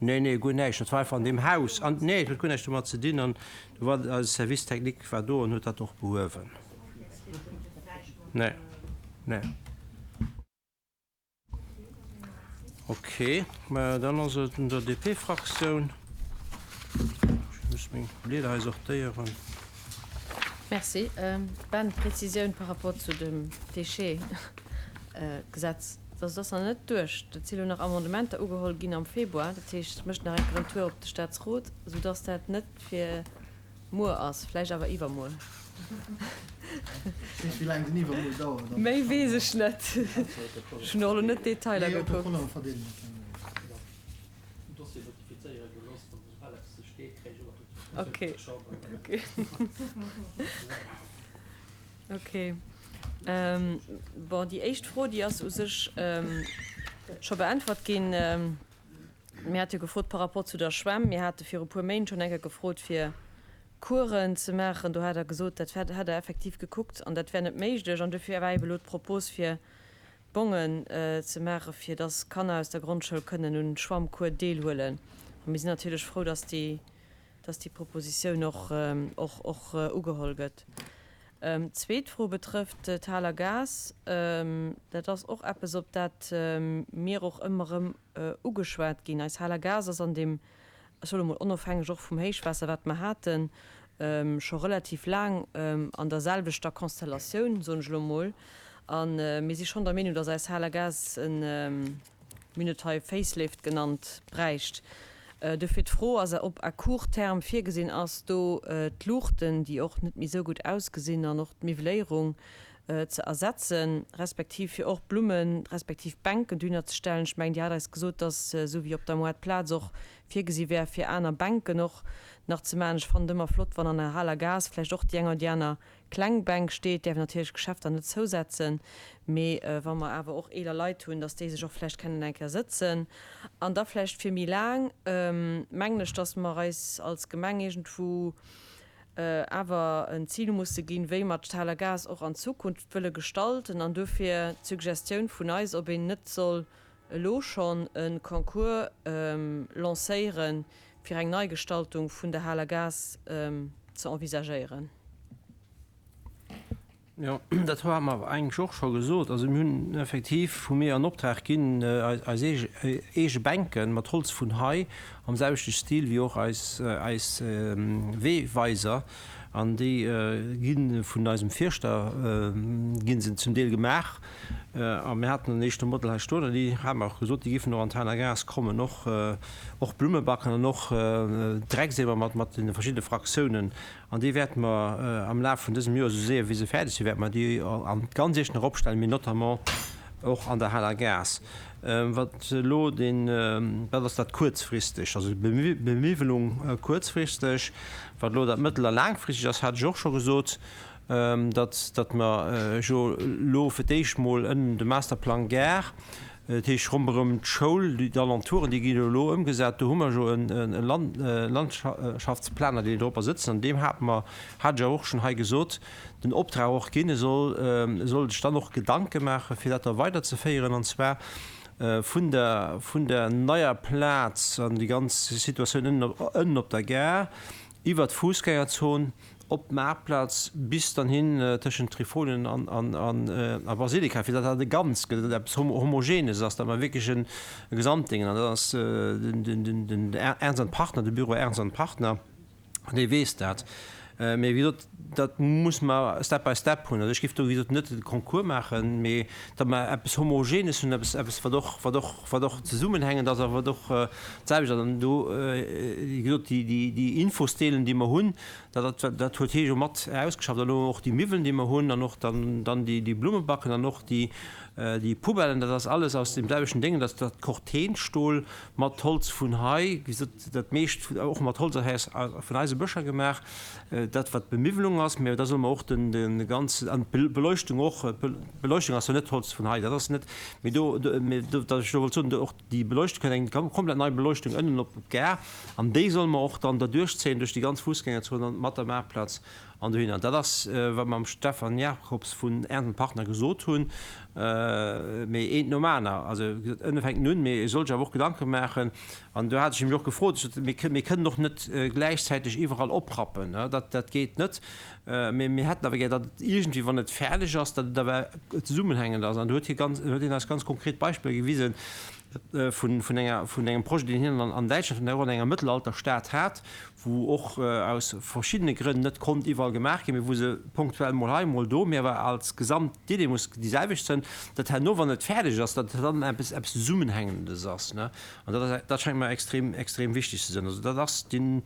Speaker 1: Nee, nee, guer näischt. Dat war einfach an deem Haus. An, nee, et huet guer näischt domat ze dinn. An do war eise Service technique war do an huet dat och behuewen. Nee, nee. Ok, mä dann ass et un der DP-Fraktioun. Ech muss meng Blieder hei sortéieren.
Speaker 3: Merci. Ben, Prezisioun par rapport zu dem Déchets-Gesetz. Also et ass nach net duerch. Et si lo nach Amendementer ugeholl ginn am Februar. Dat heescht, et mécht nach eng Kéier en Tour op de Staatsrot, soudass dat net fir muer ass, vläicht awer iwwermuer.
Speaker 2: Ech weess, wéi laang den iwwermuer dauert.
Speaker 3: Méi weess ech net. Ech hunn och elo net d'Detailer gekuckt. Ok, ok. Ok. Bon, déi éischt Fro, déi ass u sech scho beäntwert ginn. Mir hate jo gefrot par rapport zu der Schwämm. Mir hate viru puer Méint schonn eng Kéier gefrot, fir Coursen ze maachen. Do hat Der gesot, dat hätt Der effektiv gekuckt an dat wär net méiglech. An dofir war eebe elo d'Propos, fir Bongen ze maachen, fir dass Kanner aus der Grondschoul kënnen un Schwammcours deelhuelen. A mir sinn natierlech frou, dass déi, dass déi Propositioun och, och, och ugeholl gëtt. D'zweet Fro betrëfft d'Haler Gaass. Dat ass och eppes, op dat mir och ëmmer erëm ugeschwat ginn. Eis Haler Gaass ass an deem ech soe mol onofhängeg och vum Héichwaasser, wat mer haten, scho relativ laang an der selwechter Konstellatioun, soen ech elo mol. A mir si schonn der Meenung, dass eis Haler Gaass en, mir hunn et hei Facelift genannt, bräicht. Dofir d'Fro, Ass ob à court terme virgesinn ass, do d'Luuchten, déi och net méi esou gutt ausgesinn, an och d'Miwweléierung ze ersetzen, respektiv fir och Blummen, respektiv Bänken dohinner ze stellen. Ech mengen, Dir hat eis gesot, dass esou wéi op der Moartplaz och virgesi wär, fir aner Bänken och nach ze maachen. Ech fannen et ëmmer flott, wann an der Haler Gaass vläicht och déi eng oder déi aner kleng Bänk steet. Däerf natierlech d'Geschäfter net zousetzen, mee wa mer awer och eeler Leit hunn, dass déi sech och vläicht kennen eng Kéier sëtzen. An da vläicht fir méi laang, mengen ech, dass mer eis als Gemeng iergendwou awer en Zil musse ginn, wéi mer d'Staler Gaass och an Zukunft wëlle gestalten, an duerfir d'Suggestioun vun eis, ob een net soll elo schonn e Concours lancéieren, fir eng Neigestaltung vun der Haler Gaass ze envisagéieren.
Speaker 1: Jo, dat hu mer eigentlech och scho gesot. Also mir hunn effektiv, hu mir an Optrag ginn, eis eege Bänke mat Holz vun hei, am selwechte Stil wéi och eis eis Weeweiser. An déi gi vun eisem Fierschter gi se zum Deel gemaach. A mir haten en éischte Modell hei stoen an déi hate mer och gesot, déi géifen och an d'Haler Gaass kommen, och och Blummebacken an och Dreckseemer mat mat deene verschiddene Fraktiounen. An déi wäerte mer am Laf vun dësem Joer, esou séier wéi se fäerdeg sinn, wäerte mer déi an ganz Iechternach opstellen, mee notamment och an der Haler Gaass. Wat elo deen, dat ass dat kuerzfristeg, also d'Bemiwwelung kuerzfristeg. Wat elo dat mëttel a laangfristeg ass, hat ech och scho gesot, datt, datt mer jo elo fir d'éischt mol ënnen de Masterplang Gare, Dat heescht ronderëm d'Schoul, déi Alentouren, déi ginn elo ëmgesat. Do hu mer jo e Landschaftsplaner, deen dropper sëtzt. An deem hate mer, hat ech awer och schonn hei gesot, den Optrag och ginn, e soll, e soll sech dann och Gedanke maachen, fir dat da weiderzeféieren, an zwar vun der, vun der neier Plaz an déi ganz Situatioun ënnen, ënnen op der Gare iwwert d'Fussgängerzon op d'Maartplaz bis dann hin tëschent Trifonen an a Basilika, fir datt dat e Ganzt gëtt, datt et eppes Homogenes ass, datt mer wierklech e Gesamtding, an dat ass den Ernst an Partner, de Büro Ernst an Partner, dee weess dat. Mee wéi gesot, dat muss mer step by step hunn. Also ech géif do wéi gesot net de Concours maachen, mee datt mer eppes Homogenes hunn, eppes, eppes wat och, wat och, wat och zesummenhängend ass a wat och d'selwecht ass. An do, wéi gesot, déi, déi, déi Infosdeelen, déi mer hunn, Dat, dat huet hie jo mat ausgeschafft. An elo och déi Miwwelen, déi mer hunn, an och dann, dann déi, déi Blummebacken an och déi, déi Poubellen, dat ass alles aus deem selwechten Déngen, dat ass dat Cortenstol mat Holz vun hei, wéi gesot, dat meescht och mat Holz aus, vun eise Bëscher gemaach, dat wat d'Bemiwwelung ass. Mä da solle mer och den, de ganzen, an d'Beleuchtung och, d'Beleuchtung ass jo net Holz vun hei, dat ass net, mee do, mee do, wat ech do wollt soen, och Déi Beleuchtung kënnt, eng komplett nei Beleuchtung ënnen op d'Gare, an déi solle mer och dann derduerch zéien duerch déi ganz Fussgängerzon an mat der Maartplaz an dohinner. Dat ass, wat mer am Stefan Jacobs vun Ernst Partner gesot hunn. Mee eent nom aner, also wéi gesot, ënne fänkt en un, mee e soll sech awer och Gedanke maachen. An do hat ech nämlech och gefrot, ech sot, mir kënnen och net gläichzäiteg iwwerall oprappen, dat, dat geet net. Mee mir hätten awer gär, datt et iergendwéi, wann et fäerdeg ass, datt et awer zesummenhängend ass. An do huet hie ganz, huet hien eis ganz konkret Beispiller gewisen. vun, vun enger, vun engem Projet, deen hien an, an Däitschland an enger Mëttelalterstad hat, wou och aus verschiddene Grënn net konnt iwwerall gemaach ginn, mee wou se ponktuell mol hei, mol do, mee awer als Gesamt d'Idee muss déi selwecht sënn, datt herno, wann et fäerdeg ass, datt dann eppes, eppes Zesummenhängendes ass, ne. An dat ass, dat schengt mer extrem, extrem wichteg ze sënn. Also dat ass den,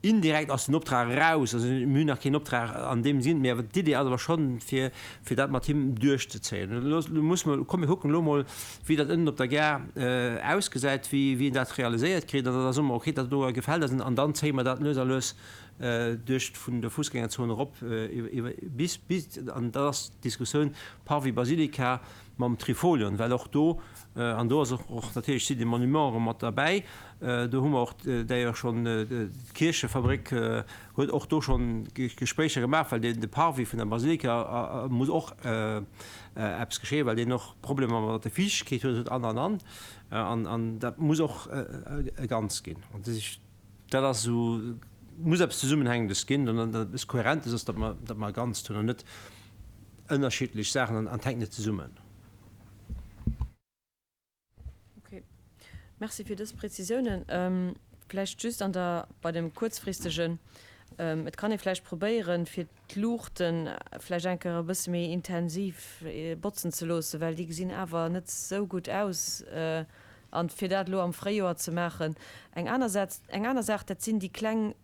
Speaker 1: indirekt ass den Optrag eraus, also mir hunn nach keen Optrag an deem Sinn, mee awer d'Idee ass awer schonn, fir, fir dat mat him duerchzezéien. Elo muss mer, komm mir kucken elo mol, wéi dat ënnen op der Gare ausgesäit, wéi, wéi een dat realiséiert kritt, an da soe mer, okay, dat do gefält eis, an dann zéie mer dat lues a lues duerch vun der Fussgängerzon erop iwwer bis, bis, an dat ass d'Diskussioun Parvis Basilika mam Trifolion, well och do, an do ass och natierlech d'Site des Monuments erëm mat derbäi, do hu mer och d'ailleurs schonn, d'Kierchefabrik huet och do schonn Gespréicher gemaach, well de Parvis vun der Basilika muss och eppes geschéien, well deen och Problemer mat der Fiichtegkeet huet an, an, an. An dat muss och e Ganzt ginn. An dat ass esou, muss eppes Zesummenhängendes ginn an eppes Kohärentes ass, datt mer, datt mer e Ganzt hunn an net ënnerschiddlech Saachen an et hänkt net zesummen.
Speaker 3: Ok, Merci fir dës Prezisiounen. Vläicht just an der, bei dem kuerzfristegen, et kann ee vläicht probéieren, fir d'Luuchte vläicht eng Kéier e bësse méi intensiv botzen ze loossen, well déi gesinn awer net esou gutt aus. An fir dat elo am Fréijoer ze maachen. Eng aner Saach, eng aner Saach, dat sinn déi kleng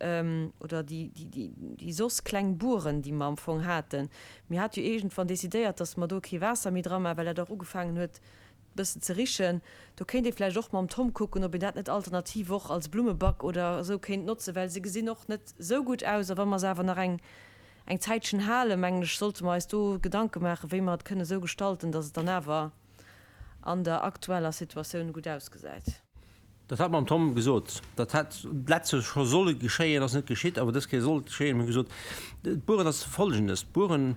Speaker 3: oder déi, déi, déi soss kleng Bueren, déi mer am Fong haten. Mir hate jo iergendwann decidéiert, dass mer do kee Waasser méi dra maachen, well dat och ugefaangen huet e bëssen ze richen. Do kéint ee vläicht och mam Tom kucken, ob een dat net alternativ och als Blummeback oder esou kéint notzen, well se gesinn och net esou gutt aus. A wa mer se awer nach eng, eng Zäitchen halen, mengen ech, sollte mer eis do Gedanke maachen, wéi mer et kënne esou gestalten, dass et dann awer an der aktueller Situatioun gutt ausgesäit.
Speaker 1: Dat hat mer am Tom gesot. Dat hätt d'letzt Joer scho solle geschéien, ass net geschitt, awer dës Kéier soll et geschéien. Mir hu gesot, d'Bueren ass Folgendes, d'Bueren,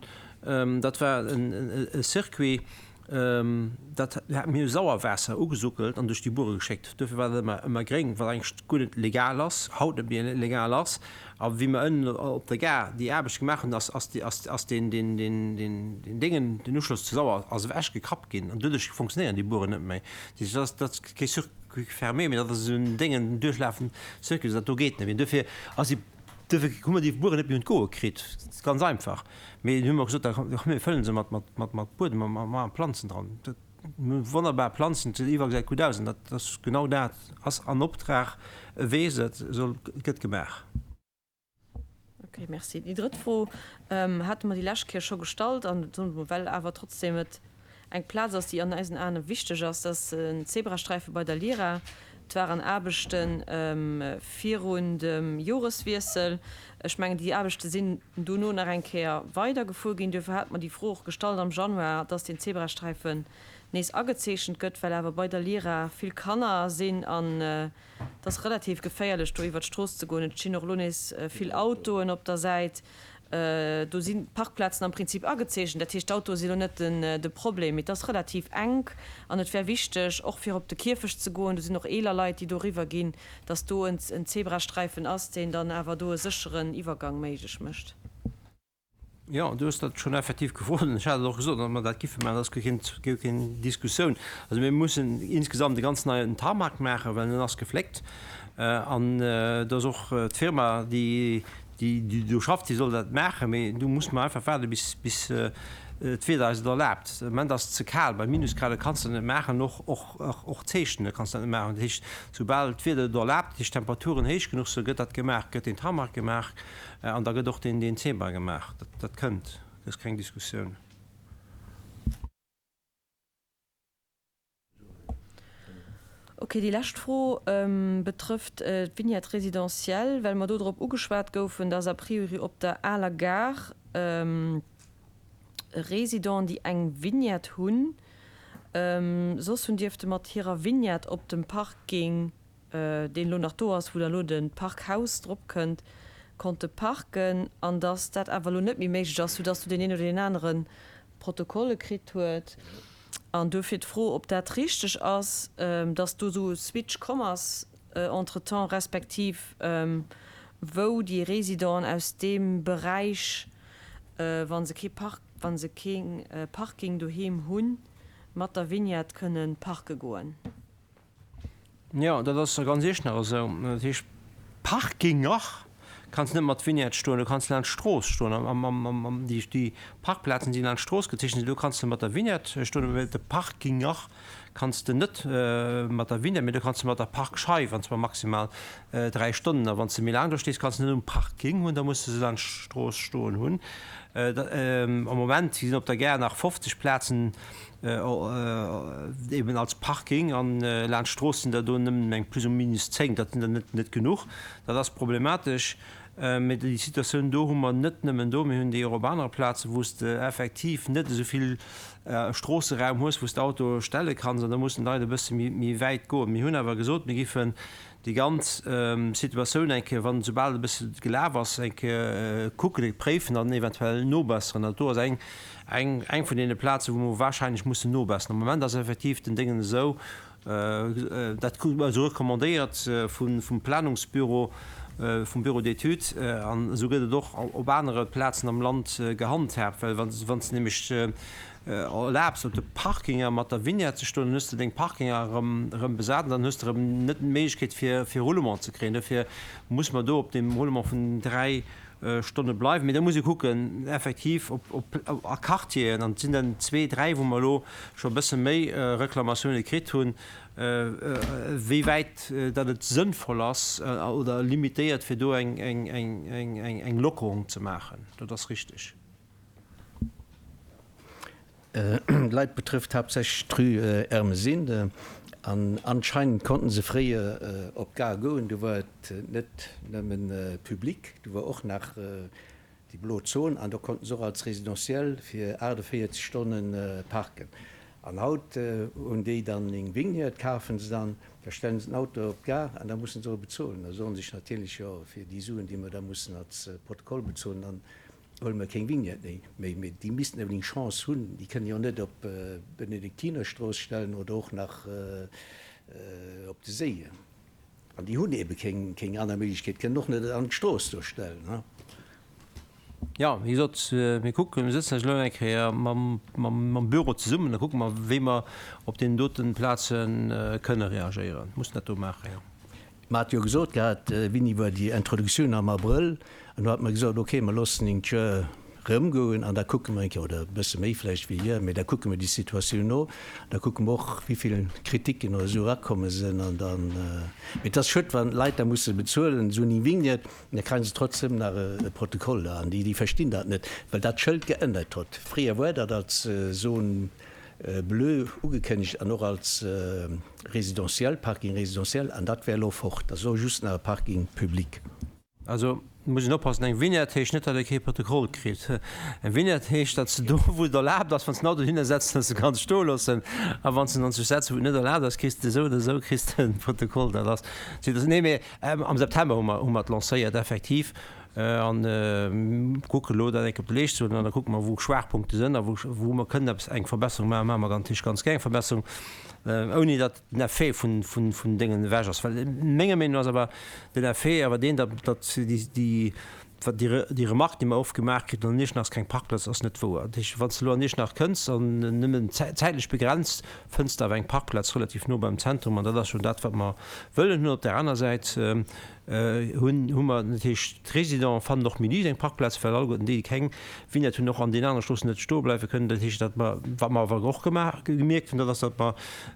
Speaker 1: dat war e Circuit, dat hat, mir hu Sauerwaasser ugesuckelt an duerch déi Buere geschéckt. Duerfir war dat ëmmer, ëmmer gréng, wat eigentlech guer net legal ass, haut net méi legal ass. A wéi mer ënnen op der Gare déi Aarbecht gemaach hunn, ass, ass, ass, ass deen, deen, deen, deen, deen Déngen, den Uschloss zur Sauer ass ewech gekrappt ginn an doduerch funktionéieren déi Bueren net méi. Dat ass, dat ass kee Circuit fermé, mee dat ass esou en Déngen, en duerchlafend Circuit, dat do geet net méi. An duerfir ass déi, duerfir hu mer déi Bueren net méi un d'Goe kritt, ganz einfach. Mee dunn hu mer gesot, da komm mir fëllen se mat, mat, mat, mat Buedem a mat, mat Planzen dran. Dat, wonnerbar Planzen, et iwwer gesäit gutt aus an dat ass genau dat ass an Optrag, e weess et, soll, gëtt gemaach.
Speaker 3: Ok, merci. Déi drëtt Fro hate mer déi lescht Kéier scho gestallt an well awer trotzdem et eng Plaz ass, déi an eisen Aen wichteg ass, dat ass den Zebrasträife bei der Lira. Et waren Aarbechte virun dem Joreswiessel. Ech mengen, déi Aarbechte sinn dono nach eng Kéier weidergefuer ginn. Duerfir hate mer déi Fro och gestallt am Januar, dass deen Zebrasträifen nees agezeechent gëtt, well awer bei der Lira vill Kanner sinn an et ass relativ geféierlech, do iwwer d'Strooss ze goen. Et stinn och elo nees vill Autoen op der Säit. Do sinn d'Parkplazen am Prinzip agezeechent, dat heescht d'Autoe sinn elo net de Problem, mee et ass relativ enk an et wär wichteg, och fir op de Kierfecht ze goen, do sinn och eeler Leit, déi do eriwwer ginn, datt do en Zebrasträifen ass, deen dann awer do e sécheren Iwwergang méiglech mécht.
Speaker 1: Jo, du hues dat schonn effektiv gefrot an ech hat et och gesot, datt mer dat giffe maachen. Dat ass guer keen, guer keng Diskussioun. Also mir mussen insgesamt e ganz neien Tarmac maachen, well en ass gefléckt an do ass och d'Firma, déi Déi do schafft, déi soll dat maachen, mee do musse mer einfach waarde bis d'Wieder eis et erlaabt. De Moment ass et ze kal, bei Minusgrade kanns de dat net maachen, och zeechne kanns de dat net maachen. Dat heescht, soubal d'Wieder et erlaabt, dat heescht d'Temperaturen héich genuch sinn, gëtt dat gemaach, gëtt deen Tarmac gemaach an da gëtt och deen Zebra gemaach. Dat kënnt, dat ass keng Diskussioun.
Speaker 3: Ok, déi lescht Fro betrëfft d'Vignette résidentielle, well mer do drop ugeschwat goufen, dass a priori op der aler Gare Résidenten, déi eng Vignette hunn, soss hunn dierfte mat hirer Vignette op dem Parking, deen elo nach do ass, wou da elo de Parkhaus drop kënnt, konnte parken, an dass dat awer elo net méi méiglech ass, soudass do deen een oder deen anere Protokolle kritt huet. An duerfir d'Fro, ob dat richteg ass, dass do esou e Switch komm ass entretemps, respektiv wou déi Résidenten aus deem Beräich, wa se kee Park, wa se kee Parking doheem hunn, mat der Vignette kënnen parke goen.
Speaker 1: Jo, dat ass a ganz Iechternach esou. Dat heescht, Parkinger kanns net mat Vignette stoen, do kanns de laanscht d'Strooss stoen. Am, déi Parkplazen, déi laanscht d'Strooss gezeechent sinn, do kanns de mat der Vignette stoen, mä de Parkinger kanns de net mat der Vignette, mä do kanns de mat der Parkscheif, an zwar maximal 3 Stonnen. A wann s de méi laang do stees, kanns de net um Parking hunn, da muss de se laanscht d'Strooss stoen hunn. Am Moment sinn op der Gare nach 50 Plazen eben als Parking an laanscht d'Strooss sinn der do nëmmen eng plus ou minus 10, dat sinn der net net genuch. Dat ass problematesch. Mee déi Situatioun do hu mer net nëmmen do, mir hunn déi och op anere Plazen, wou s de effektiv net esou vill Stroosseraum hues, wou s de Auto stelle kanns an da mussen d'Leit e bësse méi wäit goen. Mir hunn awer gesot, mir giffen déi ganz Situatioun eng Kéier, wann esoubal et e bësse gelaf ass, eng Kéier kucken, préifen an eventuell nobesseren. Dat do ass eng, eng, eng vun deene Plazen, wou mer wahrscheinlech mussen nobesseren. Am Moment ass effektiv den Déngen esou, dat krute mer esou recommandéiert vum, vum Planungsbüro, vum Bureau d'études, an esou gëtt et och op anere Plazen am Land gehandhaabt, well wann, wann s de nämlech erlaabs op de Parkinger mat der Vignette ze stoen, dann hues de deng Parkinger erëm erëm besat an dann hues de erëm net d'Méiglechkeet fir fir Roulement ze kréien. Dofir muss mer do op deem Roulement vun 3 Stonne bleiwen. Mee da muss ee kucken effektiv op op a Quartieren, an et sinn der zwee, dräi wou mer elo scho e bësse méi Reklamatioune kritt hunn, wéi wäit datt et sënnvoll ass oder limitéiert fir do eng eng eng eng eng Lockerung ze maachen. Dat ass richteg.
Speaker 4: D'Leit betrëfft haaptsächlech d'Rue Ermesinde an anscheinend konnten se fréier op d'Gare goen, do war et net nëmmen public, do war och nach déi blo Zon an do konnten se och als Résidentiel fir 48 Stonne parken. An haut hunn déi dann eng Vignette, kafen se dann, da stellen se den Auto op d'Gare an da mussen se och bezolen. Da soen sech natierlech, jo fir déi Suen déi mer da mussen als Protokoll bezolen, dann Huele mer kéng Vignette méi, mee déi missten awer eng Chance hunn. Déi kënnen jo net op d'Benediktinerstrooss stellen oder och nach op de Séi. An déi hunn ebe kéng aner Méiglechkeet, kënnen och net an d'Strooss do stellen.
Speaker 1: Jo, wéi gesot, mir kucken, mir sëtzen eis elo eng Kéier mam Büro zesummen, da kucke mer, wéi mer op deenen dote Plaze kënne reagéieren. Mussen dat do maachen, jo.
Speaker 4: Mer hate jo gesot gehat, wéini war déi Introduktioun am Abrëll, an do hate mer gesot, okay, mer loossen eng Kéier erëmgoen an da kucke mer eng Kéier, oder e bësse méi vläicht wéi hier, mee da kucke mer déi Situatioun no, da kucke mer och, wéi vill Kritiken oder esou erakomme sinn an dann, mee et ass schued, wann d'Leit da musse bezuelen, esou eng Vignette, an da kréie se trotzdem nach e Protokoll da an déi, déi verstinn dat net, well dat Schëld geännert hott. Fréier war dat als Zone bleue ugekënnegt an och als résidentiel, Parking résidentiel, an dat wär elo fort. Dat ass elo just nach e Parking public.
Speaker 1: Also muss een oppassen, eng Vignette heescht net, datt ee kee Protokoll kritt. Eng Vignette heescht, datt s de do, wou et erlaabt ass, wann s de den Auto hinner setzt, datt s de kanns stoe loossen. A wann s de en dann sech setzt, wou et net erlaabt ass, kriss de esou oder esou kriss de en Protokoll. Dat ass d'Situatioun. Nee, mee am September hu mer, hu mer et lancéiert, effektiv. An kucke elo dat eng Kéier op de Leescht ze huelen an da kucke mer, wou Schwaachpunkte sënn a wou wou mer kënnen eppes, eng Verbesserung maachen. Maache mer natierlech ganz gär eng Verbesserung, ouni datt den Effet vun, vun, vun Déngen ewech ass. Well menger Meenung no ass awer den Effet awer deen, datt, datt déi, déi, wat déi, déi Remarque, déi mer oft gemaach kritt, an Iechternach ass keng Parkplaz, ass net wouer. Dat heescht, wann s de elo an Iechternach kënns an nëmmen zäitlech begrenzt, fënns de awer eng Parkplaz relativ no beim Zentrum an dat ass jo dat, wat mer wëllen hunn. Op där aner Säit hunn, hu mer natierlech d'Résidents fannen och méi liicht eng Parkplaz, well alleguerten déi, déi keng Vignette hunn, och an deenen anere Stroossen net stoe bleiwe kënnen. Dat heescht, datt mer, wat mer awer och gemaach, gemierkt hunn, dat ass, datt mer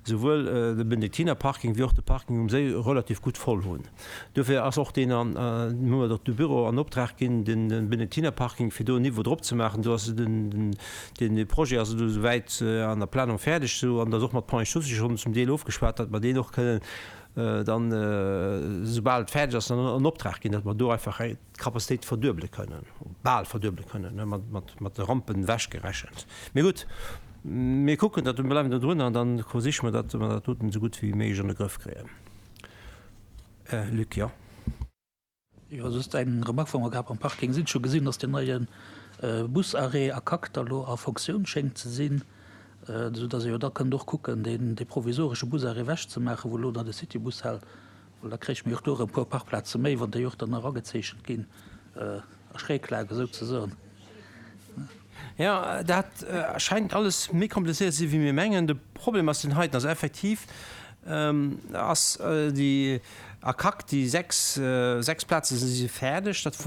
Speaker 1: souwuel de Benediktinerparking wéi och de Parking um Séi relativ gutt voll hunn. Dofir ass och deen an, hu mer och de Büro an Optrag ginn, den Benediktinerparking, fir do en Niveau drop ze maachen. Do ass den, deen Projet ass elo souwäit an der Planung fäerdeg, esou, an et ass och mat Ponts et Chaussées schonn zum Deel ofgeschwat, datt mer deen och kënnen dann, soubal et fäerdeg ass, dann an Optrag ginn, datt mer do einfach d'Capacitéit verduebele kënnen, bal verduebele kënnen, mat de Rampen ewechgerechent. Mee gutt, mir kucken dat, mir bleiwen do drun an da versiche mer, datt mer dat doten esou gutt wéi méiglech an de Grëff kréien. Luc, jo.
Speaker 10: Jo, just eng Remarque, Wa mer grad beim Parking sinn, ech hu gesinn, dass deen neie Busarrêt a Kakter elo a Fonctioun schéngt ze sinn, esou dass ee jo da kënnt och kucken, deen, dee provisoresche Busarrêt ewechzemaachen, wou elo da de Citybus hält, well da kréich mer jo och do erëm e puer Parkplaze méi, wann déi och dann eragezeechent ginn a Schräglag esouzesoen.
Speaker 1: Jo, dat schengt alles méi komplizéiert ze sinn, wéi mir mengen. De Problem ass deen heiten, also effektiv. Ass déi ACAC, déi 6, 6 Plaze si fäerdeg, dat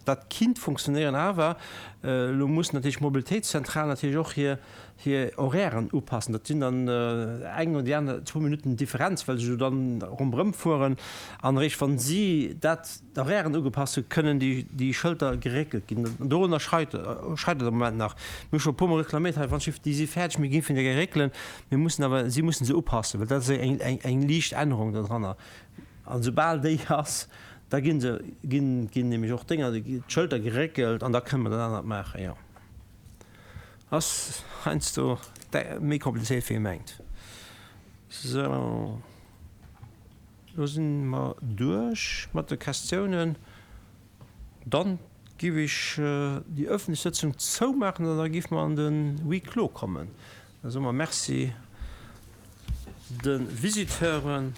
Speaker 1: dat kinnt funktionéieren, awer elo mussen natierlech d'Mobilitéitszentral natierlech och hir hir Horairen upassen. Dat sinn dann eng oder déi aner zwou Minutten Differenz, well se jo dann ronderëm fueren. An eréischt wa si dat, d'Horairen ugepasst hunn, kënnen déi déi Schëlter geréckelt ginn. An dorunner scheit scheitert am Moment nach. Mir hu scho e puermol reklaméiert hei, wann d'Schiff, déi si fäerdeg, mir géifen déi gär réckelen. Mir mussen awer, si mussen se upassen, well dat ass eng, eng, eng liicht Ännerung do dranner. An soubal déi ass, da gi se, ginn, ginn nämlech och d'Dénger, d'Schëlter geréckelt an da kënne mer dat anert maachen, jo. Ass heiansdo méi komplizéiert wéi ee mengt. Sou, lo si mer duerch mat de Questiounen. Dann giff ech déi öffentlech Sëtzung zoumaachen an da giff mer an de Huis clos kommen. Da soe mer Merci de Visiteuren.